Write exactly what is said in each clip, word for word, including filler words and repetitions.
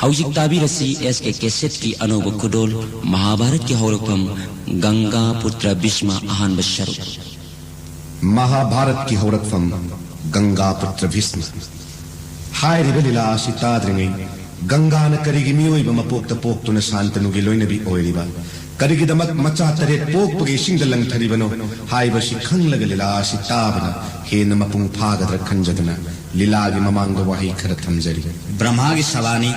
ꯍꯧꯖꯤꯛ ꯇꯥꯕꯤꯔꯁꯤ ꯑꯦꯁ ꯀꯦ ꯀꯦꯁꯦꯠꯀꯤ ꯑꯅꯧꯕ ꯈꯨꯗꯣꯜ, ꯃꯍꯥꯚꯥꯔꯠꯀꯤ ꯍꯧꯔꯛꯐꯝ, ꯒꯪꯒꯥ ꯄꯨꯇ꯭ꯔ ꯚꯤꯁꯃ, ꯑꯍꯥꯟꯕ ꯁꯔꯨꯛ꯫ ꯃꯍꯥꯚꯥꯔꯠꯀꯤ ꯍꯧꯔꯛꯐꯝ, ꯒꯪꯒꯥ ꯄꯨꯇ꯭ꯔ ꯚꯤꯁꯃ꯫ ꯍꯥꯏꯔꯤꯕ ꯂꯤꯂꯥ ꯑꯁꯤ ꯇꯥꯗ꯭ꯔꯤꯉꯩ, ꯒꯪꯒꯥꯅ ꯀꯔꯤꯒꯤ ꯃꯤꯑꯣꯏꯕ ꯃꯄꯣꯛꯇ ꯄꯣꯛꯇꯨꯅ ꯁꯥꯟꯇꯅꯨꯒꯤ ꯂꯣꯏꯅꯕꯤ ꯑꯣꯏꯔꯤꯕ? ꯀꯔꯤꯒꯤꯗꯃꯛ ꯃꯆꯥ ꯇꯔꯦꯠ ꯄꯣꯛꯄꯒꯤ ꯏꯁꯤꯡꯗ ꯂꯪꯊꯔꯤꯕꯅꯣ ꯍꯥꯏꯕꯁꯤ ꯈꯪꯂꯒ ꯂꯤꯂꯥ ꯑꯁꯤ ꯇꯥꯕꯅ ꯍꯦꯟꯅ ꯃꯄꯨꯡ ꯐꯥꯒꯗ꯭ꯔꯥ ꯈꯟꯖꯗꯨꯅ ꯂꯤꯂꯥꯒꯤ ꯃꯃꯥꯡꯗ ꯋꯥꯍꯩ ꯈꯔ ꯊꯝꯖꯔꯤ꯫ ꯕ꯭ꯔꯍꯃꯥꯒꯤ ꯁꯚꯥꯅꯤ,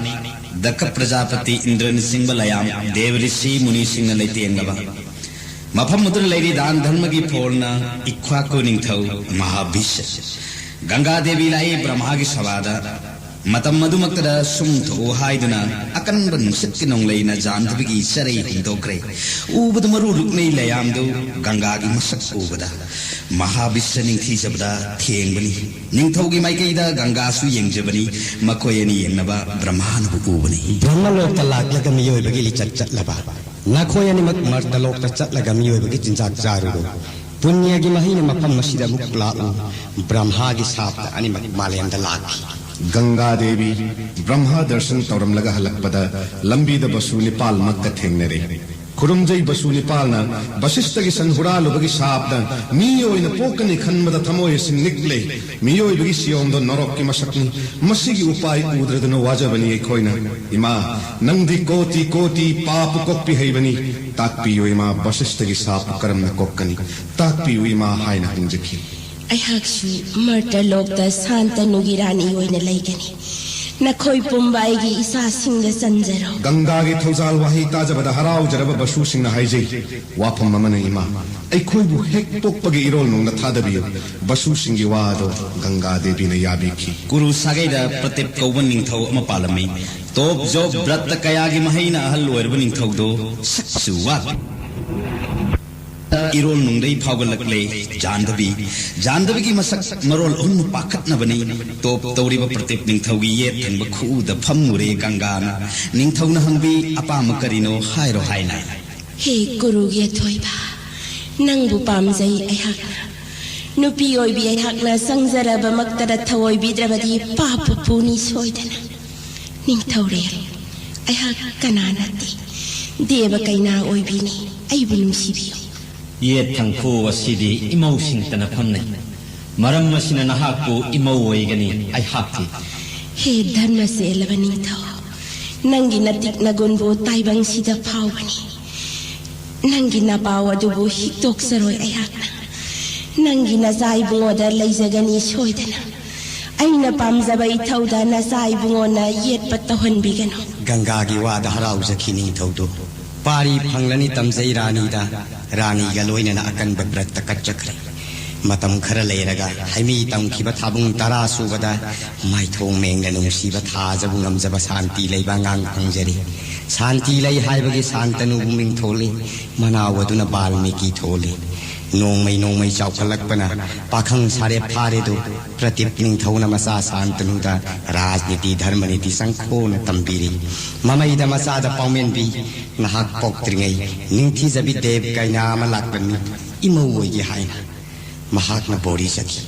ꯗꯛꯈ ꯄ꯭ꯔꯖꯥꯄꯇꯤ ꯏꯟꯗ꯭ꯔꯅꯆꯤꯡꯕ ꯂꯌꯥꯝ, ꯗꯦꯕ ꯔꯤꯁꯤ ꯃꯨꯅꯤꯁꯤꯡꯅ ꯂꯩꯇꯦꯡꯂꯕ ꯃꯐꯝ ꯑꯗꯨꯗ ꯂꯩꯔꯤ ꯗꯥꯟ ꯙꯔꯃꯒꯤ ꯐꯣꯜꯅ ꯏꯛꯈ꯭ꯋꯥꯀꯨ ꯅꯤꯡꯊꯧ ꯃꯍꯥꯕꯤꯁ꯫ ꯒꯪꯒꯥ ꯗꯦꯕꯤ ꯂꯥꯛꯏ ꯕ꯭ꯔꯍꯃꯥꯒꯤ ꯁꯚꯥꯗ꯫ ꯃꯇꯝ ꯑꯗꯨꯃꯛꯇꯗ ꯁꯨꯝ ꯊꯣꯛꯎ ꯍꯥꯏꯗꯨꯅ ꯑꯀꯟꯕ ꯅꯨꯡꯁꯤꯠꯀꯤ ꯅꯣꯡꯂꯩꯅ ꯖꯥꯟꯗꯕꯤꯒꯤ ꯆꯔꯩ ꯍꯨꯝꯗꯣꯛꯈ꯭ꯔꯦ꯫ ꯎꯕꯗ ꯃꯔꯨ ꯂꯨꯛꯅꯩ ꯂꯌꯥꯝꯗꯨ ꯒꯪꯒꯥꯒꯤ ꯃꯁꯛ ꯎꯕꯗ ꯃꯍꯥꯕꯤꯁ ꯅꯤꯡꯊꯤꯖꯕꯗ ꯊꯦꯡꯕꯅꯤ꯫ ꯅꯤꯡꯊꯧꯒꯤ ꯃꯥꯏꯀꯩꯗ ꯒꯪꯒꯥꯁꯨ ꯌꯦꯡꯖꯕꯅꯤ꯫ ꯃꯈꯣꯏ ꯑꯅꯤ ꯌꯦꯡꯅꯕ ꯕ꯭ꯔꯍꯃꯥꯅꯕꯨ ꯎꯕꯅꯤ꯫ ꯕ꯭ꯔꯍꯃꯂꯣꯛꯇ ꯂꯥꯛꯂꯒ ꯃꯤꯑꯣꯏꯕꯒꯤ ꯂꯤꯆꯠ ꯆꯠꯂꯕ ꯅꯈꯣꯏ ꯑꯅꯤꯃꯛ ꯃꯔꯇꯂꯣꯛꯇ ꯆꯠꯂꯒ ꯃꯤꯑꯣꯏꯕꯒꯤ ꯆꯤꯟꯖꯥꯛ ꯆꯥꯔꯨꯔꯣ꯫ ꯄꯨꯅ꯭ꯌꯒꯤ ꯃꯍꯩꯅ ꯃꯐꯝ ꯑꯁꯤꯗ ꯑꯃꯨꯛ ꯂꯥꯛꯎ꯫ ꯕ꯭ꯔꯍꯃꯥꯒꯤ ꯁꯥꯞꯇ ꯑꯅꯤꯃꯛ ꯃꯥꯂꯦꯝꯗ ꯂꯥꯛꯈꯤ꯫ ꯒꯪꯒꯥ ꯗꯦꯕꯤ ꯕ꯭ꯔꯍꯃ ꯗꯔꯁꯟ ꯇꯧꯔꯝꯂꯒ ꯍꯜꯂꯛꯄꯗ ꯂꯝꯕꯤꯗ ꯕꯁꯨ ꯅꯤꯄꯥꯜꯃꯛꯀ ꯊꯦꯡꯅꯔꯦ꯫ ꯈꯨꯔꯨꯝꯖꯩ ꯕꯁꯨ ꯅꯤꯄꯥꯜꯅ ꯕꯁꯤꯁꯇꯒꯤ ꯁꯟ ꯍꯨꯔꯥꯜꯂꯨꯕꯒꯤ ꯁꯥꯞꯇ ꯃꯤ ꯑꯣꯏꯅ ꯄꯣꯛꯀꯅꯤ ꯈꯟꯕꯗ ꯊꯃꯣꯏ ꯑꯁꯤ ꯅꯤꯛꯂꯦ꯫ ꯃꯤꯑꯣꯏꯕꯒꯤ ꯁꯤꯌꯣꯝꯗꯣ ꯅꯔꯣꯛꯀꯤ ꯃꯁꯛꯅꯤ꯫ ꯃꯁꯤꯒꯤ ꯎꯄꯥꯏ ꯎꯗ꯭ꯔꯗꯨꯅ ꯋꯥꯖꯕꯅꯤ ꯑꯩꯈꯣꯏꯅ꯫ ꯏꯃꯥ, ꯅꯪꯗꯤ ꯀꯣꯇꯤ ꯀꯣꯇꯤ ꯄꯥꯄ ꯀꯣꯛꯄꯤ ꯍꯩꯕꯅꯤ꯫ ꯇꯥꯛꯄꯤꯌꯨ ꯏꯃꯥ, ꯕꯁꯤꯁꯇꯒꯤ ꯁꯥꯞꯄꯨ ꯀꯔꯝꯅ ꯀꯣꯛꯀꯅꯤ? ꯇꯥꯛꯄꯤꯌꯨ ꯏꯃꯥ ꯍꯥꯏꯅ ꯍꯪꯖꯈꯤ꯫ ꯑꯩꯍꯥꯛꯁꯨ ꯃꯔꯇꯂꯣꯛꯇ ꯁꯥꯟꯇꯅꯨꯒꯤ ꯔꯥꯅꯤ ꯑꯣꯏꯅ ꯂꯩꯒꯅꯤ꯫ ꯅꯈꯣꯏ ꯄꯨꯝꯕ ꯑꯩꯒꯤ ꯏꯆꯥꯁꯤꯡꯗ ꯆꯟꯖꯔꯣ꯫ ꯒꯪꯒꯥꯒꯤ ꯊꯧꯖꯥꯜ ꯋꯥꯍꯩ ꯇꯥꯖꯕꯗ ꯍꯔꯥꯎꯖꯔꯕ ꯕꯁꯨꯁꯤꯡꯅ ꯍꯥꯏꯖꯩ, ꯋꯥꯐꯝ ꯑꯃꯅ ꯏꯃꯥ, ꯑꯩꯈꯣꯏꯕꯨ ꯍꯦꯛ ꯄꯣꯛꯄꯒꯤ ꯏꯔꯣꯜ ꯅꯨꯡꯗ ꯊꯥꯗꯕꯤꯌꯨ꯫ ꯕꯁꯨꯁꯤꯡꯒꯤ ꯋꯥ ꯑꯗꯣ ꯒꯪꯒꯥ ꯗꯦꯕꯤꯅ ꯌꯥꯕꯤꯈꯤ꯫ ꯀꯨꯔꯨ ꯁꯥꯒꯩꯗ ꯄ꯭ꯔꯇꯤꯞ ꯀꯧꯕ ꯅꯤꯡꯊꯧ ꯑꯃ ꯄꯥꯜꯂꯝꯃꯤ꯫ ꯇꯣꯞ ꯖꯣꯞ ꯕ꯭ꯔꯠꯇ ꯀꯌꯥꯒꯤ ꯃꯍꯩꯅ ꯑꯍꯜ ꯑꯣꯏꯔꯕ ꯅꯤꯡꯊꯧꯗꯣ ꯁꯛꯁꯨ ꯋꯥꯠ ꯏꯔꯣꯜ ꯅꯨꯡꯗꯩ ꯐꯥꯎꯒꯠꯂꯛꯂꯦ꯫ ꯖꯥꯟꯗꯕꯤ, ꯖꯥꯟꯗꯕꯤꯒꯤ ꯃꯁꯛ ꯃꯔꯣꯜ ꯑꯍꯨꯝ ꯄꯥꯈꯠꯅꯕꯅꯤ꯫ ꯇꯣꯞ ꯇꯧꯔꯤꯕ ꯄ꯭ꯔꯇꯤꯞ ꯅꯤꯡꯊꯧꯒꯤ ꯌꯦꯠ ꯊꯪꯕ ꯈꯨꯎꯗ ꯐꯝꯃꯨꯔꯦ ꯒꯪꯒꯥꯅ꯫ ꯅꯤꯡꯊꯧꯅ ꯍꯪꯕꯤ, "ꯑꯄꯥꯝꯕ ꯀꯔꯤꯅꯣ ꯍꯥꯏꯔꯣ" ꯍꯥꯏꯅ꯫ ꯍꯦ ꯀꯨꯔꯨꯒꯤ ꯑꯊꯣꯏꯕ, ꯅꯪꯕꯨ ꯄꯥꯝꯖꯩ ꯑꯩꯍꯥꯛꯅ꯫ ꯅꯨꯄꯤ ꯑꯣꯏꯕꯤ ꯑꯩꯍꯥꯛꯅ ꯆꯪꯖꯔꯕꯃꯛꯇꯗ ꯊꯑꯣꯏꯕꯤꯗ꯭ꯔꯕꯗꯤ ꯄꯥꯞꯄ ꯄꯨꯅꯤ ꯁꯣꯏꯗꯅ꯫ ꯅꯤꯡꯊꯧꯔꯦꯜ, ꯑꯩꯍꯥꯛ ꯀꯅꯥ ꯅꯠꯇꯦ, ꯗꯦꯕ ꯀꯩꯅꯥ ꯑꯣꯏꯕꯤꯅꯤ꯫ ꯑꯩꯕꯨ ꯅꯨꯡꯁꯤꯕꯤꯌꯨ꯫ ꯌꯦꯠ ꯊꯪꯈꯨ ꯑꯁꯤꯗꯤ ꯏꯃꯧꯁꯤꯡꯇꯅ ꯐꯝꯅꯩ꯫ ꯃꯔꯝ ꯑꯁꯤꯅ ꯅꯍꯥꯛꯄꯨ ꯏꯃꯧ ꯑꯣꯏꯒꯅꯤ ꯑꯩꯍꯥꯛꯇꯤ꯫ ꯍꯦ ꯙꯔꯃ ꯆꯦꯜꯂꯕ ꯅꯤꯡꯊꯧ, ꯅꯪꯒꯤ ꯅꯇꯤꯛ ꯅꯒꯨꯟꯕꯨ ꯇꯥꯏꯕꯪꯁꯤꯗ ꯐꯥꯎꯕꯅꯤ꯫ ꯅꯪꯒꯤ ꯅꯄꯥꯎ ꯑꯗꯨꯕꯨ ꯍꯤꯛꯇꯣꯛꯆꯔꯣꯏ ꯑꯩꯍꯥꯛꯅ꯫ ꯅꯪꯒꯤ ꯅꯆꯥ ꯏꯕꯨꯡꯉꯣꯗ ꯂꯩꯖꯒꯅꯤ ꯁꯣꯏꯗꯅ꯫ ꯑꯩꯅ ꯄꯥꯝꯖꯕ ꯏꯊꯧꯗ ꯅꯆꯥ ꯏꯕꯨꯡꯉꯣꯅ ꯌꯦꯠꯄ ꯇꯧꯍꯟꯕꯤꯒꯅꯨ꯫ ꯒꯪꯒꯥꯒꯤ ꯋꯥꯗ ꯍꯔꯥꯎꯖꯈꯤ ꯅꯤꯡꯊꯧꯗꯨ꯫ ꯄꯥꯔꯤ ꯐꯪꯂꯅꯤ ꯇꯝꯖꯩ ꯔꯥꯅꯤꯗ꯫ ꯔꯥꯅꯤꯒ ꯂꯣꯏꯅꯅ ꯑꯀꯟꯕ ꯕ꯭ꯔꯠꯇ ꯀꯠꯆꯈ꯭ꯔꯦ꯫ ꯃꯇꯝ ꯈꯔ ꯂꯩꯔꯒ ꯍꯩꯃꯤ ꯇꯝꯈꯤꯕ ꯊꯥꯕꯨꯡ ꯇꯔꯥ ꯁꯨꯕꯗ ꯃꯥꯏꯊꯣꯡ ꯃꯦꯡꯅ ꯅꯨꯡꯁꯤꯕ ꯊꯥꯖꯕꯨ ꯉꯝꯖꯕ ꯁꯥꯟꯇꯤ ꯂꯩꯕ ꯑꯉꯥꯡ ꯐꯪꯖꯔꯤ꯫ ꯁꯥꯟꯇꯤ ꯂꯩ ꯍꯥꯏꯕꯒꯤ ꯁꯥꯟꯇꯅꯨꯕꯨ ꯃꯤꯡ ꯊꯣꯜꯂꯤ꯫ ꯃꯅꯥꯎ ꯑꯗꯨꯅ ꯕꯥꯜꯃꯤꯀꯤ ꯊꯣꯜꯂꯤ꯫ ꯅꯣꯡꯃꯩ ꯅꯣꯡꯃꯩ ꯆꯥꯎꯈꯠꯂꯛꯄꯅ ꯄꯥꯈꯪ ꯁꯥꯔꯦꯞ ꯐꯥꯔꯦꯗꯨ꯫ ꯄ꯭ꯔꯗꯤꯞ ꯅꯤꯡꯊꯧꯅ ꯃꯆꯥ ꯁꯥꯟꯇꯅꯨꯗ ꯔꯥꯖꯅꯤꯇꯤ ꯙꯔꯃꯅꯤꯇꯤ ꯆꯪꯈꯣꯅ ꯇꯝꯕꯤꯔꯤ꯫ ꯃꯃꯩꯗ ꯃꯆꯥꯗ ꯄꯥꯎꯃꯦꯟꯕꯤ, ꯅꯍꯥꯛ ꯄꯣꯛꯇ꯭ꯔꯤꯉꯩ ꯅꯤꯡꯊꯤꯖꯕꯤ ꯗꯦꯕ ꯀꯩꯅꯥ ꯑꯃ ꯂꯥꯛꯂꯝꯃꯤ, ꯏꯃꯧ ꯑꯣꯏꯒꯦ ꯍꯥꯏꯅ꯫ ꯃꯍꯥꯛꯅ ꯕꯣꯔꯤ ꯆꯠꯈꯤ꯫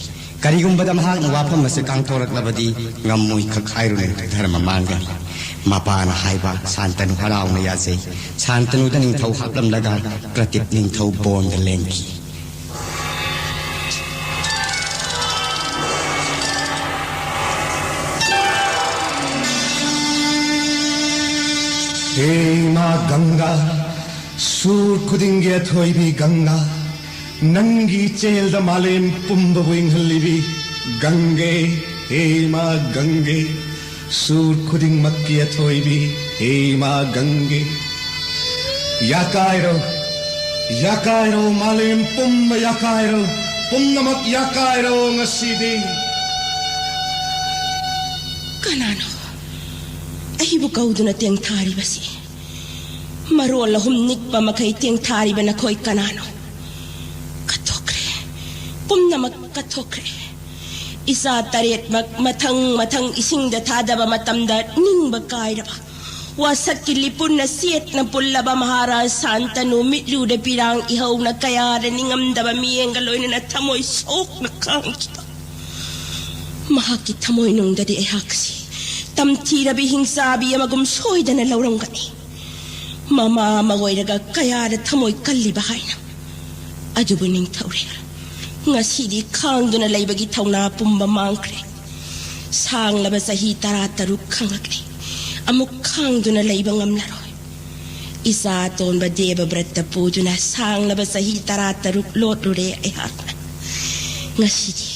ꯀꯔꯤꯒꯨꯝꯕꯗ ꯃꯍꯥꯛꯅ ꯋꯥꯐꯝ ꯑꯁꯤ ꯀꯥꯡꯊꯣꯔꯛꯂꯕꯗꯤ ꯉꯝꯃꯣꯏ ꯈꯛ ꯍꯥꯏꯔꯨꯅꯨ, ꯙꯔꯃ ꯃꯥꯡꯒꯅꯤ꯫ ꯃꯄꯥꯅ ꯍꯥꯏꯕ ꯁꯥꯟꯇꯅꯨ ꯍꯔꯥꯎꯅ ꯌꯥꯖꯩ꯫ ꯁꯥꯟꯇꯅꯨꯗ ꯅꯤꯡꯊꯧ ꯍꯥꯞꯂꯝꯂꯒ ꯄ꯭ꯔꯗꯤꯞ ꯅꯤꯡꯊꯧ ꯕꯣꯟꯗ ꯂꯦꯡꯈꯤ꯫ ꯍꯦ ꯏꯃꯥ ꯒꯪꯒꯥ, ꯁꯨꯔ ꯈꯨꯗꯤꯡꯒꯤ ꯑꯊꯣꯏꯕꯤ ꯒꯪꯒꯥ, ꯅꯪꯒꯤ ꯏꯆꯦꯜꯗ ꯃꯥꯂꯦꯝ ꯄꯨꯝꯕꯕꯨ ꯏꯪꯍꯜꯂꯤꯕꯤ ꯒꯪꯒꯦ, ꯍꯦ ꯏꯃꯥ ꯒꯪꯒꯦ, ꯁꯨꯔ ꯈꯨꯗꯤꯡꯃꯛꯀꯤ ꯑꯊꯣꯏꯕꯤ, ꯍꯦ ꯏꯃꯥ ꯒꯪꯒꯦ꯫ ꯌꯥꯀꯥꯏꯔꯣ, ꯌꯥꯀꯥꯏꯔꯣ, ꯃꯥꯂꯦꯝ ꯄꯨꯝꯕ ꯌꯥꯀꯥꯏꯔꯣ, ꯄꯨꯝꯅꯃꯛ ꯌꯥꯀꯥꯏꯔꯣ ꯉꯁꯤꯗꯤ꯫ ꯀꯅꯥꯅꯣ ꯑꯩꯕꯨ ꯀꯧꯗꯨꯅ ꯇꯦꯡꯊꯥꯔꯤꯕꯁꯤ? ꯃꯔꯣꯜ ꯑꯍꯨꯝ ꯅꯤꯛꯄ ꯃꯈꯩ ꯇꯦꯡꯊꯥꯔꯤꯕ ꯅꯈꯣꯏ ꯀꯅꯥꯅꯣ? ꯀꯠꯊꯣꯛꯈ꯭ꯔꯦ, ꯄꯨꯝꯅꯃꯛ ꯀꯠꯊꯣꯛꯈ꯭ꯔꯦ꯫ ꯏꯆꯥ ꯇꯔꯦꯠꯃꯛ ꯃꯊꯪ ꯃꯊꯪ ꯏꯁꯤꯡꯗ ꯊꯥꯗꯕ ꯃꯇꯝꯗ ꯅꯤꯡꯕ ꯀꯥꯏꯔꯕ, ꯋꯥꯁꯛꯀꯤ ꯂꯤꯄꯨꯟꯅ ꯆꯦꯠꯅ ꯄꯨꯜꯂꯕ ꯃꯍꯥꯔꯥꯖ ꯁꯥꯟꯇꯅꯨ ꯃꯤꯠꯂꯨꯗ ꯄꯤꯔꯥꯡ ꯏꯍꯧꯅ ꯀꯌꯥꯗ ꯅꯤꯡꯉꯝꯗꯕ ꯃꯤꯠꯌꯦꯡꯒ ꯂꯣꯏꯅꯅ ꯊꯃꯣꯏ ꯁꯣꯛꯅ ꯈꯥꯡꯈꯤꯕ꯫ ꯃꯍꯥꯛꯀꯤ ꯊꯃꯣꯏꯅꯨꯡꯗꯗꯤ ꯑꯩꯍꯥꯛꯁꯤ ꯇꯝꯊꯤꯔꯕꯤ ꯍꯤꯡꯆꯥꯕꯤ ꯑꯃꯒꯨꯝ ꯁꯣꯏꯗꯅ ꯂꯧꯔꯝꯒꯅꯤ꯫ ꯃꯃꯥ ꯑꯃ ꯑꯣꯏꯔꯒ ꯀꯌꯥꯗ ꯊꯃꯣꯏ ꯀꯜꯂꯤꯕ ꯍꯥꯏꯅ꯫ ꯑꯗꯨꯕꯨ ꯅꯤꯡꯊꯧꯔꯦꯜ, ꯉꯁꯤꯗꯤ ꯈꯥꯡꯗꯨꯅ ꯂꯩꯕꯒꯤ ꯊꯧꯅꯥ ꯄꯨꯝꯕ ꯃꯥꯡꯈ꯭ꯔꯦ꯫ ꯁꯥꯡꯂꯕ ꯆꯍꯤ ꯇꯔꯥ ꯇꯔꯨꯛ ꯈꯪꯂꯛꯂꯦ꯫ ꯑꯃꯨꯛ ꯈꯥꯡꯗꯨꯅ ꯂꯩꯕ ꯉꯝꯂꯔꯣꯏ꯫ ꯏꯆꯥ ꯑꯇꯣꯟꯕ ꯗꯦꯕꯕ꯭ꯔꯠꯇ ꯄꯨꯗꯨꯅ ꯁꯥꯡꯂꯕ ꯆꯍꯤ ꯇꯔꯥ ꯇꯔꯨꯛ ꯂꯣꯠꯂꯨꯔꯦ ꯑꯩꯍꯥꯛꯅ꯫ ꯉꯁꯤꯗꯤ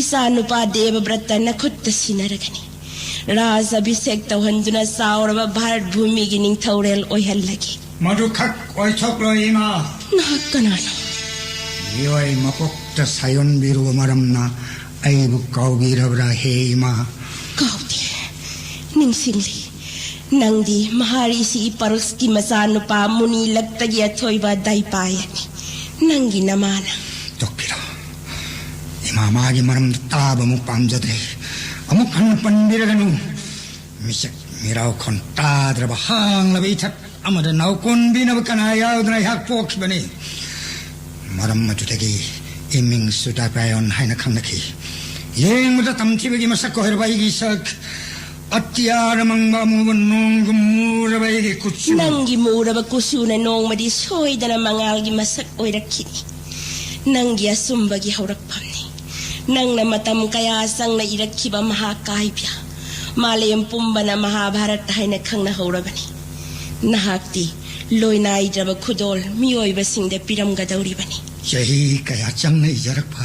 ꯏꯆꯥ ꯅꯨꯄꯥ ꯗꯦꯕꯕ꯭ꯔꯠꯇ ꯅꯈꯨꯠꯇ ꯁꯤꯟꯅꯔꯒꯅꯤ꯫ ꯔꯥꯖ ꯑꯚꯤꯁꯦꯛ ꯇꯧꯍꯟꯗꯨꯅ ꯆꯥꯎꯔꯕ ꯚꯥꯔꯠ ꯚꯨꯃꯤꯒꯤ ꯅꯤꯡꯊꯧꯔꯦꯜ ꯑꯣꯏꯍꯜꯂꯒꯦ꯫ ꯃꯗꯨꯈꯛ ꯑꯣꯏꯊꯣꯛꯂꯣꯏ, ꯏꯃꯥ꯫ ꯅꯍꯥꯛ ꯀꯅꯥꯅꯣ? ꯃꯤꯑꯣꯏ ꯃꯄꯣꯛꯇ ꯁꯥꯌꯣꯟꯕꯤꯔꯨꯕ ꯃꯔꯝꯅ ꯑꯩꯕꯨ ꯀꯥꯎꯕꯤꯔꯕ꯭ꯔꯥ, ꯍꯦ ꯏꯃꯥ? ꯀꯥꯎꯗꯦ, ꯅꯤꯡꯁꯤꯡꯂꯤ꯫ ꯅꯪꯗꯤ ꯃꯍꯥꯔꯤꯁꯤ ꯄꯔꯨꯁꯀꯤ ꯃꯆꯥꯅꯨꯄꯥ ꯃꯨꯅꯤ ꯂꯛꯇꯒꯤ ꯑꯊꯣꯏꯕ ꯗꯥꯏꯄꯥꯌꯅꯤ꯫ ꯅꯪꯒꯤ ꯅꯃꯥꯅ꯫ ꯇꯣꯛꯄꯤꯔꯣ꯫ ꯏꯃꯥ, ꯃꯥꯒꯤ ꯃꯔꯝꯗ ꯇꯥꯕ ꯑꯃꯨꯛ ꯄꯥꯝꯖꯗ꯭ꯔꯦ꯫ ꯑꯃꯨꯛ ꯍꯟꯅ ꯄꯟꯕꯤꯔꯒꯅꯨ꯫ ꯃꯤꯁꯛ ꯃꯤꯔꯥꯎ ꯈꯣꯟ ꯇꯥꯗ꯭ꯔꯕ ꯍꯥꯡꯂꯕ ꯏꯊꯠ ꯑꯃꯗ ꯅꯥꯎꯀꯣꯟꯕꯤꯅꯕ ꯀꯅꯥ ꯌꯥꯎꯗꯅ ꯑꯩꯍꯥꯛ ꯄꯣꯛꯈꯤꯕꯅꯤ꯫ ꯃꯔꯝ ꯑꯗꯨꯗꯒꯤ ꯏꯃꯤꯡꯁꯨ ꯗꯥꯏꯄꯥꯌꯣꯟ ꯍꯥꯏꯅ ꯈꯪꯅꯈꯤ꯫ ꯌꯦꯡꯕꯗ ꯇꯝꯊꯤꯕꯒꯤ ꯃꯁꯛ ꯑꯣꯏꯔꯕ ꯑꯩꯒꯤ ꯁꯛ, ꯑꯇꯤꯌꯥꯗ ꯃꯪꯕ ꯑꯃꯨꯕ ꯅꯣꯡꯒꯨꯝ ꯃꯨꯔꯕ ꯑꯩꯒꯤ ꯀꯨꯆꯨ꯫ ꯅꯪꯒꯤ ꯃꯨꯔꯕ ꯀꯨꯆꯨꯅ ꯅꯣꯡꯃꯗꯤ ꯁꯣꯏꯗꯅ ꯃꯉꯥꯜꯒꯤ ꯃꯁꯛ ꯑꯣꯏꯔꯛꯈꯤꯅꯤ꯫ ꯅꯪꯒꯤ ꯑꯆꯨꯝꯕꯒꯤ ꯍꯧꯔꯛꯐꯝꯅꯤ꯫ ꯅꯪꯅ ꯃꯇꯝ ꯀꯌꯥ ꯆꯪꯅ ꯏꯔꯛꯈꯤꯕ ꯃꯍꯥꯀꯥꯕ꯭ꯌ, ꯃꯥꯂꯦꯝ ꯄꯨꯝꯕꯅ ꯃꯍꯥꯚꯥꯔꯠ ꯍꯥꯏꯅ ꯈꯪꯅꯍꯧꯔꯕꯅꯤ꯫ ꯅꯍꯥꯛꯇꯤ ꯂꯣꯏꯅꯥꯏꯗ꯭ꯔꯕ ꯈꯨꯗꯣꯜ ꯃꯤꯑꯣꯏꯕꯁꯤꯡꯗ ꯄꯤꯔꯝꯒꯗꯧꯔꯤꯕꯅꯤ꯫ ꯆꯍꯤ ꯀꯌꯥ ꯆꯪꯅ ꯏꯖꯔꯛꯄ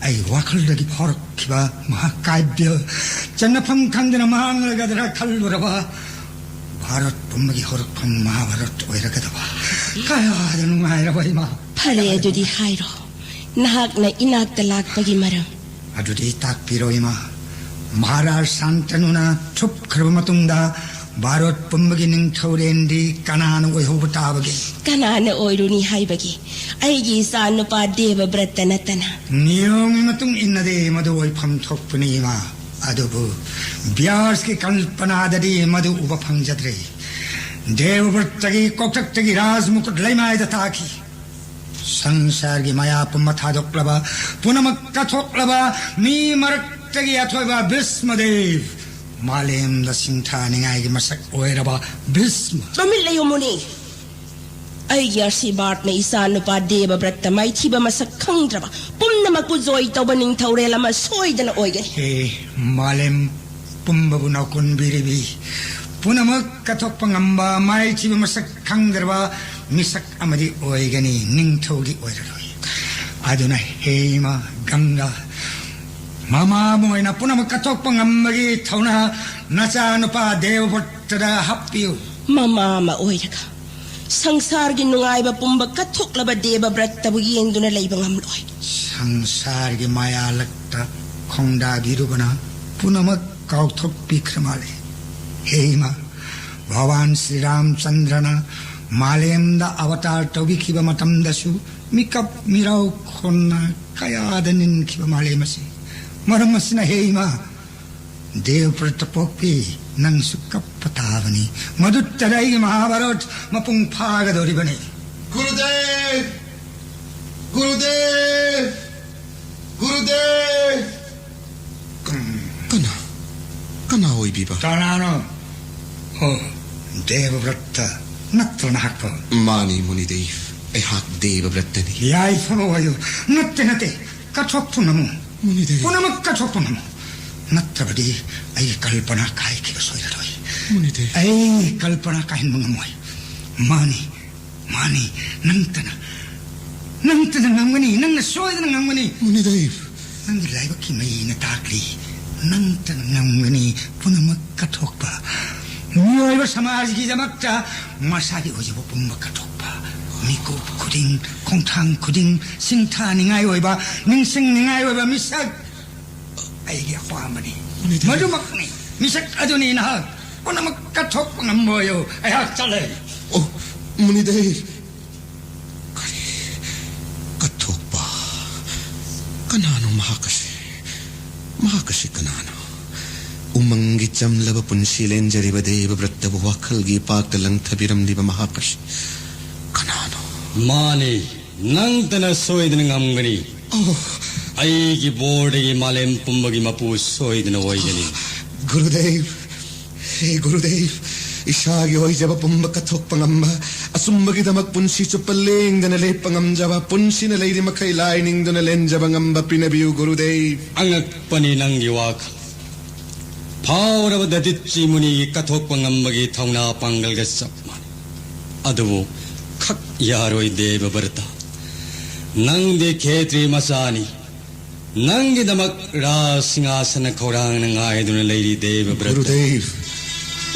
ꯑꯩ ꯋꯥꯈꯜꯗꯒꯤ ꯐꯥꯎꯔꯛꯈꯤꯕ ꯃꯍꯥꯀꯥꯕ꯭ꯌ, ꯆꯟꯅꯐꯝ ꯈꯪꯗꯅ ꯃꯥꯡꯂꯒꯗ꯭ꯔꯥ ꯈꯜꯂꯨꯔꯕ ꯚꯥꯔꯠ ꯄꯨꯝꯕꯒꯤ ꯍꯧꯔꯛꯐꯝ ꯃꯍꯥꯚꯥꯔꯠ ꯑꯣꯏꯔꯒꯗꯕ꯫ ꯀꯌꯥꯗ ꯅꯨꯡꯉꯥꯏꯔꯕ ꯏꯃꯥ! ꯐꯔꯦ, ꯑꯗꯨꯗꯤ ꯍꯥꯏꯔꯣ, ꯅꯍꯥꯛꯅ ꯏꯅꯥꯛꯇ ꯂꯥꯛꯄꯒꯤ ꯃꯔꯝ꯫ ꯑꯗꯨꯗꯤ ꯇꯥꯛꯄꯤꯔꯣ ꯏꯃꯥ꯫ ꯃꯍꯥꯔꯥꯖ ꯁꯥꯟꯇꯅꯨꯅ ꯊꯨꯞꯈ꯭ꯔꯕ ꯃꯇꯨꯡꯗ ꯚꯥꯔꯠ ꯄꯨꯝꯕꯒꯤ ꯅꯤꯡꯊꯧꯔꯦꯜꯗꯤ ꯀꯅꯥꯅ ꯑꯣꯏꯍꯧꯕ ꯇꯥꯕꯒꯦ? ꯀꯅꯥꯅ ꯑꯣꯏꯔꯨꯅꯤ ꯍꯥꯏꯕꯒꯤ? ꯑꯩꯒꯤ ꯏꯆꯥ ꯅꯨꯄꯥ ꯗꯦꯕꯕ꯭ꯔꯠꯇ ꯅꯠꯇꯅ꯫ ꯅꯤꯌꯣꯝꯒꯤ ꯃꯇꯨꯡ ꯏꯟꯅꯗꯤ ꯃꯗꯨ ꯑꯣꯏꯐꯝ ꯊꯣꯛꯄꯅꯤ ꯏꯃꯥ꯫ ꯑꯗꯨꯕꯨ ꯕ꯭ꯌꯥꯁꯀꯤ ꯀꯜꯄꯅꯥꯗꯗꯤ ꯃꯗꯨ ꯎꯕ ꯐꯪꯖꯗ꯭ꯔꯦ꯫ ꯗꯦꯕꯕ꯭ꯔꯠꯇꯒꯤ ꯀꯣꯛꯊꯛꯇꯒꯤ ꯔꯥꯖ ꯃꯨꯀꯨꯠ ꯂꯩꯃꯥꯏꯗ ꯇꯥꯈꯤ꯫ ꯁꯪꯁꯥꯔꯒꯤ ꯃꯌꯥ ꯄꯨꯝꯕ ꯊꯥꯗꯣꯛꯂꯕ, ꯄꯨꯝꯅꯃꯛ ꯀꯠꯊꯣꯛꯂꯕ ꯃꯤ ꯃꯔꯛꯇꯒꯤ ꯑꯊꯣꯏꯕ ꯚꯤꯁꯃꯗꯦꯕ ꯃꯥꯂꯦꯝꯗ ꯁꯤꯡꯊꯥꯅꯤꯡꯉꯥꯏꯒꯤ ꯃꯁꯛ ꯑꯣꯏꯔꯕ ꯚꯤꯁꯃ꯫ ꯇꯨꯃꯤꯟ ꯂꯩꯌꯨ, ꯃꯨꯅꯤ꯫ ꯑꯩꯒꯤ ꯑꯥꯁꯤꯔꯕꯥꯗꯅ ꯏꯆꯥ ꯅꯨꯄꯥ ꯗꯦꯕꯕ꯭ꯔꯠꯇ ꯃꯥꯏꯊꯤꯕ ꯃꯁꯛ ꯈꯪꯗ꯭ꯔꯕ ꯄꯨꯝꯅꯃꯛꯄꯨ ꯖꯣꯏ ꯇꯧꯕ ꯅꯤꯡꯊꯧꯔꯦꯜ ꯑꯃ ꯁꯣꯏꯗꯅ ꯑꯣꯏꯒꯅꯤ꯫ ꯍꯦ ꯃꯥꯂꯦꯝ ꯄꯨꯝꯕꯕꯨ ꯅꯥꯎꯀꯣꯟꯕꯤꯔꯤꯕꯤ, ꯄꯨꯝꯅꯃꯛ ꯀꯠꯊꯣꯛꯄ ꯉꯝꯕ ꯃꯥꯏꯊꯤꯕ ꯃꯁꯛ ꯈꯪꯗ꯭ꯔꯕ ꯃꯤꯁꯛ ꯑꯃꯗꯤ ꯑꯣꯏꯒꯅꯤ, ꯅꯤꯡꯊꯧꯗꯤ ꯑꯣꯏꯔꯔꯣꯏ꯫ ꯑꯗꯨꯅ ꯍꯦ ꯏꯃꯥ ꯒꯪꯒꯥ, ꯃꯃꯥ ꯑꯃ ꯑꯣꯏꯅ ꯄꯨꯝꯅꯃꯛ ꯀꯠꯊꯣꯛꯄ ꯉꯝꯕꯒꯤ ꯊꯧꯅꯥ ꯅꯆꯥꯅꯨꯄꯥ ꯗꯦꯕꯕ꯭ꯔꯠꯇꯗ ꯍꯥꯞꯄꯤꯌꯨ꯫ ꯃꯃꯥ ꯑꯃ ꯑꯣꯏꯔꯒ ꯁꯪꯁꯥꯔꯒꯤ ꯅꯨꯡꯉꯥꯏꯕ ꯄꯨꯝꯕ ꯀꯠꯊꯣꯛꯂꯕ ꯗꯦꯕꯕ꯭ꯔꯠꯇꯕꯨ ꯌꯦꯡꯗꯨꯅ ꯂꯩꯕ ꯉꯝꯂꯣꯏ꯫ ꯁꯪꯁꯥꯔꯒꯤ ꯃꯥꯌꯥ ꯂꯛꯇ ꯈꯣꯡꯗꯥꯕꯤꯔꯨꯕꯅ ꯄꯨꯝꯅꯃꯛ ꯀꯥꯎꯊꯣꯛꯄꯤꯈ꯭ꯔ ꯃꯥꯜꯂꯦ꯫ ꯍꯦ ꯏꯃꯥ, ꯚꯒꯋꯥꯟ ꯁ꯭ꯔꯤ ꯔꯥꯝꯆꯟꯗ꯭ꯔꯅ ꯃꯥꯂꯦꯝꯗ ꯑꯕꯇꯥꯔ ꯇꯧꯕꯤꯈꯤꯕ ꯃꯇꯝꯗꯁꯨ ꯃꯤꯀꯞ ꯃꯤꯔꯥꯎ ꯈꯣꯟꯅ ꯀꯌꯥꯗ ꯅꯤꯟꯈꯤꯕ ꯃꯥꯂꯦꯝ ꯑꯁꯤ꯫ ꯃꯔꯝ ꯑꯁꯤꯅ ꯍꯦ ꯏꯃꯥ, ꯗꯦꯕꯕ꯭ꯔꯠꯇ ꯄꯣꯛꯄꯤ, ꯅꯪꯁꯨ ꯀꯞꯄ ꯇꯥꯕꯅꯤ꯫ ꯃꯗꯨꯇꯗ ꯑꯩꯒꯤ ꯃꯍꯥꯚꯥꯔꯠ ꯃꯄꯨꯡ ꯐꯥꯒꯗꯧꯔꯤꯕꯅꯤ꯫ ꯒꯨꯔꯨꯗꯦꯕ! ꯒꯨꯔꯨꯗꯦꯕ! ꯒꯨꯔꯨꯗꯦꯕ! ꯀꯅꯥ? ꯀꯅꯥ ꯑꯣꯏꯕꯤꯕ? ꯀꯅꯥꯅꯣ? ꯑꯣ, ꯗꯦꯕꯕ꯭ꯔꯠꯇ ꯅꯠꯇ꯭ꯔꯣ ꯅꯍꯥꯛꯄꯣ? ꯃꯥꯅꯤ, ꯃꯨꯅꯤꯗꯦꯕ꯫ ꯑꯩꯍꯥꯛ ꯗꯦꯕꯕ꯭ꯔꯠꯇꯅꯤ꯫ ꯌꯥꯏꯐꯕ ꯑꯣꯏꯌꯨ꯫ ꯅꯠꯇꯦ, ꯅꯠꯇꯦ꯫ ꯀꯠꯊꯣꯛꯄ ꯉꯝꯃꯨ꯫ ꯃꯨꯅꯤꯗꯦꯕ꯫ ꯄꯨꯝꯅꯃꯛ ꯀꯠꯊꯣꯛꯄ ꯉꯝꯃꯨ꯫ ꯅꯠꯇ꯭ꯔꯕꯗꯤ ꯑꯩꯒꯤ ꯀꯜꯄꯅꯥ ꯀꯥꯏꯈꯤꯕ ꯁꯣꯏꯔꯔꯣꯏ꯫ ꯃꯨꯅꯤꯗꯦꯕ꯫ ꯑꯩ ꯀꯜꯄꯅꯥ ꯀꯥꯏꯍꯟꯕ ꯉꯝꯃꯣꯏ꯫ ꯃꯥꯅꯤ, ꯃꯥꯅꯤ, ꯅꯪꯇꯅ, ꯅꯪꯇꯅ ꯉꯝꯒꯅꯤ, ꯅꯪꯅ ꯁꯣꯏꯗꯅ ꯉꯝꯒꯅꯤ꯫ ꯃꯨꯅꯤꯗꯦꯕ꯫ ꯅꯪꯒꯤ ꯂꯥꯏꯕꯛꯀꯤ ꯃꯩꯅ ꯇꯥꯛꯂꯤ, ꯅꯪꯇꯅ ꯉꯝꯒꯅꯤ ꯄꯨꯝꯅꯃꯛ ꯀꯠꯊꯣꯛꯄ꯫ ꯃꯤꯑꯣꯏꯕ ꯁꯃꯥꯖꯒꯤꯗꯃꯛꯇ ꯃꯁꯥꯒꯤ ꯑꯣꯏꯖꯕ ꯄꯨꯝꯕ ꯀꯠꯊꯣꯛꯄ꯫ ꯃꯤꯀꯨꯞ ꯈꯨꯗꯤꯡ, ꯈꯣꯡꯊꯥꯡ ꯈꯨꯗꯤꯡ, ꯁꯤꯡꯊꯥꯅꯤꯡꯉꯥꯏ ꯑꯣꯏꯕ, ꯅꯤꯡꯁꯤꯡꯅꯤꯡꯉꯥꯏ ꯑꯣꯏꯕ ꯃꯤꯁꯛ ꯑꯩꯒꯤ ꯑꯄꯥꯝꯕꯅꯤ꯫ ꯃꯨꯅꯤꯗꯦꯕ꯫ ꯃꯗꯨꯃꯛꯅꯤ꯫ ꯃꯤꯁꯛ ꯑꯗꯨꯅꯤ ꯅꯍꯥꯛ꯫ ꯄꯨꯝꯅꯃꯛ ꯀꯠꯊꯣꯛꯄ ꯉꯝꯕ ꯑꯣꯏꯌꯨ꯫ ꯑꯩꯍꯥꯛ ꯆꯠꯂꯦ꯫ ꯑꯣ, ꯃꯨꯅꯤꯗꯦꯕ꯫ ꯀꯔꯤ? ꯀꯠꯊꯣꯛꯄ? ꯀꯅꯥꯅꯣ ꯃꯍꯥꯛ ꯑꯁꯤ? ꯃꯍꯥꯛ ꯑꯁꯤ ꯀꯅꯥꯅꯣ? ꯎꯃꯪꯒꯤ ꯆꯝꯂꯕ ꯄꯨꯟꯁꯤ ꯂꯦꯟꯖꯔꯤꯕ ꯗꯦꯕꯕ꯭ꯔꯠꯇꯕꯨ ꯋꯥꯈꯜꯒꯤ ꯏꯄꯥꯛꯇ ꯂꯪꯊꯕꯤꯔꯝꯂꯤꯕ ꯃꯍꯥꯛ ꯑꯁꯤ ꯀꯅꯥꯅꯣ? ꯃꯥꯅꯤ, ꯅꯪꯇꯅ ꯁꯣꯏꯗꯅ ꯉꯝꯒꯅꯤ꯫ ꯑꯣ꯫ ꯑꯩꯒꯤ ꯕꯣꯔꯗꯒꯤ ꯃꯥꯂꯦꯝ ꯄꯨꯝꯕꯒꯤ ꯃꯄꯨ ꯁꯣꯏꯗꯅ ꯑꯣꯏꯒꯅꯤ꯫ ꯒꯨꯔꯨꯗꯦꯕ, ꯍꯦ ꯒꯨꯔꯨꯗꯦꯕ, ꯏꯁꯥꯒꯤ ꯑꯣꯏꯖꯕ ꯄꯨꯝꯕ ꯀꯠꯊꯣꯛꯄ ꯉꯝꯕ, ꯑꯆꯨꯝꯕꯒꯤꯗꯃꯛ ꯄꯨꯟꯁꯤ ꯆꯨꯞꯄ ꯂꯦꯡꯗꯅ ꯂꯦꯞꯄ ꯉꯝꯖꯕ, ꯄꯨꯟꯁꯤꯅ ꯂꯩꯔꯤ ꯃꯈꯩ ꯂꯥꯏ ꯅꯤꯡꯗꯨꯅ ꯂꯦꯟꯖꯕ ꯉꯝꯕ ꯄꯤꯅꯕꯤꯌꯨ ꯒꯨꯔꯨꯗꯦꯕ꯫ ꯑꯉꯛꯄꯅꯤ ꯅꯪꯒꯤ ꯋꯥꯈꯜ꯫ ꯐꯥꯎꯔꯕ ꯗꯗꯤꯠꯆꯤ ꯃꯨꯅꯤꯒꯤ ꯀꯠꯊꯣꯛꯄ ꯉꯝꯕꯒꯤ ꯊꯧꯅꯥ ꯄꯥꯡꯒꯜꯒ ꯆꯞ ꯃꯥꯟꯅꯩ꯫ ꯑꯗꯨꯕꯨ ꯈꯛ ꯌꯥꯔꯣꯏ ꯗꯦꯕ ꯚ꯭ꯔꯇ꯫ ꯅꯪꯗꯤ ꯈꯦꯇ꯭ꯔꯤ ꯃꯆꯥꯅꯤ꯫ ꯅꯪꯒꯤꯗꯃꯛ ꯔꯥꯖ ꯁꯤꯡꯍꯥꯁꯅ ꯈꯧꯔꯥꯡꯅ ꯉꯥꯏꯗꯨꯅ ꯂꯩꯔꯤ ꯗꯦꯕ ꯚ꯭ꯔꯇ꯫ ꯒꯨꯔꯨꯗꯦꯕ,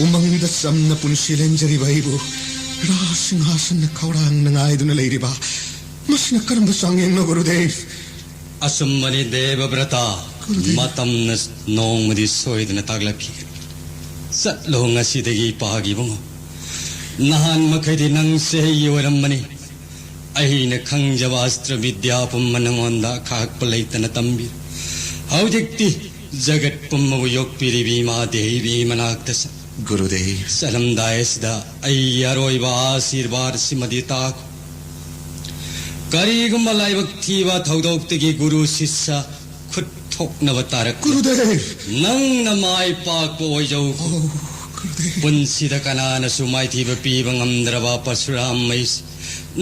ꯎꯃꯪꯗ ꯆꯝꯅ ꯄꯨꯟꯁꯤ ꯂꯦꯟꯖꯔꯤꯕ ꯑꯩꯕꯨ ꯔꯥꯖ ꯁꯤꯡꯍꯥꯁꯟꯅ ꯈꯧꯔꯥꯡꯅ ꯉꯥꯏꯗꯨꯅ ꯂꯩꯔꯤꯕ ꯃꯁꯤꯅ ꯀꯔꯝꯕ ꯆꯥꯡꯌꯦꯡꯅꯣ ꯒꯨꯔꯨꯗꯦꯕ? ꯑꯆꯨꯝꯕꯅꯤ ꯗꯦꯕ ꯚ꯭ꯔꯇ꯫ ꯒꯨꯔꯨꯗꯦꯕ꯫ ꯃꯇꯝꯅ ꯅꯣꯡꯃꯗꯤ ꯁꯣꯏꯗꯅ ꯇꯥꯛꯂꯛꯈꯤꯒꯅꯤ꯫ ꯆꯠꯂꯣ ꯉꯁꯤꯗꯒꯤ ꯏꯄꯥꯒꯤ ꯏꯕꯨꯡꯉꯣ꯫ ꯅꯍꯥꯟ ꯃꯈꯩꯗꯤ ꯅꯪ ꯆꯍꯤ ꯑꯣꯏꯔꯝꯕꯅꯤ꯫ ꯑꯩꯅ ꯈꯪꯖꯕ ꯑꯁꯇ꯭ꯔ ꯕꯤꯗ꯭ꯌꯥ ꯄꯨꯝꯕ ꯅꯉꯣꯟꯗ ꯈꯥꯛꯄ ꯂꯩꯇꯅ ꯇꯝꯕꯤ꯫ ꯍꯧꯖꯤꯛꯇꯤ ꯖꯒꯠ ꯄꯨꯝꯕꯕꯨ ꯌꯣꯛꯄꯤꯔꯤꯕꯤ ꯏꯃꯥ ꯗꯦꯕꯤ ꯃꯅꯥꯛꯇ ꯆꯠ꯫ ꯒꯨꯔꯨꯗꯦꯕ꯫ ꯆꯠꯂꯝꯗꯥꯏ ꯑꯁꯤꯗ ꯑꯩꯒꯤ ꯑꯔꯣꯏꯕ ꯑꯥꯁꯤꯔꯕꯥꯗ ꯁꯤꯃꯗꯤ ꯇꯥꯈꯣ꯫ ꯀꯔꯤꯒꯨꯝꯕ ꯂꯥꯏꯕꯛ ꯊꯤꯕ ꯊꯧꯗꯣꯛꯇꯒꯤ ꯒꯨꯔꯨ ꯁꯤꯁ꯭ꯌ ꯈꯨꯠ ꯊꯣꯛꯅꯕ ꯇꯥꯔꯛꯄ꯫ ꯒꯨꯔꯨꯗꯦꯕ! ꯅꯪꯅ ꯃꯥꯏ ꯄꯥꯛꯄ ꯑꯣꯏꯖꯧ꯫ ꯑꯣ, ꯒꯨꯔꯨꯗꯦꯕ! ꯄꯨꯟꯁꯤꯗ ꯀꯅꯥꯅꯁꯨ ꯃꯥꯏꯊꯤꯕ ꯄꯤꯕ ꯉꯝꯗ꯭ꯔꯕ ꯄꯔꯁꯨꯔꯥꯝ ꯃꯩꯁ,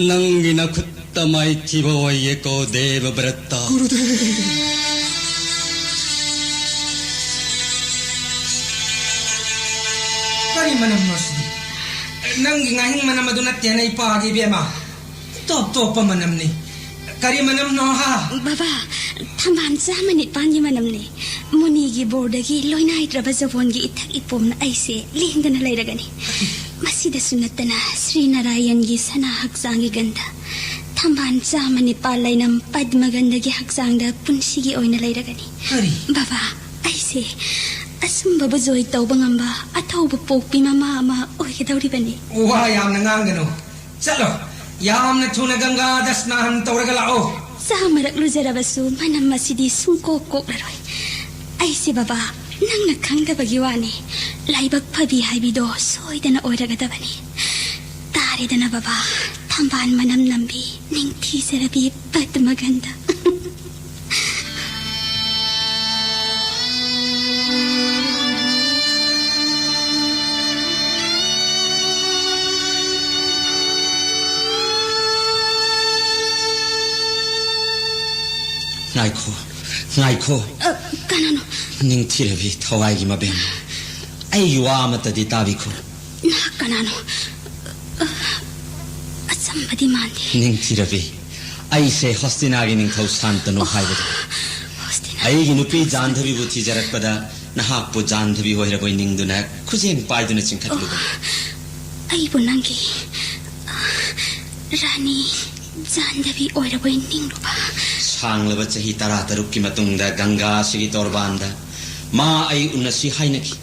ꯅꯪꯒꯤ ꯅꯈꯨꯠꯇ ꯃꯥꯏꯊꯤꯕ ꯑꯣꯏꯌꯦꯀꯣ ꯗꯦꯕ ꯚ꯭ꯔꯠꯇ꯫ ꯒꯨꯔꯨꯗꯦꯕ! ꯀꯔꯤ ꯃꯅꯝꯅꯣ ꯁꯤꯗꯤ? ꯅꯪꯒꯤ ꯉꯥꯍꯤꯡ ꯃꯅꯝ ꯑꯗꯨ ꯅꯠꯇꯦꯅ ꯏꯄꯥꯒꯤ ꯏꯕꯦꯝꯃ꯫ ꯇꯣꯞ ꯇꯣꯞꯄ ꯃꯅꯝꯅꯤ꯫ ꯀꯔꯤ ꯃꯅꯝꯅꯣ ꯍꯥ? ꯕꯕꯥ, ꯊꯝꯕꯥꯜ ꯆꯥꯝꯃ ꯅꯤꯄꯥꯟꯒꯤ ꯃꯅꯝꯅꯤ꯫ ꯃꯨꯅꯤꯒꯤ ꯕꯣꯔꯗꯒꯤ ꯂꯣꯏꯅꯥꯏꯗ꯭ꯔꯕ ꯖꯕꯣꯟꯒꯤ ꯏꯊꯛ ꯏꯄꯣꯝꯅ ꯑꯩꯁꯦ ꯂꯦꯡꯗꯅ ꯂꯩꯔꯒꯅꯤ꯫ ꯃꯁꯤꯗꯁꯨ ꯅꯠꯇꯅ ꯁ꯭ꯔꯤ ꯅꯥꯔꯥꯌꯟꯒꯤ ꯁꯅꯥ ꯍꯛꯆꯥꯡꯒꯤ ꯒꯟꯙ, ꯊꯝꯕꯥꯜ ꯆꯥꯝꯃ ꯅꯤꯄꯥꯜ ꯂꯩꯅꯝ ꯄꯗꯃꯒꯟꯙꯒꯤ ꯍꯛꯆꯥꯡꯗ ꯄꯨꯟꯁꯤꯒꯤ ꯑꯣꯏꯅ ꯂꯩꯔꯒꯅꯤ꯫ ꯀꯔꯤ? ꯕꯕꯥ, ꯑꯩꯁꯦ ꯑꯁꯨꯝꯕꯕꯨ ꯖꯣꯏ ꯇꯧꯕ ꯉꯝꯕ ꯑꯊꯧꯕ ꯄꯣꯛꯄꯤ ꯃꯃꯥ ꯑꯃ ꯑꯣꯏꯒꯗꯧꯔꯤꯕꯅꯤ꯫ ꯋꯥ ꯌꯥꯝꯅ ꯉꯥꯡꯒꯅꯨ꯫ ꯆꯠꯂꯣ, ꯌꯥꯝꯅ ꯊꯨꯅ ꯒꯪꯒꯥꯗ ꯁ꯭ꯅꯥꯟ ꯇꯧꯔꯒ ꯂꯥꯛꯑꯣ꯫ ꯆꯥꯃꯔꯛ ꯂꯨꯖꯔꯕꯁꯨ ꯃꯅꯝ ꯑꯁꯤꯗꯤ ꯁꯨꯡꯀꯣꯛ ꯀꯣꯛꯂꯔꯣꯏ꯫ ꯑꯩꯁꯦ ꯕꯕꯥ, ꯅꯪꯅ ꯈꯪꯗꯕꯒꯤ ꯋꯥꯅꯤ꯫ ꯂꯥꯏꯕꯛ ꯐꯕꯤ ꯍꯥꯏꯕꯤꯗꯣ ꯁꯣꯏꯗꯅ ꯑꯣꯏꯔꯒꯗꯕꯅꯤ꯫ ꯇꯥꯔꯦꯗꯅ ꯕꯕꯥ, ꯊꯝꯕꯥꯜ ꯃꯅꯝ ꯅꯝꯕꯤ, ꯅꯤꯡꯊꯤꯖꯔꯕꯤ ꯄꯗꯃꯒꯟꯙ꯫ ꯉꯥꯏꯈꯣ, ꯉꯥꯏꯈꯣ꯫ ꯑ, ꯀꯅꯥꯅꯣ? ꯅꯤꯡꯊꯤꯔꯕꯤ ꯊꯋꯥꯏꯒꯤ ꯃꯕꯦꯝ, ꯑꯩꯒꯤ ꯋꯥ ꯑꯃꯠꯇꯗꯤ ꯇꯥꯕꯤꯈꯣ꯫ ꯅꯍꯥꯛ ꯀꯅꯥꯅꯣ? ꯑ, ꯑꯆꯝꯕꯗꯤ ꯃꯥꯟꯗꯦ꯫ ꯅꯤꯡꯊꯤꯔꯕꯤ, ꯑꯩꯁꯦ ꯍꯣꯁꯇꯤꯅꯥꯒꯤ ꯅꯤꯡꯊꯧ ꯁꯥꯟꯇꯅꯨ ꯍꯥꯏꯕꯗꯨ꯫ ꯍꯣꯁꯇꯤꯅꯥ꯫ ꯑꯩꯒꯤ ꯅꯨꯄꯤ ꯖꯥꯟꯙꯕꯤꯕꯨ ꯊꯤꯖꯔꯛꯄꯗ ꯅꯍꯥꯛꯄꯨ ꯖꯥꯟꯙꯕꯤ ꯑꯣꯏꯔꯕꯣꯏ ꯅꯤꯡꯗꯨꯅ ꯈꯨꯖꯦꯡ ꯄꯥꯏꯗꯨꯅ ꯆꯤꯡꯈꯠꯂꯨꯕꯅꯤ꯫ ꯑꯩꯕꯨ ꯅꯪꯒꯤ, ꯑ, ꯔꯥꯅꯤ ꯖꯥꯟꯙꯕꯤ ꯑꯣꯏꯔꯕꯣꯏ ꯅꯤꯡꯂꯨꯕ꯫ ꯁꯥꯡꯂꯕ ꯆꯍꯤ ꯇꯔꯥꯇꯔꯨꯛꯀꯤ ꯃꯇꯨꯡꯗ ꯒꯪꯒꯥ ꯑꯁꯤꯒꯤ ꯇꯣꯔꯕꯥꯟꯗ ꯃꯥ ꯑꯩ ꯎꯅꯁꯤ ꯍꯥꯏꯅꯈꯤ꯫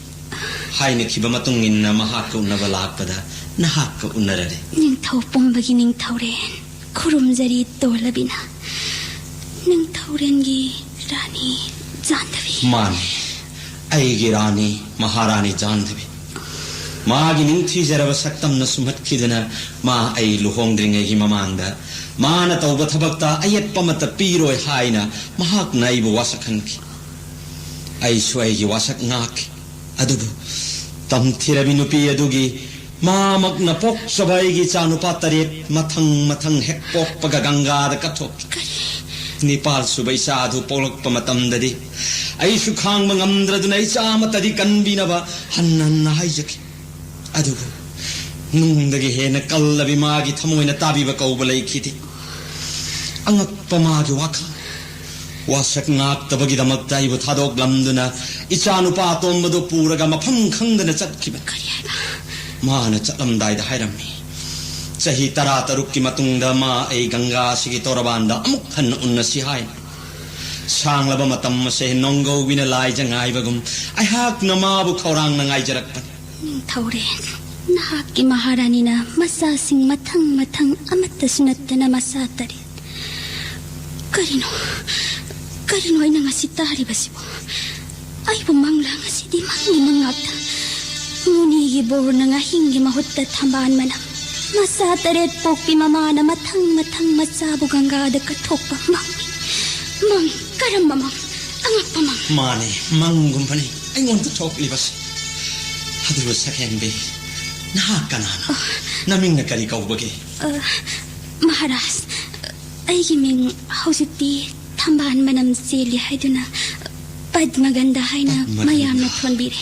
ꯍꯥꯏꯅꯈꯤꯕ ꯃꯇꯨꯡ ꯏꯟꯅ ꯃꯍꯥꯛꯀ ꯎꯅꯕ ꯂꯥꯛꯄꯗ ꯅꯍꯥꯛꯀ ꯎꯅꯔꯔꯦ꯫ ꯅꯤꯡꯊꯧ ꯄꯨꯝꯕꯒꯤ ꯅꯤꯡꯊꯧꯔꯦꯟ ꯈꯨꯔꯨꯝꯖꯔꯤ ꯇꯣꯜꯂꯕꯤꯅ꯫ ꯅꯤꯡꯊꯧꯔꯦꯟꯒꯤ ꯔꯥꯅꯤ ꯖꯥꯟꯙꯕꯤ꯫ ꯃꯥꯅꯤ, ꯑꯩꯒꯤ ꯔꯥꯅꯤ, ꯃꯍꯥꯔꯥꯅꯤ ꯖꯥꯟꯙꯕꯤ꯫ ꯃꯥꯒꯤ ꯅꯤꯡꯊꯤꯖꯔꯕ ꯁꯛꯇꯝꯅ ꯁꯨꯝꯍꯠꯈꯤꯗꯨꯅ ꯃꯥ ꯑꯩ ꯂꯨꯍꯣꯡꯗ꯭ꯔꯤꯉꯩꯒꯤ ꯃꯃꯥꯡꯗ ꯃꯥꯅ ꯇꯧꯕ ꯊꯕꯛꯇ ꯑꯌꯦꯠꯄ ꯑꯃꯠꯇ ꯄꯤꯔꯣꯏ ꯍꯥꯏꯅ ꯃꯍꯥꯛꯅ ꯑꯩꯕꯨ ꯋꯥꯁꯛꯍꯟꯈꯤ꯫ ꯑꯩꯁꯨ ꯑꯩꯒꯤ ꯋꯥꯁꯛ ꯉꯥꯛꯈꯤ꯫ ꯑꯗꯨꯕꯨ ꯇꯝꯊꯤꯔꯕꯤ ꯅꯨꯄꯤ ꯑꯗꯨꯒꯤ ꯃꯥꯃꯛꯅ ꯄꯣꯛꯆꯕ ꯑꯩꯒꯤ ꯏꯆꯥꯅꯨꯄꯥ ꯇꯔꯦꯠ ꯃꯊꯪ ꯃꯊꯪ ꯍꯦꯛ ꯄꯣꯛꯄꯒ ꯒꯪꯒꯥꯗ ꯀꯠꯊꯣꯛꯈꯤ꯫ ꯀꯔꯤ? ꯅꯤꯄꯥꯜ ꯁꯨꯕ ꯏꯆꯥ ꯑꯗꯨ ꯄꯣꯛꯂꯛꯄ ꯃꯇꯝꯗꯗꯤ ꯑꯩꯁꯨ ꯈꯥꯡꯕ ꯉꯝꯗ꯭ꯔꯗꯨꯅ ꯏꯆꯥ ꯑꯃꯠꯇꯗꯤ ꯀꯟꯕꯤꯅꯕ ꯍꯟꯅ ꯍꯟꯅ ꯍꯥꯏꯖꯈꯤ꯫ ꯑꯗꯨꯕꯨ ꯅꯨꯡꯗꯒꯤ ꯍꯦꯟꯅ ꯀꯜꯂꯕꯤ ꯃꯥꯒꯤ ꯊꯃꯣꯏꯅ ꯇꯥꯕꯤꯕ ꯀꯧꯕ ꯂꯩꯈꯤꯗꯦ꯫ ꯑꯉꯛꯄ ꯃꯥꯒꯤ ꯋꯥꯈꯜ꯫ ꯋꯥꯁꯛ ꯉꯥꯛꯇꯕꯒꯤꯗꯃꯛꯇ ꯑꯩꯕꯨ ꯊꯥꯗꯣꯛꯂꯝꯗꯨꯅ ꯏꯆꯥꯅꯨꯄꯥ ꯑꯇꯣꯝꯕꯗꯨ ꯄꯨꯔꯒ ꯃꯐꯝ ꯈꯪꯗꯅ ꯆꯠꯈꯤꯕꯅꯤ꯫ ꯀꯔꯤ ꯍꯥꯏꯕ? ꯃꯥꯅ ꯆꯠꯂꯝꯗꯥꯏꯗ ꯍꯥꯏꯔꯝꯃꯤ, "ꯆꯍꯤ ꯇꯔꯥꯇꯔꯨꯛꯀꯤ ꯃꯇꯨꯡꯗ ꯃꯥ ꯑꯩ ꯒꯪꯒꯥ ꯑꯁꯤꯒꯤ ꯇꯣꯔꯕꯥꯟꯗ ꯑꯃꯨꯛ ꯍꯟꯅ ꯎꯟꯅꯁꯤ" ꯍꯥꯏ꯫ ꯁꯥꯡꯂꯕ ꯃꯇꯝ ꯑꯁꯦ ꯅꯣꯡꯒꯧꯕꯤꯅ ꯂꯥꯏꯖ ꯉꯥꯏꯕꯒꯨꯝ ꯑꯩꯍꯥꯛꯅ ꯃꯥꯕꯨ ꯈꯧꯔꯥꯡꯅ ꯉꯥꯏꯖꯔꯛꯄꯅꯤ꯫ ꯅꯤꯡꯊꯧꯔꯦꯟ, ꯅꯍꯥꯛꯀꯤ ꯃꯍꯥꯔꯥꯅꯤꯅ ꯃꯆꯥꯁꯤꯡ ꯃꯊꯪ ꯃꯊꯪ ꯑꯃꯠꯇꯁꯨ ꯅꯠꯇꯅ ꯃꯆꯥ ꯇꯔꯦꯠ꯫ ꯀꯔꯤꯅꯣ? ꯀꯔꯤꯅꯣ ꯑꯩꯅ ꯉꯁꯤ ꯇꯥꯔꯤꯕꯁꯤꯕꯨ? ꯑꯩꯕꯨ ꯃꯪꯂꯥ? ꯉꯁꯤꯗꯤ ꯃꯪꯒꯤ ꯃꯪ ꯉꯥꯛꯇ꯫ ꯃꯨꯅꯤꯒꯤ ꯕꯣꯔꯅ ꯉꯥꯍꯤꯡꯒꯤ ꯃꯍꯨꯠꯇ ꯊꯝꯕꯥꯜ ꯃꯅꯝ꯫ ꯃꯆꯥ ꯇꯔꯦꯠ ꯄꯣꯛꯄꯤ ꯃꯃꯥꯅ ꯃꯊꯪ ꯃꯊꯪ ꯃꯆꯥꯕꯨ ꯒꯪꯒꯥꯗ ꯀꯠꯊꯣꯛꯄ ꯃꯪ꯫ ꯃꯪ? ꯀꯔꯝꯕ ꯃꯪ? ꯑꯉꯛꯄ ꯃꯪ꯫ ꯃꯥꯅꯦ, ꯃꯪꯒꯨꯝꯕꯅꯤ ꯑꯩꯉꯣꯟꯗ ꯊꯣꯛꯂꯤꯕꯁꯤ꯫ ꯑꯗꯨꯕꯨ ꯁꯛꯍꯦꯟꯕꯤ, ꯅꯍꯥꯛ ꯀꯅꯥꯅꯣ? ꯑ꯫ ꯅꯃꯤꯡꯅ ꯀꯔꯤ ꯀꯧꯕꯒꯦ? ꯑ, ꯃꯍꯥꯔꯥꯖ, ꯑꯩꯒꯤ ꯃꯤꯡ ꯍꯧꯖꯤꯛꯇꯤ ꯊꯝꯕꯥꯜ ꯃꯅꯝ ꯆꯦꯜꯂꯤ ꯍꯥꯏꯗꯨꯅ ꯄꯗꯃꯒꯟꯙ ꯍꯥꯏꯅ ꯄꯗꯃꯒꯟꯙ꯫ ꯃꯌꯥꯝꯅ ꯊꯣꯟꯕꯤꯔꯦ꯫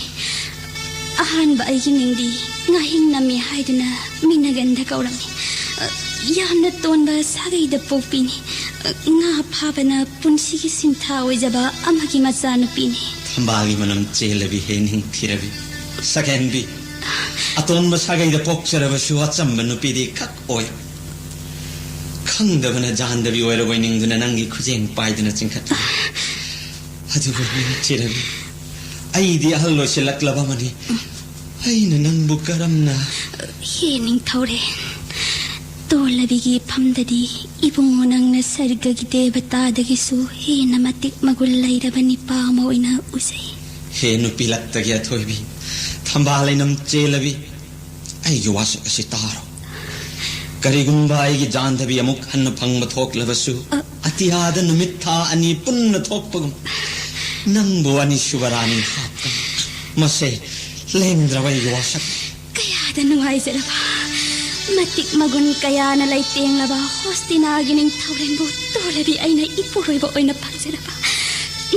ꯑꯍꯥꯟꯕ ꯑꯩꯒꯤ ꯃꯤꯡꯗꯤ ꯉꯥꯍꯤꯡ ꯅꯝꯃꯤ ꯍꯥꯏꯗꯨꯅ ꯃꯤꯅ ꯒꯟꯙ ꯀꯧꯔꯝꯃꯤ꯫ ꯌꯥꯝꯅ ꯇꯣꯟꯕ ꯁꯥꯒꯩꯗ ꯄꯣꯛꯄꯤꯅꯤ꯫ ꯉꯥ ꯐꯥꯕꯅ ꯄꯨꯟꯁꯤꯒꯤ ꯁꯤꯟꯊꯥ ꯑꯣꯏꯖꯕ ꯑꯃꯒꯤ ꯃꯆꯥꯅꯨꯄꯤꯅꯤ꯫ ꯊꯝꯕꯥꯜꯒꯤ ꯃꯅꯝ ꯆꯦꯜꯂꯕꯤ ꯍꯦ ꯅꯤꯡꯊꯤꯔꯕꯤ꯫ ꯁꯛꯍꯦꯟꯕꯤ, ꯑꯇꯣꯟꯕ ꯁꯥꯒꯩꯗ ꯄꯣꯛꯆꯔꯕꯁꯨ ꯑꯆꯝꯕ ꯅꯨꯄꯤꯗꯤ ꯈꯛ ꯑꯣꯏ꯫ ꯈꯪꯗꯕꯅ ꯖꯥꯟꯗꯕꯤ ꯑꯣꯏꯔꯕꯣꯏ ꯅꯤꯡꯗꯨꯅ ꯅꯪꯒꯤ ꯈꯨꯖꯦꯡ ꯄꯥꯏꯗꯨꯅ ꯆꯤꯡꯈꯠꯂꯤ꯫ ꯑꯗꯨꯕꯨ ꯅꯤꯡꯊꯤꯔꯕꯤ, ꯑꯩꯗꯤ ꯑꯍꯜ ꯑꯣꯏꯁꯤꯜꯂꯛꯂꯕ ꯑꯃꯅꯤ꯫ ꯑꯩꯅ ꯅꯪꯕꯨ ꯀꯔꯝꯅ? ꯍꯦ ꯅꯤꯡꯊꯧꯔꯦꯜ, ꯇꯣꯜꯂꯕꯤꯒꯤ ꯏꯐꯝꯗꯗꯤ ꯏꯕꯨꯡꯉꯣ ꯅꯪꯅ ꯁꯔꯒꯒꯤ ꯗꯦꯕꯇꯥꯗꯒꯤꯁꯨ ꯍꯦꯟꯅ ꯃꯇꯤꯛ ꯃꯒꯨꯟ ꯂꯩꯔꯕ ꯅꯤꯄꯥ ꯑꯃ ꯑꯣꯏꯅ ꯎꯖꯩ꯫ ꯍꯦ ꯅꯨꯄꯤꯂꯛꯇꯒꯤ ꯑꯊꯣꯏꯕꯤ, ꯊꯝꯕꯥꯜ ꯂꯩꯅꯝ ꯆꯦꯜꯂꯕꯤ, ꯑꯩꯒꯤ ꯋꯥꯁꯛ ꯑꯁꯤ ꯇꯥꯔꯣ꯫ ꯀꯔꯤꯒꯨꯝꯕ ꯑꯩꯒꯤ ꯖꯥꯟꯗꯕꯤ ꯑꯃꯨꯛ ꯍꯟꯅ ꯐꯪꯕ ꯊꯣꯛꯂꯕꯁꯨ, ꯑ꯫ ꯑꯇꯤꯌꯥꯗ ꯅꯨꯃꯤꯠ ꯊꯥ ꯑꯅꯤ ꯄꯨꯟꯅ ꯊꯣꯛꯄꯒꯨꯝ, ꯅꯪꯕꯨ ꯑꯅꯤꯁꯨꯕ ꯔꯥꯅꯤ ꯍꯥꯞꯀꯅꯤ꯫ ꯃꯁꯦ ꯂꯦꯡꯗ꯭ꯔꯕ ꯑꯩꯒꯤ ꯋꯥꯁꯛ꯫ ꯀꯌꯥꯗ ꯅꯨꯡꯉꯥꯏꯖꯔꯕ, ꯃꯇꯤꯛ ꯃꯒꯨꯟ ꯀꯌꯥꯅ ꯂꯩꯇꯦꯡꯂꯕ ꯍꯣꯁꯇꯤꯅꯥꯒꯤ ꯅꯤꯡꯊꯧꯔꯦꯜꯕꯨ ꯇꯣꯜꯂꯕꯤ ꯑꯩꯅ ꯏꯄꯨꯔꯣꯏꯕ ꯑꯣꯏꯅ ꯐꯪꯖꯔꯕ꯫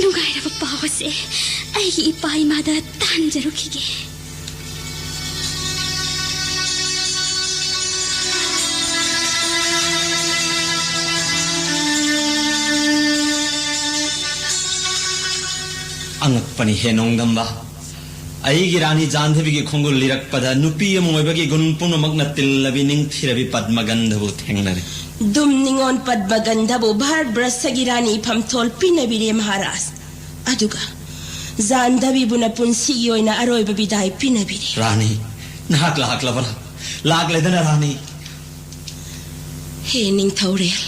ꯅꯨꯡꯉꯥꯏꯔꯕ ꯄꯥꯎ ꯑꯁꯦ ꯑꯩꯒꯤ ꯏꯄꯥ ꯏꯃꯥꯗ ꯇꯥꯟꯖꯔꯨꯈꯤꯒꯦ꯫ ꯑꯉꯛꯄꯅꯤ ꯍꯦ ꯅꯣꯡꯗꯝꯕ꯫ ꯑꯩꯒꯤ ꯔꯥꯅꯤ ꯖꯥꯟꯙꯕꯤꯒꯤ ꯈꯣꯡꯒꯨꯜ ꯂꯤꯔꯛꯄꯗ ꯅꯨꯄꯤ ꯑꯃ ꯑꯣꯏꯕꯒꯤ ꯒꯨꯟ ꯄꯨꯝꯅꯃꯛꯅ ꯇꯤꯜꯂꯕꯤ ꯅꯤꯡꯊꯤꯔꯕꯤ ꯄꯗꯃꯒꯟꯙꯕꯨ ꯊꯦꯡꯅꯔꯦ꯫ ꯗꯨꯝ ꯅꯤꯉꯣꯟ ꯄꯗꯃꯒꯟꯙꯕꯨ ꯚꯥꯔꯠ ꯕ꯭ꯔꯁꯒꯤ ꯔꯥꯅꯤ ꯏꯐꯝꯊꯣꯜ ꯄꯤꯅꯕꯤꯔꯦ ꯃꯍꯥꯔꯥꯖ꯫ ꯑꯗꯨꯒ ꯖꯥꯟꯙꯕꯤꯕꯨꯅ ꯄꯨꯟꯁꯤꯒꯤ ꯑꯣꯏꯅ ꯑꯔꯣꯏꯕ ꯕꯤꯗꯥꯏ ꯄꯤꯅꯕꯤꯔꯦ꯫ ꯔꯥꯅꯤ, ꯅꯍꯥꯛ ꯂꯥꯛꯂꯕ꯭ꯔꯥ? ꯂꯥꯛꯂꯦꯗꯅ ꯔꯥꯅꯤ꯫ ꯍꯦ ꯅꯤꯡꯊꯧꯔꯦꯜ,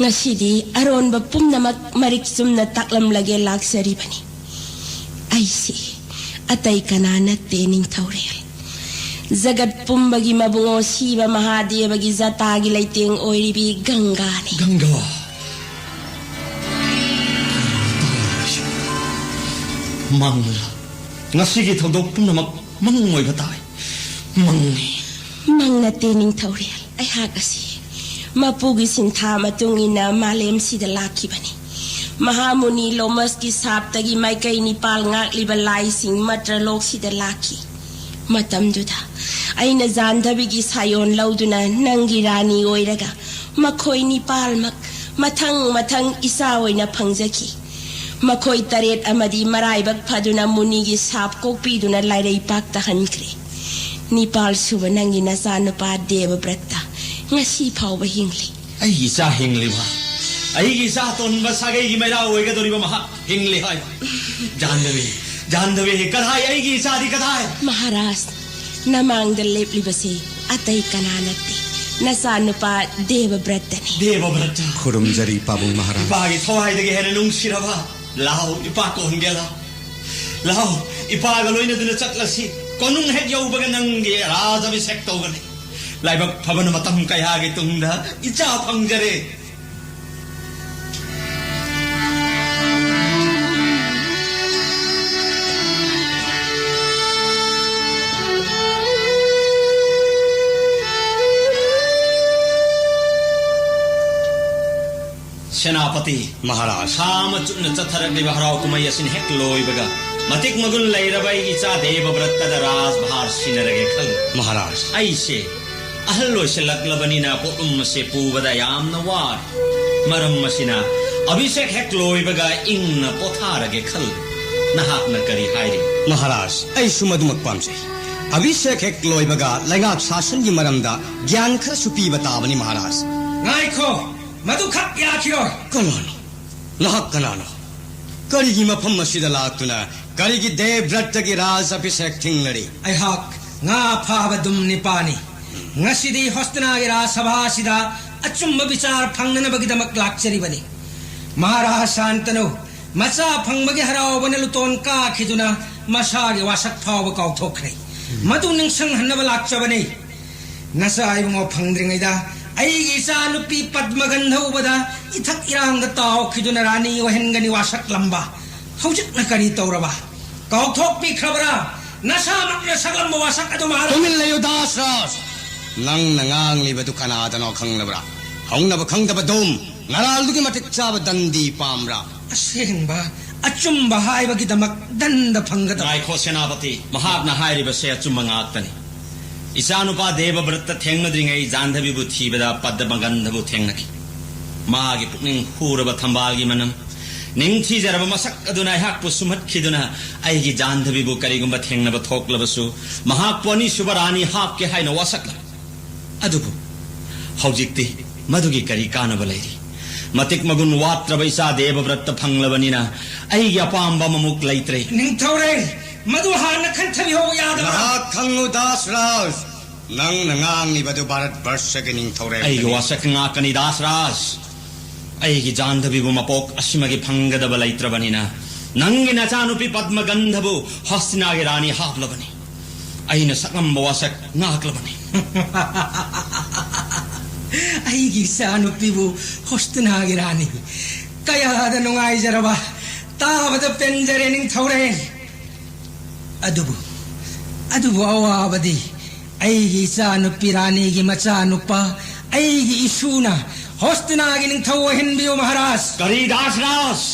ꯉꯁꯤꯗꯤ ꯑꯔꯣꯟꯕ ꯄꯨꯝꯅꯃꯛ ꯃꯔꯤꯛ ꯆꯨꯝꯅ ꯇꯥꯛꯂꯝꯂꯒꯦ ꯂꯥꯛꯆꯔꯤꯕꯅꯤ꯫ ꯑꯩꯁꯤ ꯑꯇꯩ ꯀꯅꯥ ꯅꯠꯇꯦ ꯅꯤꯡꯊꯧꯔꯦꯜ꯫ ꯖꯒꯠ ꯄꯨꯝꯕꯒꯤ ꯃꯕꯨꯡꯉꯣ ꯁꯤꯕ ꯃꯍꯥꯗꯦꯕꯒꯤ ꯖꯇꯥꯒꯤ ꯂꯩꯇꯦꯡ ꯑꯣꯏꯔꯤꯕꯤ ꯒꯪꯒꯥꯅꯤ꯫ ꯒꯪꯒꯥ꯫ ꯃꯪꯂꯥ? ꯉꯁꯤꯒꯤ ꯊꯧꯗꯣꯛ ꯄꯨꯝꯅꯃꯛ ꯃꯪ ꯑꯣꯏꯕ ꯇꯥꯏ꯫ ꯃꯪꯅꯤ꯫ ꯃꯪ ꯅꯠꯇꯦ ꯅꯤꯡꯊꯧꯔꯦꯜ꯫ ꯑꯩꯍꯥꯛ ꯑꯁꯤ ꯃꯄꯨꯒꯤ ꯁꯤꯟꯊꯥ ꯃꯇꯨꯡ ꯏꯟꯅ ꯃꯥꯂꯦꯝꯁꯤꯗ ꯂꯥꯛꯈꯤꯕꯅꯤ꯫ ꯃꯍꯥꯃꯨꯅꯤ ꯂꯣꯃꯁꯀꯤ ꯁꯥꯞꯇꯒꯤ ꯃꯥꯏꯀꯩ ꯅꯤꯄꯥꯜ ꯉꯥꯛꯂꯤꯕ ꯂꯥꯏꯁꯤꯡ ꯃꯇ꯭ꯔꯂꯣꯛꯁꯤꯗ ꯂꯥꯛꯈꯤ꯫ ꯃꯇꯝꯗꯨꯗ ꯑꯩꯅ ꯖꯥꯟꯙꯕꯤꯒꯤ ꯁꯥꯌꯣꯟ ꯂꯧꯗꯨꯅ ꯅꯪꯒꯤ ꯔꯥꯅꯤ ꯑꯣꯏꯔꯒ ꯃꯈꯣꯏ ꯅꯤꯄꯥꯜꯃꯛ ꯃꯊꯪ ꯃꯊꯪ ꯏꯆꯥ ꯑꯣꯏꯅ ꯐꯪꯖꯈꯤ꯫ ꯃꯈꯣꯏ ꯇꯔꯦꯠ ꯑꯃꯗꯤ ꯃꯔꯥꯏꯕꯛ ꯐꯗꯨꯅ ꯃꯨꯅꯤꯒꯤ ꯁꯥꯞ ꯀꯣꯛꯄꯤꯗꯨꯅ ꯂꯥꯏꯔꯩ ꯄꯥꯛ ꯇꯥꯍꯟꯈ꯭ꯔꯦ꯫ ꯅꯤꯄꯥꯜ ꯁꯨꯕ ꯅꯪꯒꯤ ꯅꯆꯥꯅꯨꯄꯥ ꯗꯦꯕꯕ꯭ꯔꯠꯇ ꯉꯁꯤ ꯐꯥꯎꯕ ꯍꯤꯡꯂꯤ꯫ ꯑꯩꯒꯤ ꯏꯆꯥ ꯍꯤꯡꯂꯤꯕ, ꯑꯩꯒꯤ ꯏꯆꯥ ꯑꯇꯣꯟꯕ ꯁꯥꯒꯩꯒꯤ ꯃꯩꯔꯥ ꯑꯣꯏꯒꯗꯧꯔꯤꯕ ꯃꯍꯥꯛ ꯍꯤꯡꯂꯤ ꯍꯥꯏ꯫ ꯖꯥꯟꯗꯕꯤ, ꯖꯥꯟꯗꯕꯤ, ꯀꯗꯥꯏ ꯑꯩꯒꯤ ꯏꯆꯥꯗꯤ ꯀꯗꯥꯏ? ꯃꯍꯥꯔꯥꯖ, ꯅꯃꯥꯡꯗ ꯂꯦꯞꯂꯤꯕꯁꯤ ꯑꯇꯩ ꯀꯅꯥ ꯅꯠꯇꯦ, ꯅꯆꯥꯅꯨꯄꯥ ꯗꯦꯕꯕ꯭ꯔꯠꯇꯅꯤ꯫ ꯗꯦꯕꯕ꯭ꯔꯠꯇ꯫ ꯈꯨꯔꯨꯝꯖꯔꯤ ꯄꯥꯕꯨꯡ ꯃꯍꯥꯔꯥꯖ꯫ ꯏꯄꯥꯒꯤ ꯊꯋꯥꯏꯗꯒꯤ ꯍꯦꯟꯅ ꯅꯨꯡꯁꯤꯔꯕ꯫ ꯂꯥꯎ, ꯏꯄꯥ ꯀꯣꯟꯒꯦ ꯂꯥꯎ꯫ ꯂꯥꯎ, ꯏꯄꯥꯒ ꯂꯣꯏꯅꯗꯨꯅ ꯆꯠꯂꯁꯤ꯫ ꯀꯣꯅꯨꯡ ꯍꯦꯛ ꯌꯧꯕꯒ ꯅꯪꯒꯤ ꯔꯥꯖ ꯑꯚꯤꯁꯦꯛ ꯇꯧꯒꯅꯤ꯫ ꯂꯥꯏꯕꯛ ꯐꯕꯅ ꯃꯇꯝ ꯀꯌꯥꯒꯤ ꯇꯨꯡꯗ ꯏꯆꯥ ꯐꯪꯖꯔꯦ꯫ ꯁꯦꯅꯥꯄꯇꯤ꯫ ꯃꯍꯥꯔꯥꯖ꯫ ꯊꯥ ꯑꯃ ꯆꯨꯞꯅ ꯆꯠꯊꯔꯛꯂꯤꯕ ꯍꯔꯥꯎ ꯀꯨꯝꯍꯩ ꯑꯁꯤꯅ ꯍꯦꯛ ꯂꯣꯏꯕꯒ, ꯃꯇꯤꯛ ꯃꯒꯨꯟ ꯂꯩꯔꯕ ꯑꯩꯒꯤ ꯏꯆꯥ ꯗꯦꯕꯕ꯭ꯔꯠꯇꯗ ꯔꯥꯖꯚꯥꯔ ꯁꯤꯟꯅꯔꯒꯦ ꯈꯜꯂꯤ꯫ ꯃꯍꯥꯔꯥꯖ꯫ ꯑꯩꯁꯦ ꯑꯍꯜ ꯑꯣꯏꯁꯤꯜꯂꯛꯂꯕꯅꯤꯅ ꯄꯣꯠꯂꯨꯝ ꯑꯁꯦ ꯄꯨꯕꯗ ꯌꯥꯝꯅ ꯋꯥꯔꯦ꯫ ꯃꯔꯝ ꯑꯁꯤꯅ, ꯑꯚꯤꯁꯦꯛ ꯍꯦꯛ ꯂꯣꯏꯕꯒ ꯏꯪꯅ ꯄꯣꯊꯥꯔꯒꯦ ꯈꯜꯂꯤ꯫ ꯅꯍꯥꯛꯅ ꯀꯔꯤ ꯍꯥꯏꯔꯤ? ꯃꯍꯥꯔꯥꯖ, ꯑꯩꯁꯨ ꯃꯗꯨꯃꯛ ꯄꯥꯝꯖꯩ꯫ ꯑꯚꯤꯁꯦꯛ ꯍꯦꯛ ꯂꯣꯏꯕꯒ ꯂꯩꯉꯥꯛ ꯁꯥꯁꯟꯒꯤ ꯃꯔꯝꯗ ꯒ꯭ꯌꯥꯟ ꯈꯔꯁꯨ ꯄꯤꯕ ꯇꯥꯕꯅꯤ, ꯃꯍꯥꯔꯥꯖ꯫ ꯉꯥꯏꯈꯣ, ꯃꯗꯨꯈꯛ ꯌꯥꯈꯤꯔꯣꯏ꯫ ꯀꯅꯥꯅꯣ? ꯅꯍꯥꯛ ꯀꯅꯥꯅꯣ? ꯀꯔꯤꯒꯤ ꯃꯐꯝ ꯑꯁꯤꯗ ꯂꯥꯛꯇꯨꯅ ꯀꯔꯤꯒꯤ ꯗꯦꯕꯕ꯭ꯔꯠꯇꯒꯤ ꯔꯥꯖ ꯑꯚꯤꯁꯦꯛ ꯊꯤꯡꯂꯔꯤ? ꯑꯩꯍꯥꯛ ꯉꯥ ꯐꯥꯕ ꯗꯨꯝ ꯅꯤꯄꯥꯅꯤ꯫ ꯉꯁꯤꯗꯤ ꯍꯣꯁꯇꯤꯅꯥꯒꯤ ꯔꯥꯖ ꯁꯚꯥ ꯑꯁꯤꯗ ꯑꯆꯨꯝꯕ ꯕꯤꯆꯥꯔ ꯐꯪꯅꯅꯕꯒꯤꯗꯃꯛ ꯂꯥꯛꯆꯔꯤꯕꯅꯤ꯫ ꯃꯍꯥꯔꯥꯖ ꯁꯥꯟꯇꯅꯨ ꯃꯆꯥ ꯐꯪꯕꯒꯤ ꯍꯔꯥꯎꯕꯅ ꯂꯨꯇꯣꯟ ꯀꯥꯈꯤꯗꯨꯅ ꯃꯁꯥꯒꯤ ꯋꯥꯁꯛ ꯐꯥꯎꯕ ꯀꯥꯎꯊꯣꯛꯈ꯭ꯔꯦ꯫ ꯃꯗꯨ ꯅꯤꯡꯁꯤꯡꯍꯟꯅꯕ ꯂꯥꯛꯆꯕꯅꯤ꯫ ꯅꯆꯥ ꯏꯕꯨꯡꯉꯣ ꯐꯪꯗ꯭ꯔꯤꯉꯩꯗ ꯑꯩꯒꯤ ꯏꯆꯥ ꯅꯨꯄꯤ ꯄꯗꯃꯒꯟꯙ ꯎꯕꯗ ꯏꯊꯛ ꯏꯔꯥꯡꯗ ꯇꯥꯎꯈꯤꯗꯨꯅ ꯔꯥꯅꯤ ꯑꯣꯏꯍꯟꯒꯅꯤ ꯋꯥꯁꯛꯂꯝꯕ꯫ ꯍꯧꯖꯤꯛꯅ ꯀꯔꯤ ꯇꯧꯔꯕ? ꯀꯥꯎꯊꯣꯛꯄꯤꯈ꯭ꯔꯕ꯭ꯔꯥ? ꯅꯁꯥꯃꯛꯅ ꯁꯛꯂꯝꯕ ꯋꯥꯁꯛ ꯑꯗꯨ ꯃꯍꯥꯔꯥꯖ꯫ ꯇꯨꯃꯤꯟ ꯂꯩꯌꯨ, ꯗꯥꯁ ꯔꯥꯖ꯫ ꯅꯪꯅ ꯉꯥꯡꯂꯤꯕꯗꯨ ꯀꯅꯥꯗꯅꯣ ꯈꯪꯂꯕ꯭ꯔꯥ? ꯍꯧꯅꯕ ꯈꯪꯗꯕ ꯗꯨꯝ꯫ ꯅꯔꯥꯜꯗꯨꯒꯤ ꯃꯇꯤꯛ ꯆꯥꯕ ꯗꯟꯗꯤ ꯄꯥꯝꯕ꯭ꯔꯥ? ꯑꯁꯦꯡꯕ ꯑꯆꯨꯝꯕ ꯍꯥꯏꯕꯒꯤꯗꯃꯛ ꯗꯟꯗ ꯐꯪꯒꯗꯕ꯫ ꯉꯥꯏꯈꯣ ꯁꯦꯅꯥꯄꯇꯤ, ꯃꯍꯥꯛꯅ ꯍꯥꯏꯔꯤꯕꯁꯦ ꯑꯆꯨꯝꯕ ꯉꯥꯛꯇꯅꯤ꯫ ꯏꯆꯥꯅꯨꯄꯥ ꯗꯦꯕꯕ꯭ꯔꯠꯇ ꯊꯦꯡꯅꯗ꯭ꯔꯤꯉꯩ ꯖꯥꯟꯙꯕꯤꯕꯨ ꯊꯤꯕꯗ ꯄꯗꯃꯒꯟꯙꯕꯨ ꯊꯦꯡꯅꯈꯤ꯫ ꯃꯥꯒꯤ ꯄꯨꯛꯅꯤꯡ ꯍꯨꯔꯕ ꯊꯝꯕꯥꯜꯒꯤ ꯃꯅꯝ, ꯅꯤꯡꯊꯤꯖꯔꯕ ꯃꯁꯛ ꯑꯗꯨꯅ ꯑꯩꯍꯥꯛꯄꯨ ꯁꯨꯝꯍꯠꯈꯤꯗꯨꯅ ꯑꯩꯒꯤ ꯖꯥꯟꯙꯕꯤꯕꯨ ꯀꯔꯤꯒꯨꯝꯕ ꯊꯦꯡꯅꯕ ꯊꯣꯛꯂꯕꯁꯨ ꯃꯍꯥꯛꯄꯨ ꯑꯅꯤꯁꯨꯕ ꯔꯥꯅꯤ ꯍꯥꯞꯀꯦ ꯍꯥꯏꯅ ꯋꯥꯁꯛꯂꯦ꯫ ꯑꯗꯨꯕꯨ ꯍꯧꯖꯤꯛꯇꯤ ꯃꯗꯨꯒꯤ ꯀꯔꯤ ꯀꯥꯟꯅꯕ ꯂꯩꯔꯤ? ꯃꯇꯤꯛ ꯃꯒꯨꯟ ꯋꯥꯠꯇ꯭ꯔꯕ ꯏꯆꯥ ꯗꯦꯕꯕ꯭ꯔꯠꯇ ꯐꯪꯂꯕꯅꯤꯅ ꯑꯩꯒꯤ ꯑꯄꯥꯝꯕ ꯑꯃꯃꯨꯛ ꯂꯩꯇ꯭ꯔꯦ꯫ ꯅꯤꯡꯊꯧꯔꯦꯜ, ꯃꯗꯨ ꯍꯥꯟꯅ ꯈꯟꯊꯕꯤꯍꯧꯕ ꯌꯥꯗꯕ꯭ꯔꯥ? ꯉꯥꯏꯍꯥꯛ ꯈꯪꯉꯨ ꯗꯥꯁꯔꯥꯖ꯫ ꯅꯪꯅ ꯉꯥꯡꯂꯤꯕꯗꯨ ꯚꯥꯔꯠ ꯕꯔꯁꯒꯤ ꯅꯤꯡꯊꯧꯔꯦꯜ ꯑꯩꯒꯤ ꯋꯥꯁꯛ ꯉꯥꯛꯀꯅꯤ ꯗꯥꯁꯔꯥꯖ꯫ ꯑꯩꯒꯤ ꯖꯥꯟꯙꯕꯤꯕꯨ ꯃꯄꯣꯛ ꯑꯁꯤꯃꯒꯤ ꯐꯪꯒꯗꯕ ꯂꯩꯇ꯭ꯔꯕꯅꯤꯅ ꯅꯪꯒꯤ ꯅꯆꯥꯅꯨꯄꯤ ꯄꯗꯃꯒꯟꯙꯕꯨ ꯍꯁꯇꯤꯅꯥꯒꯤ ꯔꯥꯅꯤ ꯍꯥꯞꯂꯕꯅꯤ꯫ ꯑꯩꯅ ꯁꯛꯂꯝꯕ ꯋꯥꯁꯛ ꯉꯥꯛꯂꯕꯅꯤ꯫ ꯑꯩꯒꯤ ꯏꯆꯥꯅꯨꯄꯤꯕꯨ ꯍꯣꯁꯇꯤꯅꯥꯒꯤ ꯔꯥꯅꯤ꯫ ꯀꯌꯥꯗ ꯅꯨꯡꯉꯥꯏꯖꯔꯕ! ꯇꯥꯕꯗ ꯄꯦꯟꯖꯔꯦ ꯅꯤꯡꯊꯧꯔꯦꯜ꯫ ꯑꯗꯨꯕꯨ, ꯑꯗꯨꯕꯨ ꯑꯋꯥꯕꯗꯤ ꯑꯩꯒꯤ ꯏꯆꯥꯅꯨꯄꯤ ꯔꯥꯅꯤꯒꯤ ꯃꯆꯥꯅꯨꯄꯥ ꯑꯩꯒꯤ ꯏꯁꯨꯅ ꯍꯣꯁꯇꯤꯅꯥꯒꯤ ꯅꯤꯡꯊꯧ ꯑꯣꯏꯍꯟꯕꯤꯌꯨ ꯃꯍꯥꯔꯥꯖ꯫ ꯀꯔꯤ ꯗꯥꯁꯔꯥꯖ?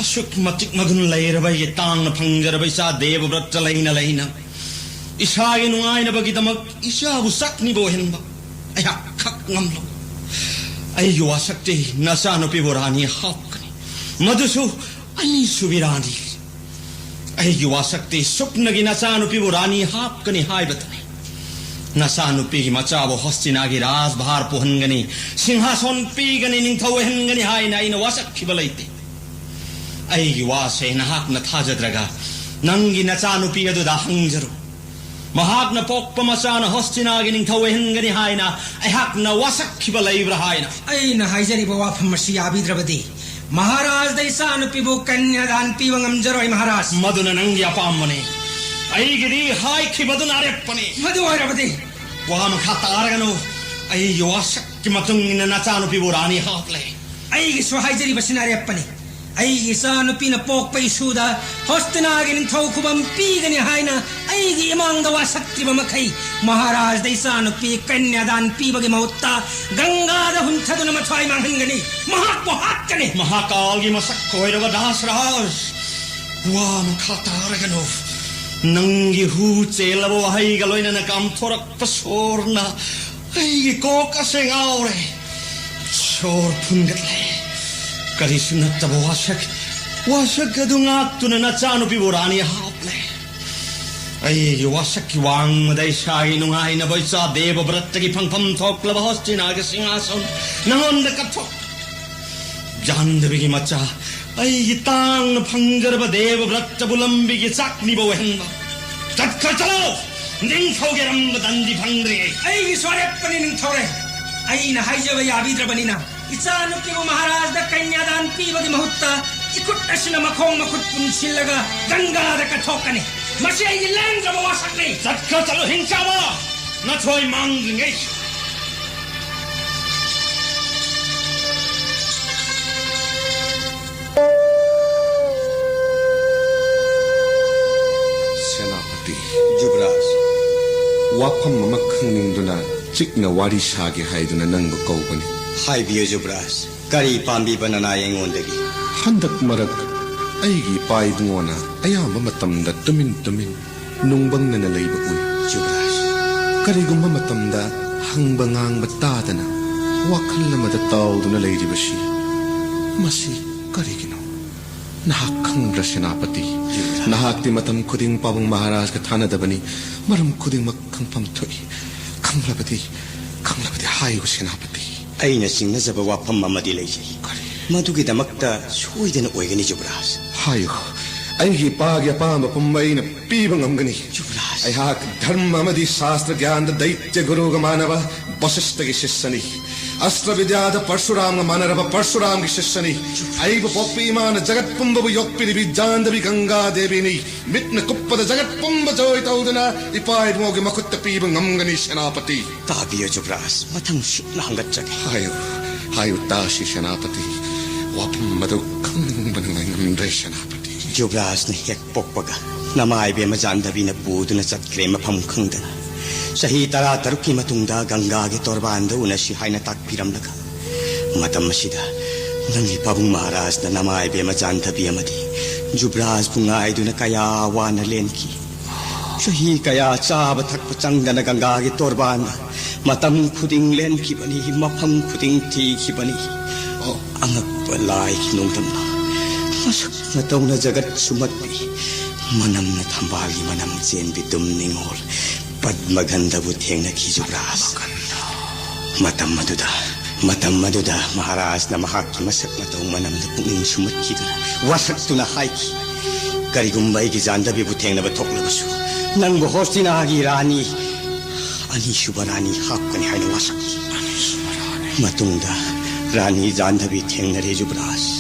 ꯑꯁꯨꯛ ꯃꯇꯤꯛ ꯃꯒꯨꯟ ꯂꯩꯔꯕ ꯑꯩꯒꯤ ꯇꯥꯡꯅ ꯐꯪꯖꯔꯕ ꯏꯆꯥ ꯗꯦꯕꯕ꯭ꯔꯠꯇ ꯂꯩꯅ ꯂꯩꯅ ꯏꯁꯥꯒꯤ ꯅꯨꯡꯉꯥꯏꯅꯕꯒꯤꯗꯃꯛ ꯏꯆꯥꯕꯨ ꯆꯥꯛꯅꯤꯕ ꯑꯣꯏꯍꯟꯕ ꯑꯩꯍꯥꯛ ꯈꯛ ꯉꯝꯂꯣꯏ꯫ ꯑꯩꯒꯤ ꯋꯥꯁꯛꯇꯤ ꯅꯆꯥꯅꯨꯄꯤꯕꯨ ꯔꯥꯅꯤ ꯍꯥꯞꯀꯅꯤ, ꯃꯗꯨꯁꯨ ꯑꯅꯤꯁꯨꯕꯤ ꯔꯥꯅꯤ꯫ ꯑꯩꯒꯤ ꯋꯥꯁꯛꯇꯤ ꯁꯨꯞꯅꯒꯤ ꯅꯆꯥꯅꯨꯄꯤꯕꯨ ꯔꯥꯅꯤ ꯍꯥꯞꯀꯅꯤ ꯍꯥꯏꯕꯇꯅꯤ꯫ ꯅꯆꯥꯅꯨꯄꯤꯒꯤ ꯃꯆꯥꯕꯨ ꯍꯣꯁꯇꯤꯅꯥꯒꯤ ꯔꯥꯖꯚꯥꯔ ꯄꯨꯍꯟꯒꯅꯤ, ꯁꯤꯡꯍꯥꯁꯣꯟ ꯄꯤꯒꯅꯤ, ꯅꯤꯡꯊꯧ ꯑꯣꯏꯍꯟꯒꯅꯤ ꯍꯥꯏꯅ ꯑꯩꯅ ꯋꯥꯁꯛꯈꯤꯕ ꯂꯩꯇꯦ꯫ ꯑꯩꯒꯤ ꯋꯥꯁꯦ ꯅꯍꯥꯛꯅ ꯊꯥꯖꯗ꯭ꯔꯒ ꯅꯪꯒꯤ ꯅꯆꯥꯅꯨꯄꯤ ꯑꯗꯨꯗ ꯍꯪꯖꯔꯨ꯫ ꯃꯍꯥꯛꯅ ꯄꯣꯛꯄ ꯃꯆꯥꯅ ꯍꯣꯁꯇꯤꯅꯥꯒꯤ ꯅꯤꯡꯊꯧ ꯑꯣꯏꯍꯟꯒꯅꯤ ꯍꯥꯏꯅ ꯑꯩꯍꯥꯛꯅ ꯋꯥꯁꯛꯈꯤꯕ ꯂꯩꯕ꯭ꯔꯥ ꯍꯥꯏꯅ꯫ ꯑꯩꯅ ꯍꯥꯏꯖꯔꯤꯕ ꯋꯥꯐꯝ ꯑꯁꯤ ꯌꯥꯕꯤꯗ꯭ꯔꯕꯗꯤ ꯃꯍꯥꯔꯥꯖꯗ ꯏꯆꯥꯅꯨꯄꯤꯕꯨ ꯀꯟꯌꯥꯗꯥꯟ ꯄꯤꯕ ꯉꯝꯖꯔꯣꯏ ꯃꯍꯥꯔꯥꯖ꯫ ꯃꯗꯨꯅ ꯅꯪꯒꯤ ꯑꯄꯥꯝꯕꯅꯤ꯫ ꯑꯩꯒꯤꯗꯤ ꯍꯥꯏꯈꯤꯕꯗꯨꯅ ꯑꯔꯦꯞꯄꯅꯤ꯫ ꯃꯗꯨ ꯑꯣꯏꯔꯕꯗꯤ ꯋꯥ ꯃꯈꯥ ꯇꯥꯔꯒꯅꯨ꯫ ꯑꯩꯒꯤ ꯋꯥꯁꯛꯀꯤ ꯃꯇꯨꯡ ꯏꯟꯅ ꯅꯆꯥꯅꯨꯄꯤꯕꯨ ꯔꯥꯅꯤ ꯍꯥꯞꯂꯦ꯫ ꯑꯩꯒꯤꯁꯨ ꯍꯥꯏꯖꯔꯤꯕꯁꯤꯅ ꯑꯔꯦꯞꯄꯅꯤ꯫ ꯑꯩꯒꯤ ꯏꯆꯥꯅꯨꯄꯤꯅ ꯄꯣꯛꯄ ꯏꯁꯨꯗ ꯍꯣꯁꯇꯤꯅꯥꯒꯤ ꯅꯤꯡꯊꯧ ꯈꯨꯕꯝ ꯄꯤꯒꯅꯤ ꯍꯥꯏꯅ ꯑꯩꯒꯤ ꯏꯃꯥꯡꯗ ꯋꯥꯁꯛꯇ꯭ꯔꯤꯕ ꯃꯈꯩ, ꯃꯍꯥꯔꯥꯖꯗ ꯏꯆꯥꯅꯨꯄꯤ ꯀꯟꯌꯥꯗꯥꯟ ꯄꯤꯕꯒꯤ ꯃꯍꯨꯠꯇ ꯒꯪꯒꯥꯗ ꯍꯨꯟꯊꯗꯨꯅ ꯃꯊ꯭ꯋꯥꯏ ꯃꯥꯡꯍꯟꯒꯅꯤ꯫ ꯃꯍꯥꯛꯄꯨ ꯍꯥꯠꯀꯅꯤ꯫ ꯃꯍꯥꯀꯥꯜꯒꯤ ꯃꯁꯛ ꯑꯣꯏꯔꯕ ꯗꯥꯁꯔꯥꯖ, ꯋꯥ ꯃꯈꯥ ꯇꯥꯔꯒꯅꯨ꯫ ꯅꯪꯒꯤ ꯍꯨ ꯆꯦꯜꯂꯕ ꯋꯥꯍꯩꯒ ꯂꯣꯏꯅꯅ ꯀꯥꯝꯊꯣꯔꯛꯄ ꯁꯣꯔꯅ ꯑꯩꯒꯤ ꯀꯣꯛ ꯑꯁꯦ ꯉꯥꯎꯔꯦ꯫ ꯁꯣꯔ ꯐꯨꯟꯒꯠꯂꯦ꯫ ꯀꯔꯤꯁꯨ ꯅꯠꯇꯕ ꯋꯥꯁꯛ, ꯋꯥꯁꯛ ꯑꯗꯨ ꯉꯥꯛꯇꯨꯅ ꯅꯆꯥꯅꯨꯄꯤꯕꯨ ꯔꯥꯅꯤ ꯍꯥꯞꯂꯦ꯫ ꯑꯩꯒꯤ ꯋꯥꯁꯛꯀꯤ ꯋꯥꯡꯃꯗ ꯏꯁꯥꯒꯤ ꯅꯨꯡꯉꯥꯏꯅꯕ ꯏꯆꯥ ꯗꯦꯕ ꯕ꯭ꯔꯠꯇꯒꯤ ꯐꯪꯐꯝ ꯊꯣꯛꯂꯕ ꯍꯣꯁꯇꯤꯅꯥꯒꯤ ꯁꯤꯡꯍꯥꯁꯟ ꯅꯉꯣꯟꯗ ꯀꯠꯊꯣꯛ꯫ ꯌꯥꯟꯗꯕꯒꯤ ꯃꯆꯥ, ꯑꯩꯒꯤ ꯇꯥꯡꯅ ꯐꯪꯖꯔꯕ ꯗꯦꯕ ꯕ꯭ꯔꯠꯇꯕꯨ ꯂꯝꯕꯤꯒꯤ ꯆꯥꯛꯅꯤꯕ ꯑꯣꯏꯍꯟꯕ꯫ ꯆꯠꯈ꯭ꯔ ꯆꯠꯂꯣ! ꯅꯤꯡꯊꯧꯒꯤ ꯑꯔꯝꯕ ꯗꯟꯗꯤ ꯐꯪꯗ꯭ꯔꯤꯉꯩ꯫ ꯑꯩꯒꯤꯁꯨ ꯑꯔꯦꯞꯄꯅꯤ ꯅꯤꯡꯊꯧꯔꯦ꯫ ꯑꯩꯅ ꯍꯥꯏꯖꯕ ꯌꯥꯕꯤꯗ꯭ꯔꯕꯅꯤꯅ ꯏꯆꯥꯅꯨꯄꯤꯕꯨ ꯃꯍꯥꯔꯥꯖꯗ ꯀꯟꯌꯥꯗꯥꯟ ꯄꯤꯕꯒꯤ ꯃꯍꯨꯠꯇ ꯏꯈꯨꯠ ꯑꯁꯤꯅ ꯃꯈꯣꯡ ꯃꯈꯨꯠ ꯄꯨꯟꯁꯤꯜꯂꯒ ꯒꯪꯒꯥꯗ ꯀꯠꯊꯣꯛꯀꯅꯤ꯫ ꯃꯁꯤ ꯑꯩꯒꯤ ꯂꯦꯡꯗ꯭ꯔꯕ ꯋꯥꯁꯛꯅꯤ꯫ ꯆꯠꯈ꯭ꯔ ꯆꯠꯂꯣ ꯍꯤꯡꯆꯥꯕ! ꯅꯊꯣꯏ ꯃꯥꯡꯗ꯭ꯔꯤꯉꯩ꯫ ꯁꯦꯅꯥꯄꯇꯤ꯫ ꯖꯨꯕ꯭ꯔꯥꯖ꯫ ꯋꯥꯐꯝ ꯑꯃ ꯈꯪꯅꯤꯡꯗꯨꯅ ꯆꯤꯛꯅ ꯋꯥꯔꯤ ꯁꯥꯒꯦ ꯍꯥꯏꯗꯨꯅ ꯅꯪꯕꯨ ꯀꯧꯕꯅꯤ꯫ ꯍꯥꯏꯕꯤꯌꯨ ꯖꯨꯕ꯭ꯔꯥꯖ, ꯀꯔꯤ ꯄꯥꯝꯕꯤꯕ ꯅꯅꯥꯏ ꯑꯩꯉꯣꯟꯗꯒꯤ? ꯍꯟꯗꯛ ꯃꯔꯛ ꯑꯩꯒꯤ ꯏꯄꯥ ꯏꯕꯨꯡꯉꯣꯅ ꯑꯌꯥꯝꯕ ꯃꯇꯝꯗ ꯇꯨꯃꯤꯟ ꯇꯨꯃꯤꯟ ꯅꯨꯡꯕꯪꯅꯅ ꯂꯩꯕ ꯎꯏ꯫ ꯖꯨꯕ꯭ꯔꯥꯖ꯫ ꯀꯔꯤꯒꯨꯝꯕ ꯃꯇꯝꯗ ꯍꯪꯕ ꯉꯥꯡꯕ ꯇꯥꯗꯅ ꯋꯥꯈꯜ ꯑꯃꯗ ꯇꯥꯎꯗꯨꯅ ꯂꯩꯔꯤꯕꯁꯤ ꯃꯁꯤ ꯀꯔꯤꯒꯤꯅꯣ? ꯅꯍꯥꯛ ꯈꯪꯕ꯭ꯔꯥ ꯁꯦꯅꯥꯄꯇꯤ? ꯖꯨꯕ꯭ꯔꯥꯖ꯫ ꯅꯍꯥꯛꯇꯤ ꯃꯇꯝ ꯈꯨꯗꯤꯡ ꯄꯥꯕꯨꯡ ꯃꯍꯥꯔꯥꯖꯒ ꯊꯥꯅꯗꯕꯅꯤ꯫ ꯃꯔꯝ ꯈꯨꯗꯤꯡꯃꯛ ꯈꯪꯐꯝ ꯊꯣꯛꯏ꯫ ꯈꯪꯂꯕꯗꯤ, ꯈꯪꯂꯕꯗꯤ ꯍꯥꯏꯌꯨ ꯁꯦꯅꯥꯄꯇꯤ꯫ ꯑꯩꯅ ꯆꯤꯡꯅꯖꯕ ꯋꯥꯐꯝ ꯑꯃꯗꯤ ꯂꯩꯖꯩ꯫ ꯀꯔꯤ? ꯃꯗꯨꯒꯤꯗꯃꯛꯇ ꯁꯣꯏꯗꯅ ꯑꯣꯏꯒꯅꯤ ꯖꯨꯕ꯭ꯔꯥꯖ꯫ ꯍꯥꯏꯌꯨ꯫ ꯑꯩꯒꯤ ꯏꯄꯥꯒꯤ ꯑꯄꯥꯝꯕ ꯄꯨꯝꯕ ꯑꯩꯅ ꯄꯤꯕ ꯉꯝꯒꯅꯤ꯫ ꯖꯨꯕ꯭ꯔꯥꯖ꯫ ꯑꯩꯍꯥꯛ ꯙꯔꯃ ꯑꯃꯗꯤ ꯁꯥꯁꯇ꯭ꯔ ꯒ꯭ꯌꯥꯟꯗ ꯗꯩꯇ꯭ꯌ ꯒꯨꯔꯨꯒ ꯃꯥꯟꯅꯕ ꯕꯁꯤꯁ꯭ꯇꯒꯤ ꯁꯤꯁ꯭ꯌꯅꯤ꯫ ꯑꯁꯇ꯭ꯔ ꯕꯤꯗ꯭ꯌꯥꯗ ꯄꯔꯁꯨꯔꯥꯝꯒ ꯃꯥꯟꯅꯔꯕ ꯄꯔꯁꯨꯔꯥꯝꯒꯤ ꯁꯤꯁ꯭ꯌꯅꯤ꯫ ꯑꯩꯕꯨ ꯄꯣꯛꯄꯤ ꯏꯃꯥꯅ ꯖꯒꯠ ꯄꯨꯝꯕꯕꯨ ꯌꯣꯛꯄꯤꯔꯤꯕꯤ ꯖꯥꯟꯗꯕꯤ ꯒꯪꯒꯥ ꯗꯦꯕꯤꯅꯤ꯫ ꯃꯤꯠꯅ ꯀꯨꯞꯄꯗ ꯖꯒꯠ ꯄꯨꯝꯕ ꯖꯣꯏ ꯇꯧꯗꯨꯅ ꯏꯄꯥ ꯏꯕꯨꯡꯉꯣꯒꯤ ꯃꯈꯨꯠꯇ ꯄꯤꯕ ꯉꯝꯒꯅꯤ ꯁꯦꯅꯥꯄꯇꯤ꯫ ꯇꯥꯕꯤꯌꯨ ꯖꯨꯕ꯭ꯔꯥꯖ, ꯃꯊꯪ ꯁꯨꯞꯅ ꯍꯪꯒꯠꯆꯒꯦ꯫ ꯍꯥꯏꯌꯨ, ꯍꯥꯏꯌꯨ ꯇꯥꯁꯤ ꯁꯦꯅꯥꯄꯇꯤ꯫ ꯋꯥꯐꯝ ꯑꯗꯨ ꯈꯪꯅꯤꯡ ꯉꯝꯗ꯭ꯔꯦ ꯁꯦꯅꯥꯄꯇꯤ꯫ ꯖꯨꯕ꯭ꯔꯥꯖꯅ ꯍꯦꯛ ꯄꯣꯛꯄꯒ ꯅꯃꯥ ꯏꯕꯦꯝꯃ ꯖꯥꯟꯗꯕꯤꯅ ꯄꯨꯗꯨꯅ ꯆꯠꯈ꯭ꯔꯦ ꯃꯐꯝ ꯈꯪꯗꯅ꯫ ꯆꯍꯤ ꯇꯔꯥ ꯇꯔꯨꯛꯀꯤ ꯃꯇꯨꯡꯗ ꯒꯪꯒꯥꯒꯤ ꯇꯣꯔꯕꯥꯟꯗ ꯎꯅꯁꯤ ꯍꯥꯏꯅ ꯇꯥꯛꯄꯤꯔꯝꯂꯒ, ꯃꯇꯝ ꯑꯁꯤꯗ ꯅꯪꯒꯤ ꯄꯥꯕꯨꯡ ꯃꯍꯥꯔꯥꯖꯅ ꯅꯃꯥ ꯏꯕꯦꯝꯃ ꯖꯥꯟꯗꯕꯤ ꯑꯃꯗꯤ ꯖꯨꯕ꯭ꯔꯥꯖꯄꯨ ꯉꯥꯏꯗꯨꯅ ꯀꯌꯥ ꯋꯥꯅ ꯂꯦꯟꯈꯤ꯫ ꯆꯍꯤ ꯀꯌꯥ ꯆꯥꯕ ꯊꯛꯄ ꯆꯪꯗꯅ ꯒꯪꯒꯥꯒꯤ ꯇꯣꯔꯕꯥꯟꯗ ꯃꯇꯝ ꯈꯨꯗꯤꯡ ꯂꯦꯟꯈꯤꯕꯅꯤ, ꯃꯐꯝ ꯈꯨꯗꯤꯡ ꯊꯤꯈꯤꯕꯅꯤ꯫ ꯑꯉꯛꯄ ꯂꯥꯏꯒꯤ ꯅꯣꯡꯗꯝꯅ ꯃꯁꯛ ꯃꯇꯧꯅ ꯖꯒꯠ ꯁꯨꯝꯍꯠꯄꯤ, ꯃꯅꯝꯅ ꯊꯝꯕꯥꯜꯒꯤ ꯃꯅꯝ ꯆꯦꯟꯕꯤ ꯗꯨꯝ ꯅꯤꯉꯣꯜ ꯄꯗꯃꯒꯟꯙꯕꯨ ꯊꯦꯡꯅꯈꯤ ꯖꯨꯕ꯭ꯔꯥꯖ꯫ ꯃꯇꯝ ꯑꯗꯨꯗ, ꯃꯇꯝ ꯑꯗꯨꯗ ꯃꯍꯥꯔꯥꯖꯅ ꯃꯍꯥꯛꯀꯤ ꯃꯁꯛ ꯃꯇꯧ ꯃꯅꯝꯗ ꯄꯨꯛꯅꯤꯡ ꯁꯨꯝꯍꯠꯈꯤꯗꯨꯅ ꯋꯥꯁꯛꯇꯨꯅ ꯍꯥꯏꯈꯤ, "ꯀꯔꯤꯒꯨꯝꯕ ꯑꯩꯒꯤ ꯖꯥꯟꯗꯕꯤꯕꯨ ꯊꯦꯡꯅꯕ ꯊꯣꯛꯂꯕꯁꯨ, ꯅꯪꯕꯨ ꯍꯣꯁꯇꯤꯅꯥꯒꯤ ꯔꯥꯅꯤ, ꯑꯅꯤꯁꯨꯕ ꯔꯥꯅꯤ ꯍꯥꯞꯀꯅꯤ" ꯍꯥꯏꯅ ꯋꯥꯁꯛꯈꯤ꯫ ꯃꯇꯨꯡꯗ ꯔꯥꯅꯤ ꯖꯥꯟꯗꯕꯤ ꯊꯦꯡꯅꯔꯦ ꯖꯨꯕ꯭ꯔꯥꯖ꯫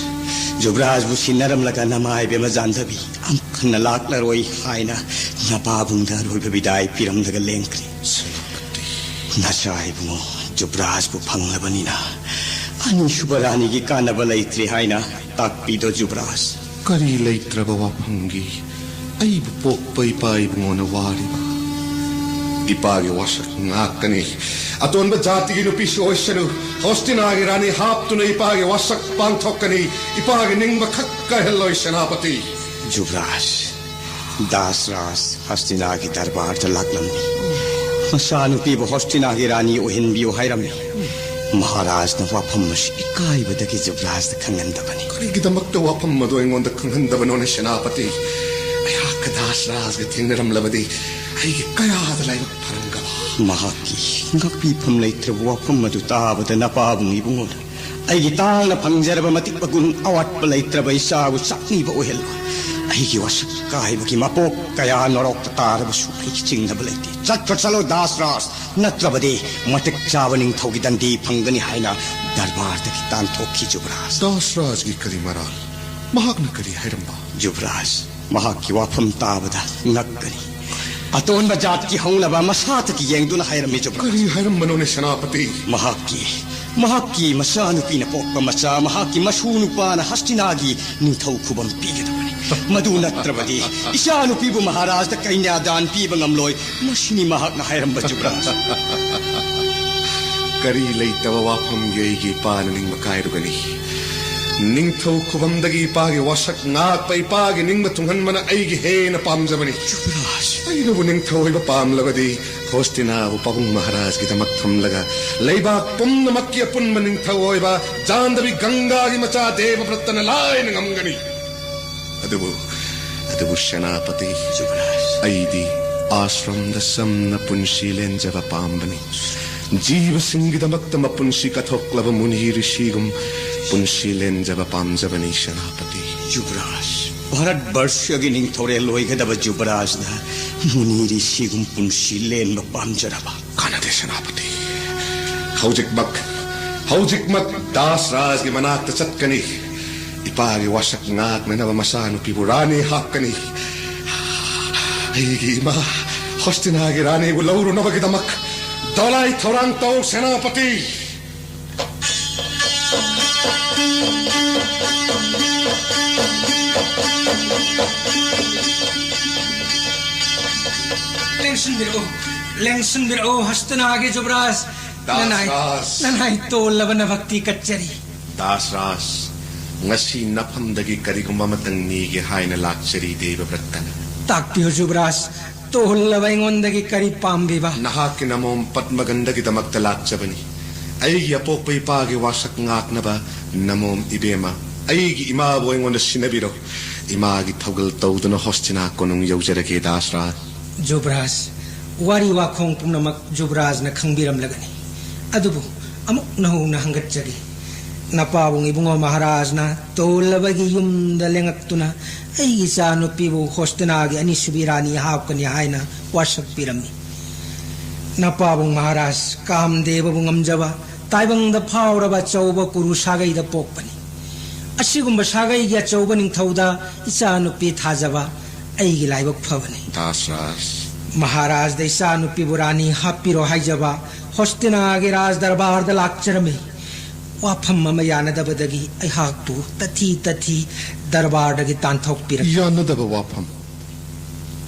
ꯖꯨꯕ꯭ꯔꯥꯖꯕꯨ ꯁꯤꯟꯅꯔꯝꯂꯒ ꯅꯃꯥ ꯏꯕꯦꯝꯃ ꯖꯥꯟꯗꯕꯤ ꯑꯃꯨꯛ ꯍꯟꯅ ꯂꯥꯛꯂꯔꯣꯏ ꯍꯥꯏꯅ ꯅꯄꯥꯕꯨꯡꯗ ꯑꯔꯣꯏꯕ ꯕꯤꯗꯥꯏ ꯄꯤꯔꯝꯂꯒ ꯂꯦꯡꯈ꯭ꯔꯦ꯫ ꯅꯆꯥ ꯏꯕꯨꯡꯉꯣ ꯖꯨꯕ꯭ꯔꯥꯖꯄꯨ ꯐꯪꯂꯕꯅꯤꯅ ꯑꯅꯤꯁꯨꯕ ꯔꯥꯅꯤꯒꯤ ꯀꯥꯟꯅꯕ ꯂꯩꯇ꯭ꯔꯦ ꯍꯥꯏꯅ ꯇꯥꯛꯄꯤꯗꯣ ꯖꯨꯕ꯭ꯔꯥꯖ꯫ ꯀꯔꯤ ꯂꯩꯇ꯭ꯔꯕ ꯋꯥꯐꯝꯒꯤ ꯑꯩꯕꯨ ꯄꯣꯛꯄ ꯏꯄꯥ ꯏꯕꯨꯡꯉꯣꯅ ꯋꯥꯔꯤꯕ? ꯏꯄꯥꯒꯤ ꯋꯥꯁꯛ ꯉꯥꯛꯀꯅꯤ꯫ ꯑꯇꯣꯟꯕ ꯖꯥꯇꯤꯒꯤ ꯅꯨꯄꯤꯁꯨ ꯑꯣꯏꯁꯅꯨ, ꯍꯣꯁꯇꯤꯅꯥꯒꯤ ꯔꯥꯅꯤ ꯍꯥꯞꯇꯨꯅ ꯏꯄꯥꯒꯤ ꯋꯥꯁꯛ ꯄꯥꯡꯊꯣꯛꯀꯅꯤ꯫ ꯏꯄꯥꯒꯤ ꯅꯤꯡꯕ ꯈꯛ ꯀꯥꯏꯍꯜꯂꯣꯏ ꯁꯦꯅꯥꯄꯇꯤ꯫ ꯖꯨꯕ꯭ꯔꯥꯖ, ꯗꯥꯁꯔꯥꯖ ꯍꯣꯁꯇꯤꯅꯥꯒꯤ ꯗꯔꯕꯥꯔꯗ ꯂꯥꯛꯂꯝꯃꯤ꯫ ꯃꯆꯥꯅꯨꯄꯤꯕꯨ ꯍꯣꯁꯇꯤꯅꯥꯒꯤ ꯔꯥꯅꯤ ꯑꯣꯏꯍꯟꯕꯤꯌꯨ ꯍꯥꯏꯔꯝꯃꯤ꯫ ꯃꯍꯥꯔꯥꯖꯅ ꯋꯥꯐꯝ ꯑꯁꯤ ꯏꯀꯥꯏꯕꯗꯒꯤ ꯖꯨꯕ꯭ꯔꯥꯖꯇ ꯈꯪꯍꯟꯗꯕꯅꯤ꯫ ꯀꯔꯤꯒꯤꯗꯃꯛꯇ ꯋꯥꯐꯝ ꯑꯗꯨ ꯑꯩꯉꯣꯟꯗ ꯈꯪꯍꯟꯗꯕꯅꯣꯅꯦ ꯁꯦꯅꯥꯄꯇꯤ? ꯑꯩꯍꯥꯛꯀ ꯗꯥꯁꯔꯥꯖꯒ ꯊꯦꯡꯅꯔꯝꯂꯕꯗꯤ ꯑꯩꯒꯤ ꯀꯌꯥꯗ ꯂꯥꯏꯕꯛ ꯐꯔꯝꯒꯕ꯫ ꯃꯍꯥꯛꯀꯤ ꯉꯥꯛꯄꯤꯐꯝ ꯂꯩꯇ꯭ꯔꯕ ꯋꯥꯐꯝ ꯑꯗꯨ ꯇꯥꯕꯗ ꯅꯄꯥꯕꯨꯡ ꯏꯕꯨꯡꯉꯣꯅ ꯑꯩꯒꯤ ꯇꯥꯡꯅ ꯐꯪꯖꯔꯕ ꯃꯇꯤꯛ ꯃꯒꯨꯟ ꯑꯋꯥꯠꯄ ꯂꯩꯇ꯭ꯔꯕ ꯏꯆꯥꯕꯨ ꯆꯥꯛꯅꯤꯕ ꯑꯣꯏꯍꯜꯂꯣꯏ꯫ ꯑꯩꯒꯤ ꯋꯥꯁꯛ ꯀꯥꯏꯕꯒꯤ ꯃꯄꯣꯛ ꯀꯌꯥ ꯅꯣꯔꯣꯛꯇ ꯇꯥꯔꯕꯁꯨ ꯑꯩꯒꯤ ꯆꯤꯡꯅꯕ ꯂꯩꯇꯦ꯫ ꯆꯠꯈ꯭ꯔꯣ ꯆꯠꯂꯣ ꯗꯥꯁꯔꯥꯖ, ꯅꯠꯇ꯭ꯔꯕꯗꯤ ꯃꯇꯤꯛ ꯆꯥꯕ ꯅꯤꯡꯊꯧꯒꯤ ꯗꯟꯗꯤ ꯐꯪꯒꯅꯤ ꯍꯥꯏꯅ ꯗꯔꯕꯥꯔꯗꯒꯤ ꯇꯥꯟꯊꯣꯛꯈꯤ ꯖꯨꯕ꯭ꯔꯥꯖ꯫ ꯗꯥꯁꯔꯥꯖꯒꯤ ꯀꯔꯤ ꯃꯔꯥꯜ? ꯃꯍꯥꯛꯅ ꯀꯔꯤ ꯍꯥꯏꯔꯝꯕ? ꯖꯨꯕ꯭ꯔꯥꯖ, ꯃꯍꯥꯛꯀꯤ ꯋꯥꯐꯝ ꯇꯥꯕꯗ ꯉꯛꯀꯅꯤ꯫ ꯑꯇꯣꯟꯕ ꯖꯥꯠꯀꯤ ꯍꯧꯅꯕ ꯃꯁꯥꯇꯒꯤ ꯌꯦꯡꯗꯨꯅ ꯍꯥꯏꯔꯝꯃꯤ ꯖꯨꯕ꯭ꯔꯥꯖ꯫ ꯀꯔꯤ ꯍꯥꯏꯔꯝꯕꯅꯣꯅꯦ ꯁꯦꯅꯥꯄꯇꯤ? ꯃꯍꯥꯛꯀꯤ ꯃꯍꯥꯛꯀꯤ ꯃꯆꯥꯅꯨꯄꯤꯅ ꯄꯣꯛꯄ ꯃꯆꯥ ꯃꯍꯥꯛꯀꯤ ꯃꯁꯨ ꯅꯨꯄꯥꯅ ꯍꯁꯇꯤꯅꯥꯒꯤ ꯅꯤꯡꯊꯧ ꯈꯨꯕꯝ ꯄꯤꯒꯗꯕꯅꯤ꯫ ꯃꯗꯨ ꯅꯠꯇ꯭ꯔꯕꯗꯤ ꯏꯆꯥꯅꯨꯄꯤꯕꯨ ꯃꯍꯥꯔꯥꯖꯗ ꯀꯩꯅ꯭ꯌꯥꯗꯥꯟ ꯄꯤꯕ ꯉꯝꯂꯣꯏ꯫ ꯃꯁꯤꯅꯤ ꯃꯍꯥꯛꯅ ꯍꯥꯏꯔꯝꯕ, ꯖꯨꯕꯔꯥꯖ꯫ ꯀꯔꯤ ꯂꯩꯇꯕ ꯋꯥꯐꯝꯒꯤ ꯑꯩꯒꯤ ꯏꯄꯥꯅ ꯅꯤꯡꯕ ꯀꯥꯏꯔꯨꯒꯅꯤ? ꯅꯤꯡꯊꯧ ꯈꯨꯕꯝꯗꯒꯤ ꯏꯄꯥꯒꯤ ꯋꯥꯁꯛ ꯉꯥꯛꯄ, ꯏꯄꯥꯒꯤ ꯅꯤꯡꯕ ꯊꯨꯡꯍꯟꯕꯅ ꯑꯩꯒꯤ ꯍꯦꯟꯅ ꯄꯥꯝꯖꯕꯅꯤ꯫ ꯖꯨꯕꯔꯥꯖ꯫ ꯑꯩꯅꯕꯨ ꯅꯤꯡꯊꯧ ꯑꯣꯏꯕ ꯄꯥꯝꯂꯕꯗꯤ, ꯍꯣꯁꯇꯤꯅꯥꯕꯨ ꯄꯥꯕꯨꯡ ꯃꯍꯥꯔꯥꯖꯒꯤꯗꯃꯛ ꯊꯝꯂꯒ, ꯂꯩꯕꯥꯛ ꯄꯨꯝꯅꯃꯛꯀꯤ ꯑꯄꯨꯟꯕ ꯅꯤꯡꯊꯧ ꯑꯣꯏꯕ ꯖꯥꯟꯗꯕꯤ ꯒꯪꯒꯥꯒꯤ ꯃꯆꯥ ꯗꯦꯕꯕ꯭ꯔꯠꯇꯅ ꯂꯥꯏꯅ ꯉꯝꯒꯅꯤ꯫ ꯑꯗꯨꯕꯨ, ꯑꯗꯨꯕꯨ ꯁꯦꯅꯥꯄꯇꯤ, ꯖꯨꯕꯔꯥꯖ꯫ ꯑꯩꯗꯤ ꯑꯥꯁ꯭ꯔꯝꯗ ꯆꯝꯅ ꯄꯨꯟꯁꯤ ꯂꯦꯟꯖꯕ ꯄꯥꯝꯕꯅꯤ꯫ ꯖꯤꯕꯁꯤꯡꯒꯤꯗꯃꯛꯇ ꯃꯄꯨꯟꯁꯤ ꯀꯠꯊꯣꯛꯂꯕ ꯃꯨꯅꯤ ꯔꯤꯁꯤꯒꯨꯝ ꯄꯨꯟꯁꯤ ꯂꯦꯟꯖꯕ ꯄꯥꯝꯖꯕꯅꯤ, ꯁꯦꯅꯥꯄꯇꯤ꯫ ꯖꯨꯕꯔꯥꯖ, ꯚꯥꯔꯠ ꯕꯔꯁꯒꯤ ꯅꯤꯡꯊꯧꯔꯦꯜ ꯑꯣꯏꯒꯗꯕ ꯖꯨꯕꯔꯥꯖꯅ ꯃꯨꯅꯤ ꯔꯤꯁꯤꯒꯨꯝ ꯄꯨꯟꯁꯤ ꯂꯦꯟꯕ ꯄꯥꯝꯖꯔꯕ? ꯀꯥꯟꯅꯗꯦ, ꯁꯦꯅꯥꯄꯇꯤ꯫ ꯍꯧꯖꯤꯛꯃꯛ, ꯍꯧꯖꯤꯛꯃꯛ ꯗꯥꯁ ꯔꯥꯖꯒꯤ ꯃꯅꯥꯛꯇ ꯆꯠꯀꯅꯤ꯫ ꯏꯄꯥꯒꯤ ꯋꯥꯁꯛ ꯉꯥꯛꯅꯅꯕ ꯃꯆꯥꯅꯨꯄꯤꯕꯨ ꯔꯥꯅꯤ ꯍꯥꯞꯀꯅꯤ꯫ ꯑꯩꯒꯤ ꯏꯃꯥ ꯍꯣꯁꯇꯤꯅꯥꯒꯤ ꯔꯥꯅꯤꯕꯨ ꯂꯧꯔꯨꯅꯕꯒꯤꯗꯃꯛ ꯗꯣꯂꯥꯏ ꯊꯧꯔꯥꯡ ꯇꯧ, ꯁꯦꯅꯥꯄꯇꯤ꯫ ꯂꯦꯡꯁꯤꯟꯕꯤꯔꯛꯎ, ꯂꯦꯡꯁꯤꯟꯕꯤꯔꯛꯎ, ꯍꯁꯇꯤꯅꯥꯒꯤ ꯖꯨꯕꯔꯥꯖ꯫ ꯅꯅꯥꯏ, ꯗꯥꯁꯔꯥꯖ꯫ ꯅꯅꯥꯏ ꯇꯣꯜꯂꯕ ꯅꯚꯛꯇꯤ ꯀꯠꯆꯔꯤ꯫ ꯗꯥꯁꯔꯥꯖ, ꯉꯁꯤ ꯅꯐꯝꯗꯒꯤ ꯀꯔꯤꯒꯨꯝꯕ ꯑꯃꯇꯪ ꯅꯤꯒꯦ ꯍꯥꯏꯅ ꯂꯥꯛꯆꯔꯤ, ꯗꯦꯕꯕ꯭ꯔꯠꯇꯅ꯫ ꯇꯥꯛꯄꯤꯌꯨ ꯖꯨꯕꯔꯥꯖ, ꯇꯣꯜꯂꯕ ꯑꯩꯉꯣꯟꯗꯒꯤ ꯀꯔꯤ ꯄꯥꯝꯕꯤꯕ? ꯅꯍꯥꯛꯀꯤ ꯅꯃꯣꯝ ꯄꯗꯃꯒꯟꯙꯒꯤꯗꯃꯛꯇ ꯂꯥꯛꯆꯕꯅꯤ꯫ ꯑꯩꯒꯤ ꯑꯄꯣꯛꯄ ꯏꯄꯥꯒꯤ ꯋꯥꯁꯛ ꯉꯥꯛꯅꯕ ꯅꯃꯣꯝ ꯏꯕꯦꯝꯃ, ꯑꯩꯒꯤ ꯏꯃꯥꯕꯨ ꯑꯩꯉꯣꯟꯗ ꯁꯤꯟꯅꯕꯤꯔꯣ꯫ ꯏꯃꯥꯒꯤ ꯊꯧꯒꯜ ꯇꯧꯗꯨꯅ ꯍꯣꯁꯇꯤꯅꯥ ꯀꯣꯅꯨꯡ ꯌꯧꯖꯔꯒꯦ, ꯗꯥꯁꯔꯥꯖ꯫ ꯖꯨꯕꯔꯥꯖ, ꯋꯥꯔꯤ ꯋꯥꯈꯣꯡ ꯄꯨꯝꯅꯃꯛ ꯖꯨꯕꯔꯥꯖꯅ ꯈꯪꯕꯤꯔꯝꯂꯒꯅꯤ꯫ ꯑꯗꯨꯕꯨ ꯑꯃꯨꯛ ꯅꯧꯅ ꯍꯪꯒꯠꯆꯒꯦ꯫ ꯅꯄꯥꯕꯨꯡ ꯏꯕꯨꯡꯉꯣ ꯃꯍꯥꯔꯥꯖꯅ ꯇꯣꯜꯂꯕꯒꯤ ꯌꯨꯝꯗ ꯂꯦꯡꯉꯛꯇꯨꯅ ꯑꯩꯒꯤ ꯏꯆꯥ ꯅꯨꯄꯤꯕꯨ ꯍꯣꯁꯇꯤꯅꯥꯒꯤ ꯑꯅꯤꯁꯨꯕꯤ ꯔꯥꯅꯤ ꯍꯥꯞꯀꯅꯤ ꯍꯥꯏꯅ ꯋꯥꯁꯛ ꯄꯤꯔꯝꯃꯤ꯫ ꯅꯄꯥꯕꯨꯡ ꯃꯍꯥꯔꯥꯖ ꯀꯥꯝꯗꯦꯕꯕꯨ ꯉꯝꯖꯕ, ꯇꯥꯏꯕꯪꯗ ꯐꯥꯎꯔꯕ ꯑꯆꯧꯕ ꯀꯨꯔꯨ ꯁꯥꯒꯩꯗ ꯄꯣꯛꯄꯅꯤ꯫ ꯑꯁꯤꯒꯨꯝꯕ ꯁꯥꯒꯩꯒꯤ ꯑꯆꯧꯕ ꯅꯤꯡꯊꯧꯗ ꯏꯆꯥ ꯅꯨꯄꯤ ꯊꯥꯖꯕ ꯑꯩꯒꯤ ꯂꯥꯏꯕꯛ ꯐꯕꯅꯤ꯫ ꯗꯥꯁꯔꯥꯖ, ꯃꯍꯥꯔꯥꯖꯗ ꯏꯆꯥꯅꯨꯄꯤꯕꯨ ꯔꯥꯅꯤ ꯍꯥꯞꯄꯤꯔꯣ ꯍꯥꯏꯖꯕ ꯍꯣꯁꯇꯤꯅꯥꯒꯤ ꯔꯥꯖ ꯗꯔꯕꯥꯔꯗ ꯂꯥꯛꯆꯔꯝꯃꯤ꯫ ꯋꯥꯐꯝ ꯑꯃ ꯌꯥꯅꯗꯕꯗꯒꯤ ꯑꯩꯍꯥꯛꯄꯨ ꯇꯊꯤ ꯇꯊꯤ ꯗꯔꯕꯥꯔꯗꯒꯤ ꯇꯥꯟꯊꯣꯛꯄꯤꯔꯛ꯫ ꯌꯥꯅꯗꯕ ꯋꯥꯐꯝ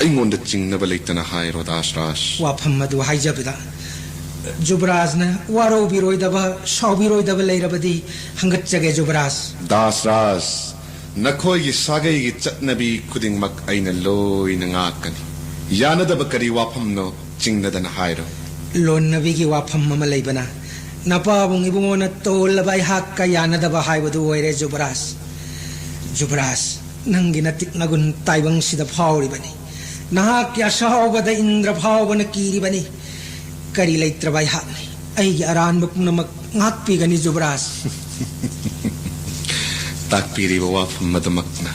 ꯑꯩꯉꯣꯟꯗ ꯆꯤꯡꯅꯕ ꯂꯩꯇꯅ ꯍꯥꯏꯔꯣ, ꯗꯥꯁꯔꯥꯖ꯫ ꯋꯥꯐꯝ ꯑꯗꯨ ꯍꯥꯏꯖꯕꯗ ꯖꯨꯕꯔꯥꯖꯅ ꯋꯥꯔꯧꯕꯤꯔꯣꯏꯗꯕ, ꯁꯥꯎꯕꯤꯔꯣꯏꯗꯕ ꯂꯩꯔꯕꯗꯤ ꯍꯪꯒꯠꯆꯒꯦ, ꯖꯨꯕꯔꯥꯖ꯫ ꯗꯥꯁꯔꯥꯖ, ꯅꯈꯣꯏꯒꯤ ꯁꯥꯒꯩꯒꯤ ꯆꯠꯅꯕꯤ ꯈꯨꯗꯤꯡꯃꯛ ꯑꯩꯅ ꯂꯣꯏꯅ ꯉꯥꯛꯀꯅꯤ꯫ ꯌꯥꯅꯗꯕ ꯀꯔꯤ ꯋꯥꯐꯝꯅꯣ? ꯆꯤꯡꯅꯗꯅ ꯍꯥꯏꯔꯣ꯫ ꯂꯣꯟꯅꯕꯤꯒꯤ ꯋꯥꯐꯝ ꯑꯃ ꯂꯩꯕꯅ ꯅꯄꯥꯕꯨꯡ ꯏꯕꯨꯡꯉꯣꯅ ꯇꯣꯜꯂꯕ ꯑꯩꯍꯥꯛꯀ ꯌꯥꯅꯗꯕ ꯍꯥꯏꯕꯗꯨ ꯑꯣꯏꯔꯦ, ꯖꯨꯕꯔꯥꯖ꯫ ꯖꯨꯕꯔꯥꯖ, ꯅꯪꯒꯤ ꯅꯇꯤꯛ ꯅꯒꯨꯟ ꯇꯥꯏꯕꯪꯁꯤꯗ ꯐꯥꯎꯔꯤꯕꯅꯤ꯫ ꯅꯍꯥꯛꯀꯤ ꯑꯁꯥꯎꯕꯗ ꯏꯟꯗ꯭ꯔ ꯐꯥꯎꯕꯅ ꯀꯤꯔꯤꯕꯅꯤ꯫ ꯀꯔꯤ ꯂꯩꯇ꯭ꯔꯕ ꯑꯩꯍꯥꯛꯅꯤ꯫ ꯑꯩꯒꯤ ꯑꯔꯥꯟꯕ ꯄꯨꯝꯅꯃꯛ ꯉꯥꯛꯄꯤꯒꯅꯤ, ꯖꯨꯕꯔꯥꯖ꯫ ꯇꯥꯛꯄꯤꯔꯤꯕ ꯋꯥꯐꯝ ꯑꯗꯨꯃꯛꯅ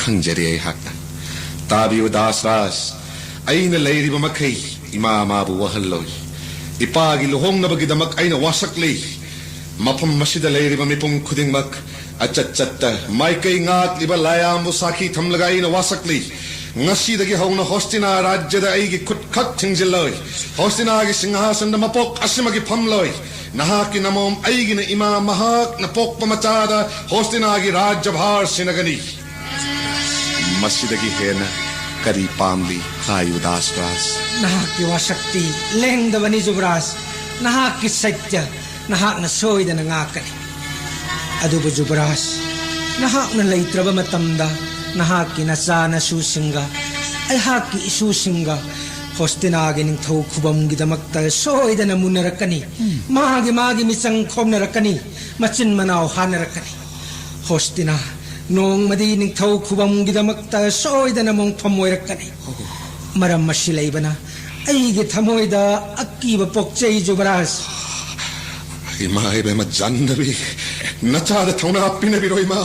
ꯈꯪꯖꯔꯤ ꯑꯩꯍꯥꯛꯅ꯫ ꯇꯥꯕꯤꯌꯨ, ꯗꯥꯁꯔꯥꯖ, ꯑꯩꯅ ꯂꯩꯔꯤꯕ ꯃꯈꯩ ꯏꯃꯥ ꯃꯥꯕꯨ ꯋꯥꯍꯜꯂꯣꯏ꯫ ꯏꯄꯥꯒꯤ ꯂꯨꯍꯣꯡꯅꯕꯒꯤꯗꯃꯛ ꯑꯩꯅ ꯋꯥꯁꯛꯂꯤ꯫ ꯃꯐꯝ ꯑꯁꯤꯗ ꯂꯩꯔꯤꯕ ꯃꯤꯄꯨꯝ ꯈꯨꯗꯤꯡꯃꯛ ꯑꯆꯠ ꯆꯠꯇ ꯃꯥꯏꯀꯩ ꯉꯥꯛꯂꯤꯕ ꯂꯥꯏꯌꯥꯝꯕꯨ ꯁꯥꯈꯤ ꯊꯝꯂꯒ ꯑꯩꯅ ꯋꯥꯁꯛꯂꯤ꯫ ꯉꯁꯤꯗꯒꯤ ꯍꯧꯅ ꯍꯣꯁꯇꯤꯅꯥ ꯔꯥꯖ꯭ꯌꯗ ꯑꯩꯒꯤ ꯈꯨꯠ ꯈꯛ ꯊꯤꯡꯖꯤꯜꯂꯣꯏ꯫ ꯍꯣꯁꯇꯤꯅꯥꯒꯤ ꯁꯤꯡꯍꯥꯁꯟꯗ ꯃꯄꯣꯛ ꯑꯁꯤꯃꯒꯤ ꯐꯝꯂꯣꯏ꯫ ꯅꯍꯥꯛꯀꯤ ꯅꯃꯣꯝ ꯑꯩꯒꯤꯅ ꯏꯃꯥ ꯃꯍꯥꯛꯅ ꯄꯣꯛꯄ ꯃꯆꯥꯗ ꯍꯣꯁꯇꯤꯅꯥꯒꯤ ꯔꯥꯖ꯭ꯌ ꯚꯥꯔ ꯁꯤꯟꯅꯒꯅꯤ꯫ ꯃꯁꯤꯗꯒꯤ ꯍꯦꯟꯅ ꯀꯔꯤ ꯄꯥꯝꯂꯤ? ꯍꯥꯏꯌꯨ, ꯗꯥꯁꯔꯥꯖ꯫ ꯅꯍꯥꯛꯀꯤ ꯋꯥꯁꯛꯇꯤ ꯂꯦꯡꯗꯕꯅꯤ, ꯖꯨꯕꯔꯥꯖ꯫ ꯅꯍꯥꯛꯀꯤ ꯁꯩꯇ꯭ꯌ ꯅꯍꯥꯛꯅ ꯁꯣꯏꯗꯅ ꯉꯥꯛꯀꯅꯤ꯫ ꯑꯗꯨꯕꯨ ꯖꯨꯕꯔꯥꯖ, ꯅꯍꯥꯛꯅ ꯂꯩꯇ꯭ꯔꯕ ꯃꯇꯝꯗ ꯅꯍꯥꯛꯀꯤ ꯅꯆꯥ ꯅꯁꯨꯁꯤꯡꯒ ꯑꯩꯍꯥꯛꯀꯤ ꯏꯁꯨꯁꯤꯡꯒ ꯍꯣꯁꯇꯤꯅꯥꯒꯤ ꯅꯤꯡꯊꯧ ꯈꯨꯕꯝꯒꯤꯗꯃꯛꯇ ꯁꯣꯏꯗꯅ ꯃꯨꯟꯅꯔꯛꯀꯅꯤ꯫ ꯃꯥꯒꯤ ꯃꯥꯒꯤ ꯃꯤꯆꯪ ꯈꯣꯝꯅꯔꯛꯀꯅꯤ, ꯃꯆꯤꯟ ꯃꯅꯥꯎ ꯍꯥꯟꯅꯔꯛꯀꯅꯤ꯫ ꯍꯣꯁꯇꯤꯅꯥ ꯅꯣꯡꯃꯗꯤ ꯅꯤꯡꯊꯧ ꯈꯨꯕꯝꯒꯤꯗꯃꯛꯇ ꯁꯣꯏꯗꯅ ꯃꯣꯡꯐꯝ ꯑꯣꯏꯔꯛꯀꯅꯤ꯫ ꯃꯔꯝ ꯑꯁꯤ ꯂꯩꯕꯅ ꯑꯩꯒꯤ ꯊꯃꯣꯏꯗ ꯑꯀꯤꯕ ꯄꯣꯛꯆꯩ, ꯖꯨꯕꯔꯥꯖ꯫ ꯏꯃꯥ ꯏꯕꯦꯝꯃ ꯖꯥꯟꯗꯕꯤ, ꯅꯆꯥꯗ ꯊꯧꯅꯥ ꯄꯤꯅꯕꯤꯔꯣ ꯏꯃꯥ꯫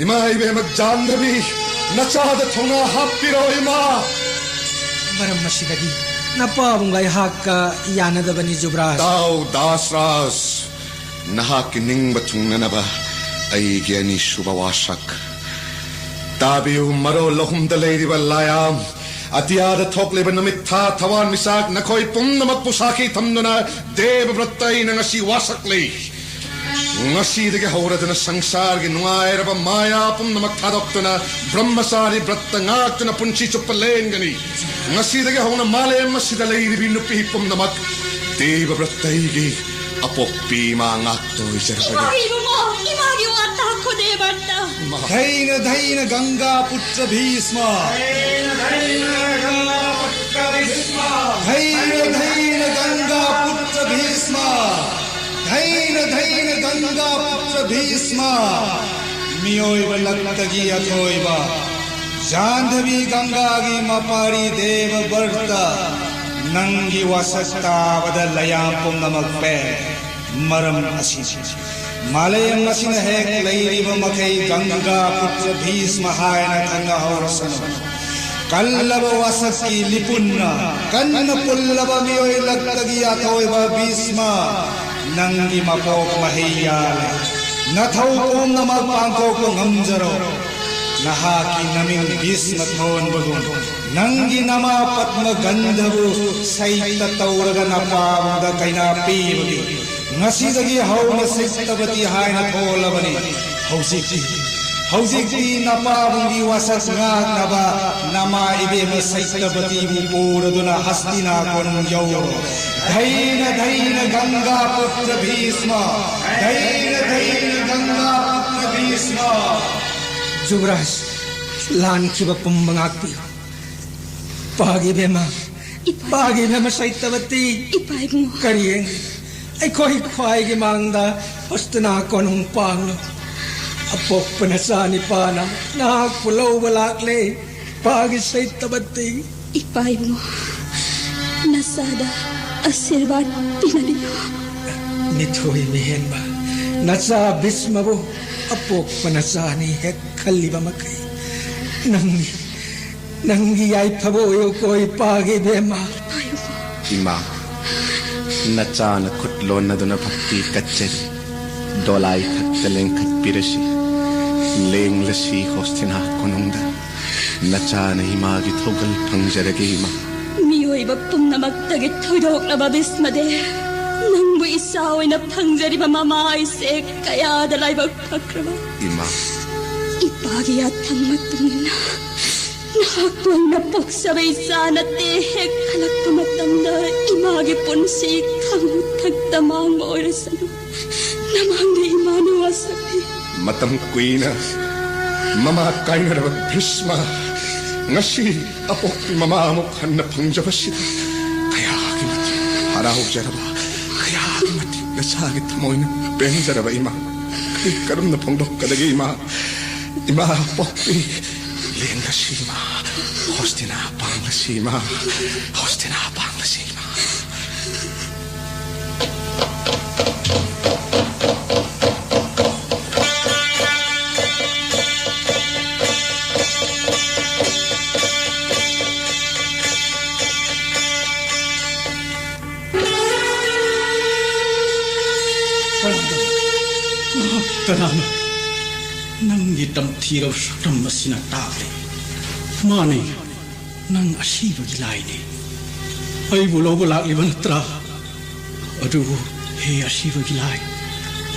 ꯏꯃꯥ ꯏꯕꯦꯝꯃ ꯖꯥꯟꯗꯕꯤ, ꯅꯆꯥꯗ ꯊꯧꯅꯥ ꯍꯥꯞꯄꯤꯔꯣ ꯏꯃꯥ꯫ ꯃꯔꯝ ꯑꯁꯤꯗꯒꯤ ꯅꯄꯥꯕꯨꯡꯒ ꯑꯩꯍꯥꯛꯀ ꯌꯥꯅꯗꯕꯅꯤ, ꯖꯨꯕꯔꯥꯖ꯫ ꯇꯥꯎ, ꯗꯥꯁꯔꯥꯖ, ꯅꯍꯥꯛꯀꯤ ꯅꯤꯡꯕ ꯊꯨꯡꯅꯅꯕ ꯑꯩꯒꯤ ꯑꯅꯤꯁꯨꯕ ꯋꯥꯁꯛ꯫ ꯇꯥꯕꯤꯌꯨ, ꯃꯔꯣꯜ ꯑꯍꯨꯝꯗ ꯂꯩꯔꯤꯕ ꯂꯥꯌꯥꯝ, ꯑꯇꯤꯌꯥꯗ ꯊꯣꯛꯂꯤꯕ ꯅꯨꯃꯤꯠ, ꯊꯥ, ꯊꯋꯥꯟꯃꯤꯆꯥꯛ, ꯅꯈꯣꯏ ꯄꯨꯝꯅꯃꯛꯄꯨ ꯁꯥꯈꯤ ꯊꯝꯗꯨꯅ ꯗꯦꯕ ꯕ꯭ꯔꯠꯇ ꯑꯩꯅ ꯉꯁꯤ ꯋꯥꯁꯛꯂꯤ꯫ ꯉꯁꯤꯗꯒꯤ ꯍꯧꯔꯗꯨꯅ ꯁꯪꯁꯥꯔꯒꯤ ꯅꯨꯡꯉꯥꯏꯔꯕ ꯃꯥꯌꯥ ꯄꯨꯝꯅꯃꯛ ꯊꯥꯗꯣꯛꯇꯨꯅ ꯕ꯭ꯔꯍ꯭ꯃꯆꯥꯔꯤ ꯕ꯭ꯔꯠꯇ ꯉꯥꯛꯇꯨꯅ ꯄꯨꯟꯁꯤ ꯆꯨꯞꯄ ꯂꯦꯟꯒꯅꯤ꯫ ꯉꯁꯤꯗꯒꯤ ꯍꯧꯅ ꯃꯥꯂꯦꯝ ꯑꯁꯤꯗ ꯂꯩꯔꯤꯕꯤ ꯅꯨꯄꯤ ꯄꯨꯝꯅꯃꯛ ꯗꯦꯕ ꯕ꯭ꯔꯠꯇ ꯑꯩꯒꯤ ꯑꯄꯣꯛꯄꯤ ꯏꯃꯥ ꯉꯥꯛꯇ ꯑꯣꯏꯖꯔꯕꯅꯤ꯫ ꯏꯃꯥ, ꯏꯕꯨꯡꯉꯣ, ꯏꯃꯥꯒꯤ ꯋꯥ ꯇꯥꯈꯣ, ꯗꯦꯕ ꯕ꯭ꯔꯠꯇ꯫ ꯙꯩꯅ ꯙꯩꯅ ꯒꯪꯒꯥ ꯄꯨꯇ꯭ꯔ ꯚꯤꯁꯃ꯫ ꯙꯩꯅ ꯙꯩꯅ ꯒꯪꯒꯥ ꯄꯨꯇ꯭ꯔ ꯚꯤꯁꯃ꯫ ꯙꯩꯅ ꯙꯩꯅ ꯒꯪꯒꯥ ꯄꯨꯇ꯭ꯔ ꯚꯤꯁꯃ꯫ ꯃꯤꯑꯣꯏꯕ ꯂꯛꯇꯒꯤ ꯑꯊꯣꯏꯕ ꯖꯥꯟꯙꯕꯤ ꯒꯪꯒꯥꯒꯤ ꯃꯄꯥꯔꯤ ꯗꯦꯕ ꯕ꯭ꯔꯠꯇ, ꯅꯪꯒꯤ ꯋꯥꯁꯛ ꯇꯥꯕꯗ ꯂꯌꯥꯝ ꯄꯨꯝꯅꯃꯛ ꯄꯦ꯫ ꯃꯔꯝ ꯑꯁꯤꯅꯤ꯫ ꯃꯥꯂꯦꯝ ꯑꯁꯤꯅ ꯍꯦꯛ ꯂꯩꯔꯤꯕ ꯃꯈꯩ ꯒꯪꯒꯥ ꯄꯨꯇ꯭ꯔ ꯚꯤꯁꯃ ꯍꯥꯏꯅ ꯈꯪꯅꯍꯧꯔꯁꯅꯨ꯫ ꯀꯜꯂꯕ ꯋꯥꯁꯛꯀꯤ ꯂꯤꯄꯨꯟꯅ, ꯀꯟꯅ ꯄꯨꯜꯂꯕ ꯃꯤꯑꯣꯏ ꯂꯛꯇꯒꯤ ꯑꯊꯣꯏꯕ ꯚꯤꯁꯃ, ꯅꯪꯒꯤ ꯃꯄꯣꯛ ꯃꯍꯩ ꯌꯥꯜꯂꯦ꯫ ꯅꯊꯧ ꯄꯨꯝꯅꯃꯛ ꯄꯥꯡꯊꯣꯛꯄ ꯉꯝꯖꯔꯣ꯫ ꯅꯍꯥꯛꯀꯤ ꯅꯃꯤꯡ ꯚꯤꯁꯃ ꯊꯣꯟꯕꯒꯨꯝ, ꯅꯪꯒꯤ ꯅꯃꯥ ꯄꯗ꯭ꯃ ꯒꯟꯙꯕꯨ ꯁꯩꯇ ꯇꯧꯔꯒ ꯅꯄꯥꯕꯨꯡꯗ ꯀꯩꯅꯥ ꯄꯤꯕꯒꯤ ꯉꯁꯤꯗꯒꯤ ꯍꯧꯅ ꯁꯩꯇꯕꯇꯤ ꯍꯥꯏꯅ ꯊꯣꯜꯂꯕꯅꯤ꯫ ꯍꯧꯖꯤꯛꯇꯤ, ꯍꯧꯖꯤꯛꯇꯤ ꯅꯄꯥꯕꯨꯡꯒꯤ ꯋꯥꯁꯛ ꯉꯥꯛꯅꯕ ꯅꯃꯥ ꯏꯕꯦꯝꯃ ꯁꯩꯇꯕꯇꯤꯕꯨ ꯄꯨꯔꯗꯨꯅ ꯍꯁꯇꯤꯅꯥ ꯀꯣꯅꯨꯡ ꯌꯧꯔꯣ꯫ ꯙꯩꯅ ꯙꯩꯅ ꯒꯪꯒꯥ ꯄꯨꯇ꯭ꯔ ꯚꯤꯁꯃ, ꯙꯩꯅ ꯙꯩꯅ ꯒꯪꯒꯥ ꯄꯨꯇ꯭ꯔ ꯚꯤꯁꯃ꯫ ꯖꯨꯕꯔꯥꯖ, ꯂꯥꯟꯈꯤꯕ ꯄꯨꯝꯕ ꯉꯥꯛꯄꯤꯌꯨ꯫ ꯄꯥꯒꯤ ꯕꯦꯝꯃ, ꯏꯄꯥ꯫ ꯄꯥꯒꯤ ꯕꯦꯝꯃ ꯁꯩꯇꯕꯇꯤ꯫ ꯏꯄꯥ ꯏꯕꯨꯡꯉꯣ꯫ ꯀꯔꯤ ꯌꯦꯡꯂꯤ? ꯑꯩꯈꯣꯏ ꯈ꯭ꯋꯥꯏꯒꯤ ꯃꯥꯡꯗ ꯍꯁꯇꯤꯅꯥ ꯀꯣꯅꯨꯡ ꯄꯥꯡꯂꯣ꯫ ꯑꯄꯣꯛꯄ ꯅꯆꯥ ꯅꯤꯄꯥꯅ ꯅꯍꯥꯛꯄꯨ ꯂꯧꯕ ꯂꯥꯛꯂꯦ꯫ ꯄꯥꯒꯤ ꯁꯩꯇꯕꯇꯤ꯫ ꯏꯄꯥ ꯏꯕꯨꯡꯉꯣ, ꯅꯆꯥꯗ ꯑꯁꯤꯔꯕꯥꯗ ꯄꯤꯅꯕꯤꯌꯨ꯫ ꯃꯤꯊꯣꯏ ꯃꯤꯍꯦꯟꯕ ꯅꯆꯥ ꯚꯤꯁꯃꯕꯨ ꯑꯄꯣꯛꯄ ꯅꯆꯥꯅꯤ ꯍꯦꯛ ꯈꯜꯂꯤꯕ ꯃꯈꯩ, ꯅꯪꯒꯤ, ꯅꯪꯒꯤ ꯌꯥꯏꯐꯕ ꯑꯣꯏꯌꯨꯀꯣ, ꯏꯄꯥꯒꯤ ꯏꯕꯦꯝꯃ꯫ ꯏꯃꯥ, ꯅꯆꯥꯅ ꯈꯨꯠ ꯂꯣꯟꯅꯗꯨꯅ ꯚꯛꯇꯤ ꯀꯠꯆꯔꯤ꯫ ꯗꯣꯂꯥꯏ ꯈꯛꯇ ꯂꯦꯡꯈꯠꯄꯤꯔꯁꯤ, ꯂꯦꯡꯂꯁꯤ ꯍꯣꯁꯇꯤꯅꯥ ꯀꯣꯅꯨꯡꯗ꯫ ꯅꯆꯥꯅ ꯏꯃꯥꯒꯤ ꯊꯧꯒꯜ ꯐꯪꯖꯔꯒꯦ, ꯏꯃꯥ꯫ ꯃꯤꯑꯣꯏꯕ ꯄꯨꯝꯅꯃꯛꯇꯒꯤ ꯊꯣꯏꯗꯣꯛꯂꯕ ꯚꯤꯁꯃꯗꯦ, ꯅꯪꯕꯨ ꯏꯆꯥ ꯑꯣꯏꯅ ꯐꯪꯖꯔꯤꯕ ꯃꯃꯥ ꯑꯩꯁꯦ ꯀꯌꯥꯗ ꯂꯥꯏꯕꯛ ꯐꯈ꯭ꯔꯕ꯫ ꯏꯃꯥ꯫ ꯏꯄꯥꯒꯤ ꯌꯥꯊꯪ ꯃꯇꯨꯡ ꯏꯟꯅ ꯅꯍꯥꯛꯄꯨ ꯑꯩꯅ ꯄꯣꯛꯆꯕ ꯏꯆꯥ ꯅꯠꯇꯦ꯫ ꯍꯦꯛ ꯈꯜꯂꯛꯄ ꯃꯇꯝꯗ ꯏꯃꯥꯒꯤ ꯄꯨꯟꯁꯤ ꯈꯪꯍꯨꯠ ꯈꯛꯇ ꯃꯥꯡꯕ ꯑꯣꯏꯔꯁꯅꯨ꯫ ꯅꯃꯥꯡꯗ ꯏꯃꯥꯅ ꯋꯥꯁꯛꯂꯤ꯫ ꯃꯇꯝ ꯀꯨꯏꯅ ꯃꯃꯥ ꯀꯥꯏꯅꯔꯕ ꯚꯤꯁꯃ, ꯉꯁꯤ ꯑꯄꯣꯛꯄꯤ ꯃꯃꯥ ꯑꯃꯨꯛ ꯍꯟꯅ ꯐꯪꯖꯕꯁꯤꯗ ꯀꯌꯥꯒꯤ ꯃꯇꯤꯛ ꯍꯔꯥꯎꯖꯔꯕ, ꯀꯌꯥꯒꯤ ꯃꯇꯤꯛ ꯅꯆꯥꯒꯤ ꯊꯃꯣꯏꯅ ꯄꯦꯟꯖꯔꯕ ꯏꯃꯥ꯫ ꯑꯩ ꯀꯔꯝꯅ ꯐꯣꯡꯗꯣꯛꯀꯗꯒꯦ ꯏꯃꯥ? ꯏꯃꯥ ꯄꯣꯛꯄꯤ, ꯂꯦꯡꯂꯁꯤ ꯏꯃꯥ, ꯍꯣꯁꯇꯤꯅꯥ ꯄꯥꯡꯂꯁꯤ ꯏꯃꯥ, ꯍꯣꯁꯇꯤꯅꯥ ꯄꯥꯡꯂꯁꯤ ꯏꯃꯥ꯫ ꯀꯅꯥꯅꯣ? ꯅꯪꯒꯤ ꯇꯝꯊꯤꯔꯕ ꯁꯛꯇꯝ ꯑꯁꯤꯅ ꯇꯥꯛꯂꯤ꯫ ꯃꯥꯅꯤ, ꯅꯪ ꯑꯁꯤꯕꯒꯤ ꯂꯥꯏꯅꯤ꯫ ꯑꯩꯕꯨ ꯂꯧꯕ ꯂꯥꯛꯂꯤꯕ ꯅꯠꯇ꯭ꯔꯥ? ꯑꯗꯨꯕꯨ, ꯍꯦ ꯑꯁꯤꯕꯒꯤ ꯂꯥꯏ,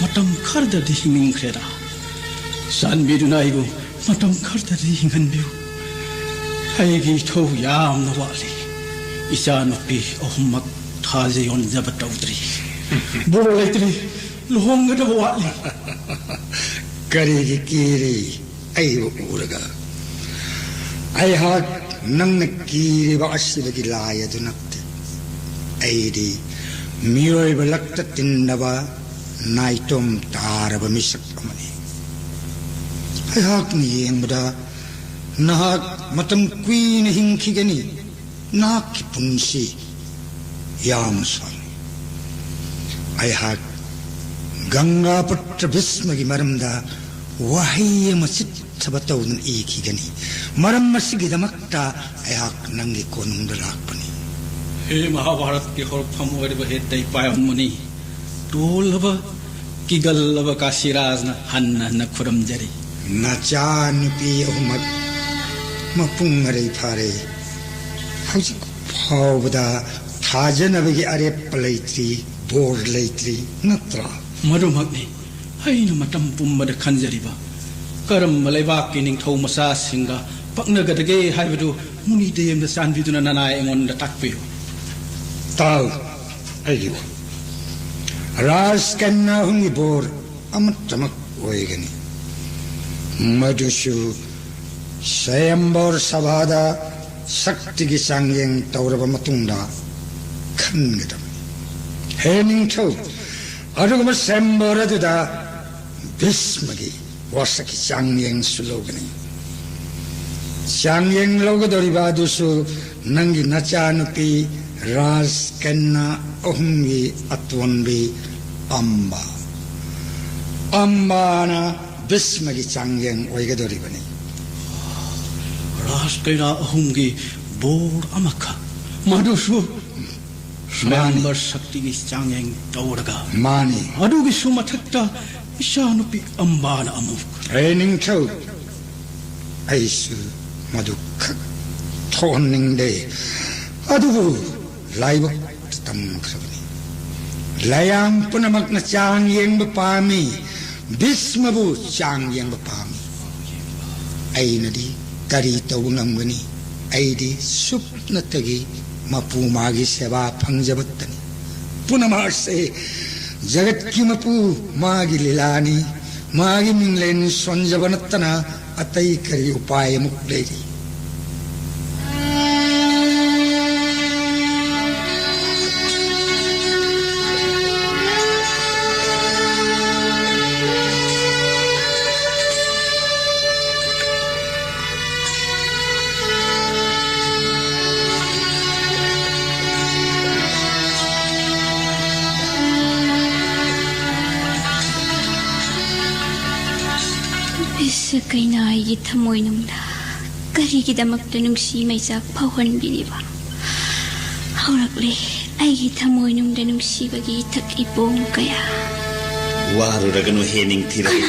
ꯃꯇꯝ ꯈꯔꯗꯗꯤ ꯍꯤꯡꯅꯤꯡꯈ꯭ꯔꯦꯗ꯫ ꯆꯥꯟꯕꯤꯗꯨꯅ ꯑꯩꯕꯨ ꯃꯇꯝ ꯈꯔꯗꯗꯤ ꯍꯤꯡꯍꯟꯕꯤꯌꯨ꯫ ꯑꯩꯒꯤ ꯏꯊꯧ ꯌꯥꯝꯅ ꯋꯥꯠꯂꯤ꯫ ꯏꯆꯥꯅꯨꯄꯤ ꯑꯍꯨꯝꯃꯛ ꯊꯥꯖ ꯌꯣꯟꯖꯕ ꯇꯧꯗ꯭ꯔꯤ꯫ ꯕꯣꯔ ꯂꯩꯇ꯭ꯔꯤ꯫ ꯂꯨꯍꯣꯡꯒꯗꯕ ꯋꯥꯠꯂꯤ꯫ ꯀꯔꯤꯒꯤ ꯀꯤꯔꯤ? ꯑꯩꯕꯨ ꯎꯔꯒ꯫ ꯑꯩꯍꯥꯛ ꯅꯪꯅ ꯀꯤꯔꯤꯕ ꯑꯁꯤꯕꯒꯤ ꯂꯥꯏ ꯑꯗꯨ ꯅꯠꯇꯦ꯫ ꯑꯩꯗꯤ ꯃꯤꯑꯣꯏꯕ ꯂꯛꯇ ꯇꯤꯟꯅꯕ ꯅꯥꯏꯇꯣꯝ ꯇꯥꯔꯕ ꯃꯤꯁꯛ ꯑꯃꯅꯤ꯫ ꯑꯩꯍꯥꯛꯅ ꯌꯦꯡꯕꯗ ꯅꯍꯥꯛ ꯃꯇꯝ ꯀꯨꯏꯅ ꯍꯤꯡꯈꯤꯒꯅꯤ꯫ ꯅꯍꯥꯛꯀꯤ ꯄꯨꯟꯁꯤ ꯌꯥꯝꯅ ꯁꯥꯡꯏ꯫ ꯑꯩꯍꯥꯛ ꯒꯪꯒꯥ ꯄꯨꯠꯇ ꯚꯤꯁꯃꯒꯤ ꯃꯔꯝꯗ ꯋꯥꯍꯩ ꯑꯃ ꯆꯤꯠꯊꯕ ꯇꯧꯗꯨꯅ ꯏꯈꯤꯒꯅꯤ꯫ ꯃꯔꯝ ꯑꯁꯤꯒꯤꯗꯃꯛꯇ ꯑꯩꯍꯥꯛ ꯅꯪꯒꯤ ꯀꯣꯅꯨꯡꯗ ꯂꯥꯛꯄꯅꯤ꯫ ꯍꯦ ꯃꯍꯥꯚꯥꯔꯠꯀꯤ ꯍꯧꯔꯛꯐꯝ ꯑꯣꯏꯔꯤꯕ ꯍꯦ ꯇꯩꯄꯥꯏ ꯑꯃꯅꯤ꯫ ꯇꯣꯜꯂꯕ, ꯀꯤꯒꯜꯂꯕ ꯀꯥꯁꯤꯔꯥꯖꯅ ꯍꯟꯅ ꯍꯟꯅ ꯈꯨꯔꯨꯝꯖꯔꯤ꯫ ꯅꯆꯥ ꯅꯨꯄꯤ ꯑꯍꯨꯝꯃꯛ ꯃꯄꯨꯡ ꯃꯔꯩ ꯐꯥꯔꯦ꯫ ꯍꯧꯖꯤꯛ ꯐꯥꯎꯕꯗ ꯊꯥꯖꯅꯕꯒꯤ ꯑꯔꯦꯞꯄ ꯂꯩꯇ꯭ꯔꯤ, ꯕꯣꯔ ꯂꯩꯇ꯭ꯔꯤ, ꯅꯠꯇ꯭ꯔꯥ? ꯃꯗꯨꯃꯛꯅꯤ꯫ ꯑꯩꯅ ꯃꯇꯝ ꯄꯨꯝꯕꯗ ꯈꯟꯖꯔꯤꯕ꯫ ꯀꯔꯝꯕ ꯂꯩꯕꯥꯛꯀꯤ ꯅꯤꯡꯊꯧ ꯃꯆꯥꯁꯤꯡꯒ ꯄꯛꯅꯒꯗꯒꯦ ꯍꯥꯏꯕꯗꯨ ꯃꯨꯅꯤꯗꯦꯕꯅ ꯆꯥꯟꯕꯤꯗꯨꯅ ꯅꯅꯥꯏ ꯑꯩꯉꯣꯟꯗ ꯇꯥꯛꯄꯤꯌꯨ꯫ ꯇꯥꯎ, ꯑꯩꯒꯤ ꯋꯥ꯫ ꯔꯥꯖ ꯀꯟꯌꯥ ꯑꯍꯨꯝꯒꯤ ꯕꯣꯔ ꯑꯃꯠꯇꯃꯛ ꯑꯣꯏꯒꯅꯤ꯫ ꯃꯗꯨꯁꯨ ꯁ꯭ꯋꯌꯝꯕꯔ ꯁꯚꯥꯗ ꯁꯛꯇꯤꯒꯤ ꯆꯥꯡꯌꯦꯡ ꯇꯧꯔꯕ ꯃꯇꯨꯡꯗ ꯈꯟꯒꯗꯕꯅꯤ꯫ ꯍꯦ ꯅꯤꯡꯊꯧ, ꯑꯗꯨꯒꯨꯝꯕ ꯁ꯭ꯋꯌꯝꯕꯔ ꯑꯗꯨꯗ ꯚꯤꯁꯃꯒꯤ ꯋꯥꯁꯛꯀꯤ ꯆꯥꯡꯌꯦꯡꯁꯨ ꯂꯧꯒꯅꯤ꯫ ꯆꯥꯡꯌꯦꯡ ꯂꯧꯒꯗꯧꯔꯤꯕ ꯑꯗꯨꯁꯨ ꯅꯪꯒꯤ ꯅꯆꯥꯅꯨꯄꯤ ꯔꯥꯖꯀꯟꯌꯥ ꯑꯍꯨꯝꯒꯤ ꯑꯇꯣꯟꯕꯤ ꯑꯝꯕꯥ꯫ ꯑꯝꯕꯥꯅ ꯚꯤꯁꯃꯒꯤ ꯆꯥꯡꯌꯦꯡ ꯑꯣꯏꯒꯗꯧꯔꯤꯕꯅꯤ꯫ ꯔꯥꯖꯀꯩꯔꯥ ꯑꯍꯨꯝꯒꯤ ꯕꯣꯔ ꯑꯃꯈꯛ, ꯃꯗꯨꯁꯨ ꯃꯥꯅꯤ꯫ ꯁ꯭ꯋꯌꯝꯕꯔ ꯁꯛꯇꯤꯒꯤ ꯆꯥꯡꯌꯦꯡ ꯇꯧꯔꯒ꯫ ꯃꯥꯅꯤ꯫ ꯑꯗꯨꯒꯤꯁꯨ ꯃꯊꯛꯇ ꯏꯆꯥꯅꯨꯄꯤ ꯑꯝꯕꯥꯅ ꯑꯃꯨꯛ꯫ ꯍꯦ ꯅꯤꯡꯊꯧ, ꯑꯩꯁꯨ ꯃꯗꯨ ꯈꯛ ꯊꯣꯛꯍꯟꯅꯤꯡꯗꯦ꯫ ꯑꯗꯨꯕꯨ ꯂꯥꯏꯕꯛꯇ ꯇꯝꯈ꯭ꯔꯕꯅꯤ꯫ ꯂꯥꯏꯌꯥꯝ ꯄꯨꯝꯅꯃꯛꯅ ꯆꯥꯡ ꯌꯦꯡꯕ ꯄꯥꯝꯃꯤ꯫ ꯚꯤꯁꯃꯕꯨ ꯆꯥꯡ ꯌꯦꯡꯕ ꯄꯥꯝꯃꯤ꯫ ꯑꯩꯅꯗꯤ ꯀꯔꯤ ꯇꯧꯕ ꯉꯝꯒꯅꯤ? ꯑꯩꯗꯤ ꯁꯨꯞꯅꯇꯒꯤ ꯃꯄꯨ ꯃꯥꯒꯤ ꯁꯦꯕꯥ ꯐꯪꯖꯕꯇꯅꯤ꯫ ꯄꯨꯝꯅꯃꯛ ꯑꯁꯦ ꯖꯒꯠꯀꯤ ꯃꯄꯨ ꯃꯥꯒꯤ ꯂꯤꯂꯥꯅꯤ꯫ ꯃꯥꯒꯤ ꯃꯤꯡꯂꯦꯟ ꯁꯣꯟꯖꯕ ꯅꯠꯇꯅ ꯑꯇꯩ ꯀꯔꯤ ꯎꯄꯥꯏ ꯑꯃꯨꯛ ꯂꯩꯔꯤ? ꯏꯁ, ꯀꯩꯅꯥ ꯑꯩꯒꯤ ꯊꯃꯣꯏꯅꯨꯡꯗ ꯀꯔꯤꯒꯤꯗꯃꯛꯇ ꯅꯨꯡꯁꯤ ꯃꯩꯆꯥꯛ ꯐꯥꯎꯍꯟꯕꯤꯔꯤꯕ? ꯍꯧꯔꯛꯂꯦ ꯑꯩꯒꯤ ꯊꯃꯣꯏꯅꯨꯡꯗ ꯅꯨꯡꯁꯤꯕꯒꯤ ꯏꯊꯛ ꯏꯄꯣꯝ ꯀꯌꯥ꯫ ꯋꯥꯔꯨꯔꯒꯅꯨ ꯍꯦ ꯅꯤꯡꯊꯤꯔꯕꯤ꯫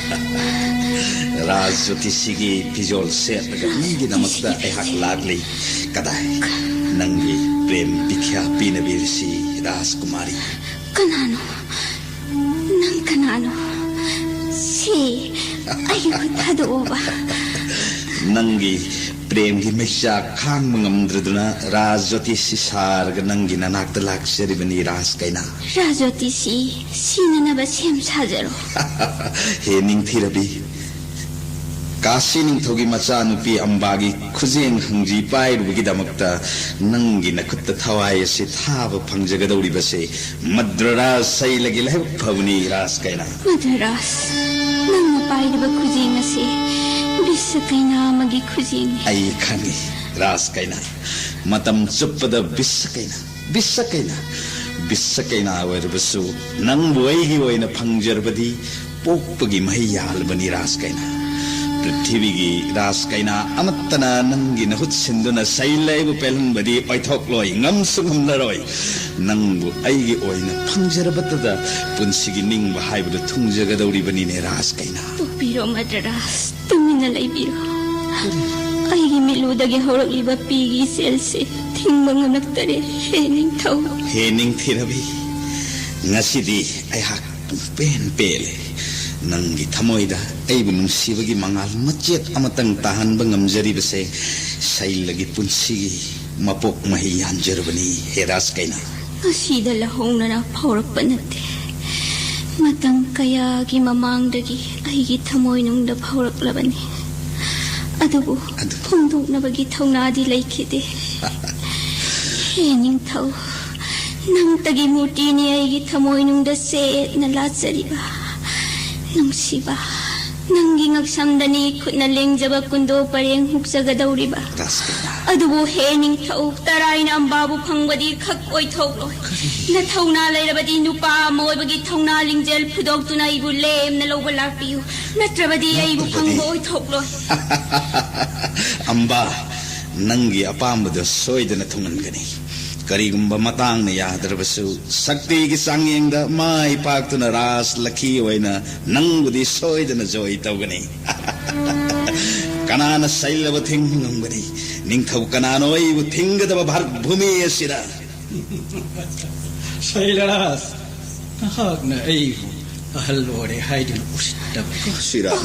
ꯀꯅꯥꯅꯣ? ꯔꯥꯖ ꯖꯣꯇꯤꯁꯤꯒꯤ ꯐꯤꯖꯣꯜ ꯁꯦꯠꯂꯒ ꯃꯤꯒꯤꯗꯃꯛꯇ ꯑꯩꯍꯥꯛ ꯂꯥꯛꯂꯤ꯫ ꯀꯗꯥꯏ? ꯅꯪꯒꯤ ꯄ꯭ꯔꯦꯝ ꯕꯤꯈ꯭ꯌꯥ ꯄꯤꯅꯕꯤꯔꯁꯤ, ꯔꯥꯖꯀꯨꯃꯥꯔꯤ꯫ ꯀꯅꯥꯅꯣ? ꯅꯪ ꯀꯅꯥꯅꯣ? ꯁꯤ ꯑꯩꯒꯤ ꯈꯨꯠ ꯊꯥꯗꯣꯛꯑꯣꯕ꯫ ꯅꯪꯒꯤ ꯄ꯭ꯔꯦꯝꯒꯤ ꯃꯩꯆꯥꯛ ꯈꯥꯡꯕ ꯉꯝꯗ꯭ꯔꯗꯨꯅ ꯔꯥꯖ ꯖꯣꯇꯤꯁꯤ ꯁꯥꯔꯒ ꯅꯪꯒꯤ ꯅꯅꯥꯛꯇ ꯂꯥꯛꯆꯔꯤꯕꯅꯤ, ꯔꯥꯖ ꯀꯩꯅꯥ꯫ ꯔꯥꯖ ꯖꯣꯇꯤꯁꯤ ꯁꯤꯅꯅꯕ ꯁꯦꯝ ꯁꯥꯖꯔꯣ꯫ ꯍꯦ ꯅꯤꯡꯊꯤꯔꯕꯤ, ꯀꯥꯁꯤ ꯅꯤꯡꯊꯧꯒꯤ ꯃꯆꯥꯅꯨꯄꯤ ꯑꯝꯕꯥꯒꯤ ꯈꯨꯖꯦꯡ ꯍꯪꯖꯤ ꯄꯥꯏꯔꯨꯕꯒꯤꯗꯃꯛꯇ ꯅꯪꯒꯤ ꯅꯈꯨꯠꯇ ꯊꯋꯥꯏ ꯑꯁꯤ ꯊꯥꯕ ꯐꯪꯖꯒꯗꯧꯔꯤꯕꯁꯦ ꯃꯗ꯭ꯔ ꯔꯥꯖ ꯁꯩꯂꯒꯤ ꯂꯥꯏꯕꯛ ꯐꯕꯅꯤ, ꯔꯥꯖ ꯀꯩꯅꯥ꯫ ꯃꯗ꯭ꯔ ꯔꯥꯖ, ꯅꯪꯅ ꯄꯥꯏꯔꯤꯕ ꯈꯨꯖꯦꯡ ꯑꯁꯤ ꯕꯤꯁ ꯀꯩꯅꯥ ꯑꯃꯒꯤ ꯈꯨꯖꯦꯡꯅꯤ꯫ ꯑꯩ ꯈꯪꯏ, ꯔꯥꯖ ꯀꯩꯅꯥ꯫ ꯃꯇꯝ ꯆꯨꯞꯄꯗ ꯕꯤꯁ ꯀꯩꯅꯥ, ꯕꯤꯁ ꯀꯩꯅꯥ, ꯕꯤꯁ ꯀꯩꯅꯥ ꯑꯣꯏꯔꯕꯁꯨ ꯅꯪꯕꯨ ꯑꯩꯒꯤ ꯑꯣꯏꯅ ꯐꯪꯖꯔꯕꯗꯤ ꯄꯣꯛꯄꯒꯤ ꯃꯍꯩ ꯌꯥꯜꯂꯕꯅꯤ, ꯔꯥꯖ ꯀꯩꯅꯥ꯫ ꯄ꯭ꯔꯤꯊꯤꯕꯤꯒꯤ ꯔꯥꯖ ꯀꯩꯅꯥ ꯑꯃꯠꯇꯅ ꯅꯪꯒꯤ ꯅꯍꯨꯠ ꯁꯤꯟꯗꯨꯅ ꯁꯩꯂꯩꯕꯨ ꯄꯦꯜꯍꯟꯕꯗꯤ ꯑꯣꯏꯊꯣꯛꯂꯣꯏ, ꯉꯝꯁꯨ ꯉꯝꯂꯔꯣꯏ꯫ ꯅꯪꯕꯨ ꯑꯩꯒꯤ ꯑꯣꯏꯅ ꯐꯪꯖꯔꯕꯇꯗ ꯄꯨꯟꯁꯤꯒꯤ ꯅꯤꯡꯕ ꯍꯥꯏꯕꯗꯨ ꯊꯨꯡꯖꯒꯗꯧꯔꯤꯕꯅꯤꯅꯦ, ꯔꯥꯖ ꯀꯩꯅꯥ꯫ ꯇꯣꯛꯄꯤꯔꯣ ꯃꯗ꯭ꯔ ꯔꯥꯖ, ꯇꯨꯃꯤꯟꯅ ꯂꯩꯕꯤꯔꯣ꯫ ꯑꯩꯒꯤ ꯃꯤꯠꯂꯨꯗꯒꯤ ꯍꯧꯔꯛꯂꯤꯕ ꯄꯤꯒꯤ ꯏꯆꯦꯜꯁꯦ ꯊꯤꯡꯕ ꯉꯝꯂꯛꯇꯔꯦ, ꯍꯦ ꯅꯤꯡꯊꯧ꯫ ꯍꯦ ꯅꯤꯡꯊꯤꯔꯕꯤ, ꯉꯁꯤꯗꯤ ꯑꯩꯍꯥꯛ ꯄꯨꯡꯄꯦꯟ ꯄꯦꯜꯂꯦ꯫ ꯅꯪꯒꯤ ꯊꯃꯣꯏꯗ ꯑꯩꯕꯨ ꯅꯨꯡꯁꯤꯕꯒꯤ ꯃꯉꯥꯜ ꯃꯆꯦꯠ ꯑꯃꯇꯪ ꯇꯥꯍꯟꯕ ꯉꯝꯖꯔꯤꯕꯁꯦ ꯁꯩꯂꯒꯤ ꯄꯨꯟꯁꯤꯒꯤ ꯃꯄꯣꯛ ꯃꯍꯩ ꯌꯥꯟꯖꯔꯕꯅꯤ, ꯍꯦ ꯔꯥꯖ ꯀꯩꯅꯥ꯫ ꯉꯁꯤꯗ ꯂꯧꯍꯧꯅꯅ ꯐꯥꯎꯔꯛꯄ ꯅꯠꯇꯦ꯫ ꯃꯇꯝ ꯀꯌꯥꯒꯤ ꯃꯃꯥꯡꯗꯒꯤ ꯑꯩꯒꯤ ꯊꯃꯣꯏꯅꯨꯡꯗ ꯐꯥꯎꯔꯛꯂꯕꯅꯤ꯫ ꯑꯗꯨꯕꯨ ꯑꯗꯨ- ꯐꯣꯡꯗꯣꯛꯅꯕꯒꯤ ꯊꯧꯅꯥꯗꯤ ꯂꯩꯈꯤꯗꯦ꯫ ꯍꯦ ꯅꯤꯡꯊꯧ, ꯅꯪꯇꯒꯤ ꯃꯨꯔꯇꯤꯅꯤ ꯑꯩꯒꯤ ꯊꯃꯣꯏꯅꯨꯡꯗ ꯆꯦꯠꯅ ꯂꯥꯠꯆꯔꯤꯕ꯫ ꯅꯨꯡꯁꯤꯕ, ꯅꯪꯒꯤ ꯉꯛꯁꯝꯗꯅꯤ ꯈꯨꯠꯅ ꯂꯦꯡꯖꯕ ꯀꯨꯟꯗꯣ ꯄꯔꯦꯡ ꯍꯨꯛꯆꯒꯗꯧꯔꯤꯕ꯫ ꯔꯥꯖ ꯀꯩꯅꯥ꯫ ꯑꯗꯨꯕꯨ ꯍꯦ ꯅꯤꯡꯊꯧ, ꯇꯔꯥꯏꯅ ꯑꯝꯕꯥꯕꯨ ꯐꯪꯕꯗꯤ ꯈꯛ ꯑꯣꯏꯊꯣꯛꯂꯣꯏ꯫ ꯅꯊꯧꯅꯥ ꯂꯩꯔꯕꯗꯤ ꯅꯨꯄꯥ ꯑꯃ ꯑꯣꯏꯕꯒꯤ ꯊꯧꯅꯥ ꯂꯤꯡꯖꯦꯜ ꯐꯨꯗꯣꯛꯇꯨꯅ ꯑꯩꯕꯨ ꯂꯦꯝꯅ ꯂꯧꯕ ꯂꯥꯛꯄꯤꯌꯨ, ꯅꯠꯇ꯭ꯔꯕꯗꯤ ꯑꯩꯕꯨ ꯅꯠꯇ꯭ꯔꯕꯗꯤ ꯐꯪꯕ ꯑꯣꯏꯊꯣꯛꯂꯣꯏ꯫ ꯑꯝꯕꯥ, ꯅꯪꯒꯤ ꯑꯄꯥꯝꯕꯗꯣ ꯁꯣꯏꯗꯅ ꯊꯨꯡꯍꯟꯒꯅꯤ꯫ ꯀꯔꯤꯒꯨꯝꯕ ꯃꯇꯥꯡꯅ ꯌꯥꯗ꯭ꯔꯕꯁꯨ ꯁꯛꯇꯤꯒꯤ ꯆꯥꯡꯌꯦꯡꯗ ꯃꯥꯏ ꯄꯥꯛꯇꯨꯅ ꯔꯥꯖ ꯂꯛꯈꯤ ꯑꯣꯏꯅ ꯅꯪꯕꯨꯗꯤ ꯁꯣꯏꯗꯅ ꯖꯣꯏ ꯇꯧꯒꯅꯤ꯫ ꯀꯅꯥꯅ ꯁꯩꯂꯕ ꯊꯤꯡꯕ ꯉꯝꯒꯅꯤ? ꯅꯤꯡꯊꯧ ꯀꯅꯥꯅꯣ ꯑꯩꯕꯨ ꯊꯤꯡꯒꯗꯕ ꯚꯥꯔꯠ ꯚꯨꯃꯤ ꯑꯁꯤꯗ? ꯁꯩꯂꯔꯥꯖ, ꯅꯍꯥꯛꯅ ꯑꯩꯕꯨ ꯑꯍꯜ ꯑꯣꯏꯔꯦ ꯍꯥꯏꯗꯨꯅ ꯎꯁꯤꯠꯇꯕ꯫ ꯁꯤꯔꯥꯖ꯫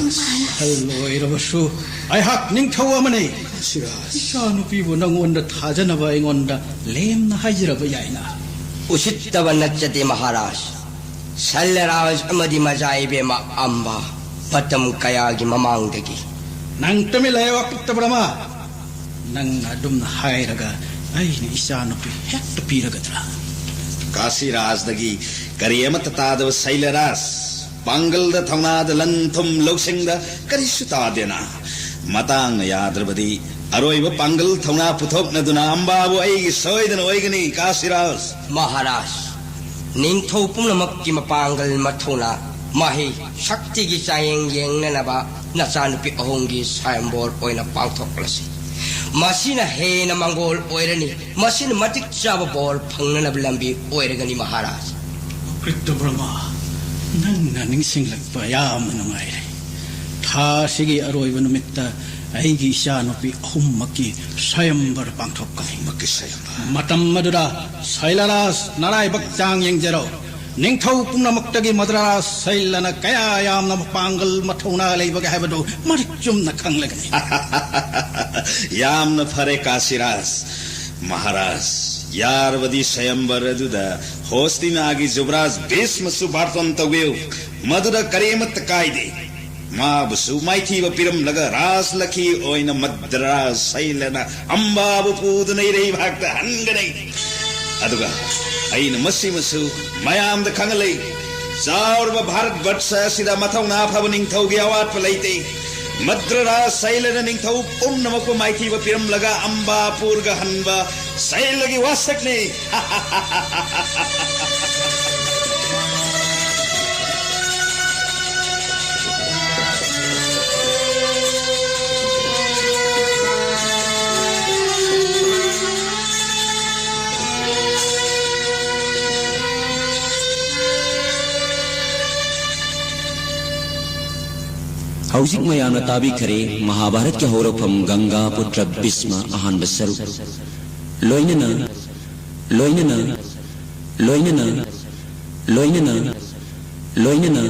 ꯑꯍꯜ ꯑꯣꯏꯔꯕꯁꯨ ꯑꯩꯍꯥꯛ ꯅꯤꯡꯊꯧ ꯑꯃꯅꯤ꯫ ꯁꯤꯔꯥꯖ꯫ ꯏꯆꯥꯅꯨꯄꯤꯕꯨ ꯅꯪꯉꯣꯟꯗ ꯊꯥꯖꯅꯕ ꯑꯩꯉꯣꯟꯗ ꯂꯦꯝꯅ ꯍꯥꯏꯖꯔꯕ ꯌꯥꯏꯅ꯫ ꯎꯁꯤꯠꯇꯕ ꯅꯠꯆꯗꯦ ꯃꯍꯥꯔꯥꯖ꯫ ꯁꯜꯂꯔꯥꯖ ꯑꯃꯗꯤ ꯃꯆꯥ ꯏꯕꯦꯝꯃ ꯑꯝꯕ, ꯃꯇꯝ ꯀꯌꯥꯒꯤ ꯃꯃꯥꯡꯗꯒꯤ꯫ ꯅꯪ ꯇꯨꯃꯤꯟ ꯂꯩꯌꯨ, ꯑꯄꯤꯛꯇ ꯕ꯭ꯔꯍꯃ꯫ ꯅꯪꯅ ꯑꯗꯨꯝꯅ ꯍꯥꯏꯔꯒ ꯑꯩꯅ ꯏꯆꯥꯅꯨꯄꯤ ꯍꯦꯛꯇ ꯄꯤꯔꯒꯗ꯭ꯔꯥ? ꯀꯥꯁꯤꯔꯥꯖꯗꯒꯤ ꯀꯔꯤ ꯑꯃꯠꯇ ꯇꯥꯗꯕ ꯁꯩꯂꯔꯥꯖ, ꯄꯥꯡꯒꯜꯗ, ꯊꯧꯅꯥꯗ, ꯂꯟ ꯊꯨꯝ ꯂꯧꯁꯤꯡꯗ ꯀꯔꯤꯁꯨ ꯇꯥꯗꯦꯅ꯫ ꯃꯇꯥꯡꯅ ꯌꯥꯗ꯭ꯔꯕꯗꯤ ꯑꯔꯣꯏꯕ ꯄꯥꯡꯒꯜ ꯊꯧꯅꯥ ꯄꯨꯊꯣꯛꯅꯗꯨꯅ ꯑꯝꯕꯥꯕꯨ ꯑꯩꯒꯤ ꯁꯣꯏꯗꯅ ꯑꯣꯏꯒꯅꯤ, ꯀꯥꯁꯤꯔꯥꯖ꯫ ꯃꯍꯥꯔꯥꯖ, ꯅꯤꯡꯊꯧ ꯄꯨꯝꯅꯃꯛꯀꯤ ꯃꯄꯥꯡꯒꯜ ꯃꯊꯧꯅꯥ, ꯃꯍꯩ, ꯁꯛꯇꯤꯒꯤ ꯆꯥꯡꯌꯦꯡ ꯌꯦꯡꯅꯅꯕ ꯅꯆꯥꯅꯨꯄꯤ ꯑꯍꯨꯝꯒꯤ ꯁ꯭ꯋꯥꯌꯝꯕꯣꯔ ꯑꯣꯏꯅ ꯄꯥꯡꯊꯣꯛꯂꯁꯤ꯫ ꯃꯁꯤꯅ ꯍꯦꯟꯅ ꯃꯪꯒꯣꯜ ꯑꯣꯏꯔꯅꯤ꯫ ꯃꯁꯤꯅ ꯃꯇꯤꯛ ꯆꯥꯕ ꯕꯣꯔ ꯐꯪꯅꯅꯕ ꯂꯝꯕꯤ ꯑꯣꯏꯔꯒꯅꯤ, ꯃꯍꯥꯔꯥꯖ꯫ ꯀ꯭ꯔꯤꯇ ꯕ꯭ꯔꯍꯃ, ꯅꯪꯅ ꯅꯤꯡꯁꯤꯡꯂꯛꯄ ꯌꯥꯝꯅ ꯅꯨꯡꯉꯥꯏꯔꯦ꯫ ꯊꯥ ꯑꯁꯤꯒꯤ ꯑꯔꯣꯏꯕ ꯅꯨꯃꯤꯠꯇ ꯑꯩꯒꯤ ꯏꯆꯥꯅꯨꯄꯤ ꯑꯍꯨꯝꯃꯛꯀꯤ ꯁ꯭ꯋꯥꯌꯝꯕꯔ ꯄꯥꯡꯊꯣꯛꯀꯅꯤ꯫ ꯑꯍꯨꯝꯃꯛꯀꯤ ꯁ꯭ꯋꯥꯌꯝꯕꯔ꯫ ꯃꯇꯝ ꯑꯗꯨꯗ ꯁꯩꯂꯔꯥꯖ ꯅꯔꯥꯏꯕꯛ ꯆꯥꯡ ꯌꯦꯡꯖꯔꯣ꯫ ꯅꯤꯡꯊꯧ ꯄꯨꯝꯅꯃꯛꯇꯒꯤ ꯃꯗ꯭ꯔꯥꯖ ꯁꯩꯂꯅ ꯀꯌꯥ ꯌꯥꯝꯅ ꯃꯄꯥꯡꯒꯜ ꯃꯊꯧꯅꯥ ꯂꯩꯕꯒꯦ ꯍꯥꯏꯕꯗꯨ ꯃꯔꯤꯛ ꯆꯨꯝꯅ ꯈꯪꯂꯒꯅꯤ꯫ ꯌꯥꯝꯅ ꯐꯔꯦ, ꯀꯥꯁꯤꯔꯥꯖ꯫ ꯃꯍꯥꯔꯥꯖ, ꯌꯥꯔꯕꯗꯤ ꯁ꯭ꯋꯥꯌꯝꯕꯔ ꯑꯗꯨꯗ ꯍꯣꯁꯇꯤꯅꯥꯒꯤ ꯖꯨꯕꯔꯥꯖ ꯚꯤꯁꯃꯁꯨ ꯕꯥꯔꯇꯣꯟ ꯇꯧꯕꯤꯌꯨ꯫ ꯃꯗꯨꯗ ꯀꯔꯤꯃꯠꯇ ꯀꯥꯏꯗꯦ꯫ ꯃꯥꯕꯨꯁꯨ ꯃꯥꯏꯊꯤꯕ ꯄꯤꯔꯝꯂꯒ ꯔꯥꯖꯂꯛꯈꯤ ꯑꯣꯏꯅ ꯃꯗ꯭ꯔꯥꯖ ꯁꯩꯂꯅ ꯑꯝꯕꯥꯕꯨ ꯄꯨꯗꯨꯅ ꯏꯔꯩꯕꯥꯛꯇ ꯍꯟꯒꯅꯤ꯫ ꯑꯗꯨꯒ ꯑꯩꯅ ꯃꯁꯤꯃꯁꯨ ꯃꯌꯥꯝꯗ ꯈꯪꯍꯜꯂꯤ꯫ ꯆꯥꯎꯔꯕ ꯚꯥꯔꯠ ꯕꯠꯁ ꯑꯁꯤꯗ ꯃꯊꯧꯅꯥ ꯐꯕ ꯅꯤꯡꯊꯧꯒꯤ ꯑꯋꯥꯠꯄ ꯂꯩꯇꯦ꯫ ꯃꯗ꯭ꯔꯥꯖ ꯁꯩꯂꯅ ꯅꯤꯡꯊꯧ ꯄꯨꯝꯅꯃꯛꯄꯨ ꯃꯥꯏꯊꯤꯕ ꯄꯤꯔꯝꯂꯒ ꯑꯝꯕꯥ ꯄꯨꯔꯒ ꯍꯟꯕ ꯁꯩꯂꯒꯤ ꯋꯥꯁꯛꯅꯤ꯫ ꯍꯧꯖꯤꯛ ꯃꯌꯥꯝꯅ ꯇꯥꯕꯤꯈꯔꯦ ꯃꯍꯥꯚꯥꯔꯠꯀꯤ ꯍꯧꯔꯛꯐꯝ ꯒꯪꯒꯥ ꯄꯨꯇ꯭ꯔ ꯚꯤꯁꯃ ꯑꯍꯥꯟꯕ ꯁꯔꯨꯛ꯫ ꯂꯣꯏꯅꯅ, ꯂꯣꯏꯅꯅ, ꯂꯣꯏꯅꯅ, ꯂꯣꯏꯅꯅ, ꯂꯣꯏꯅꯅ,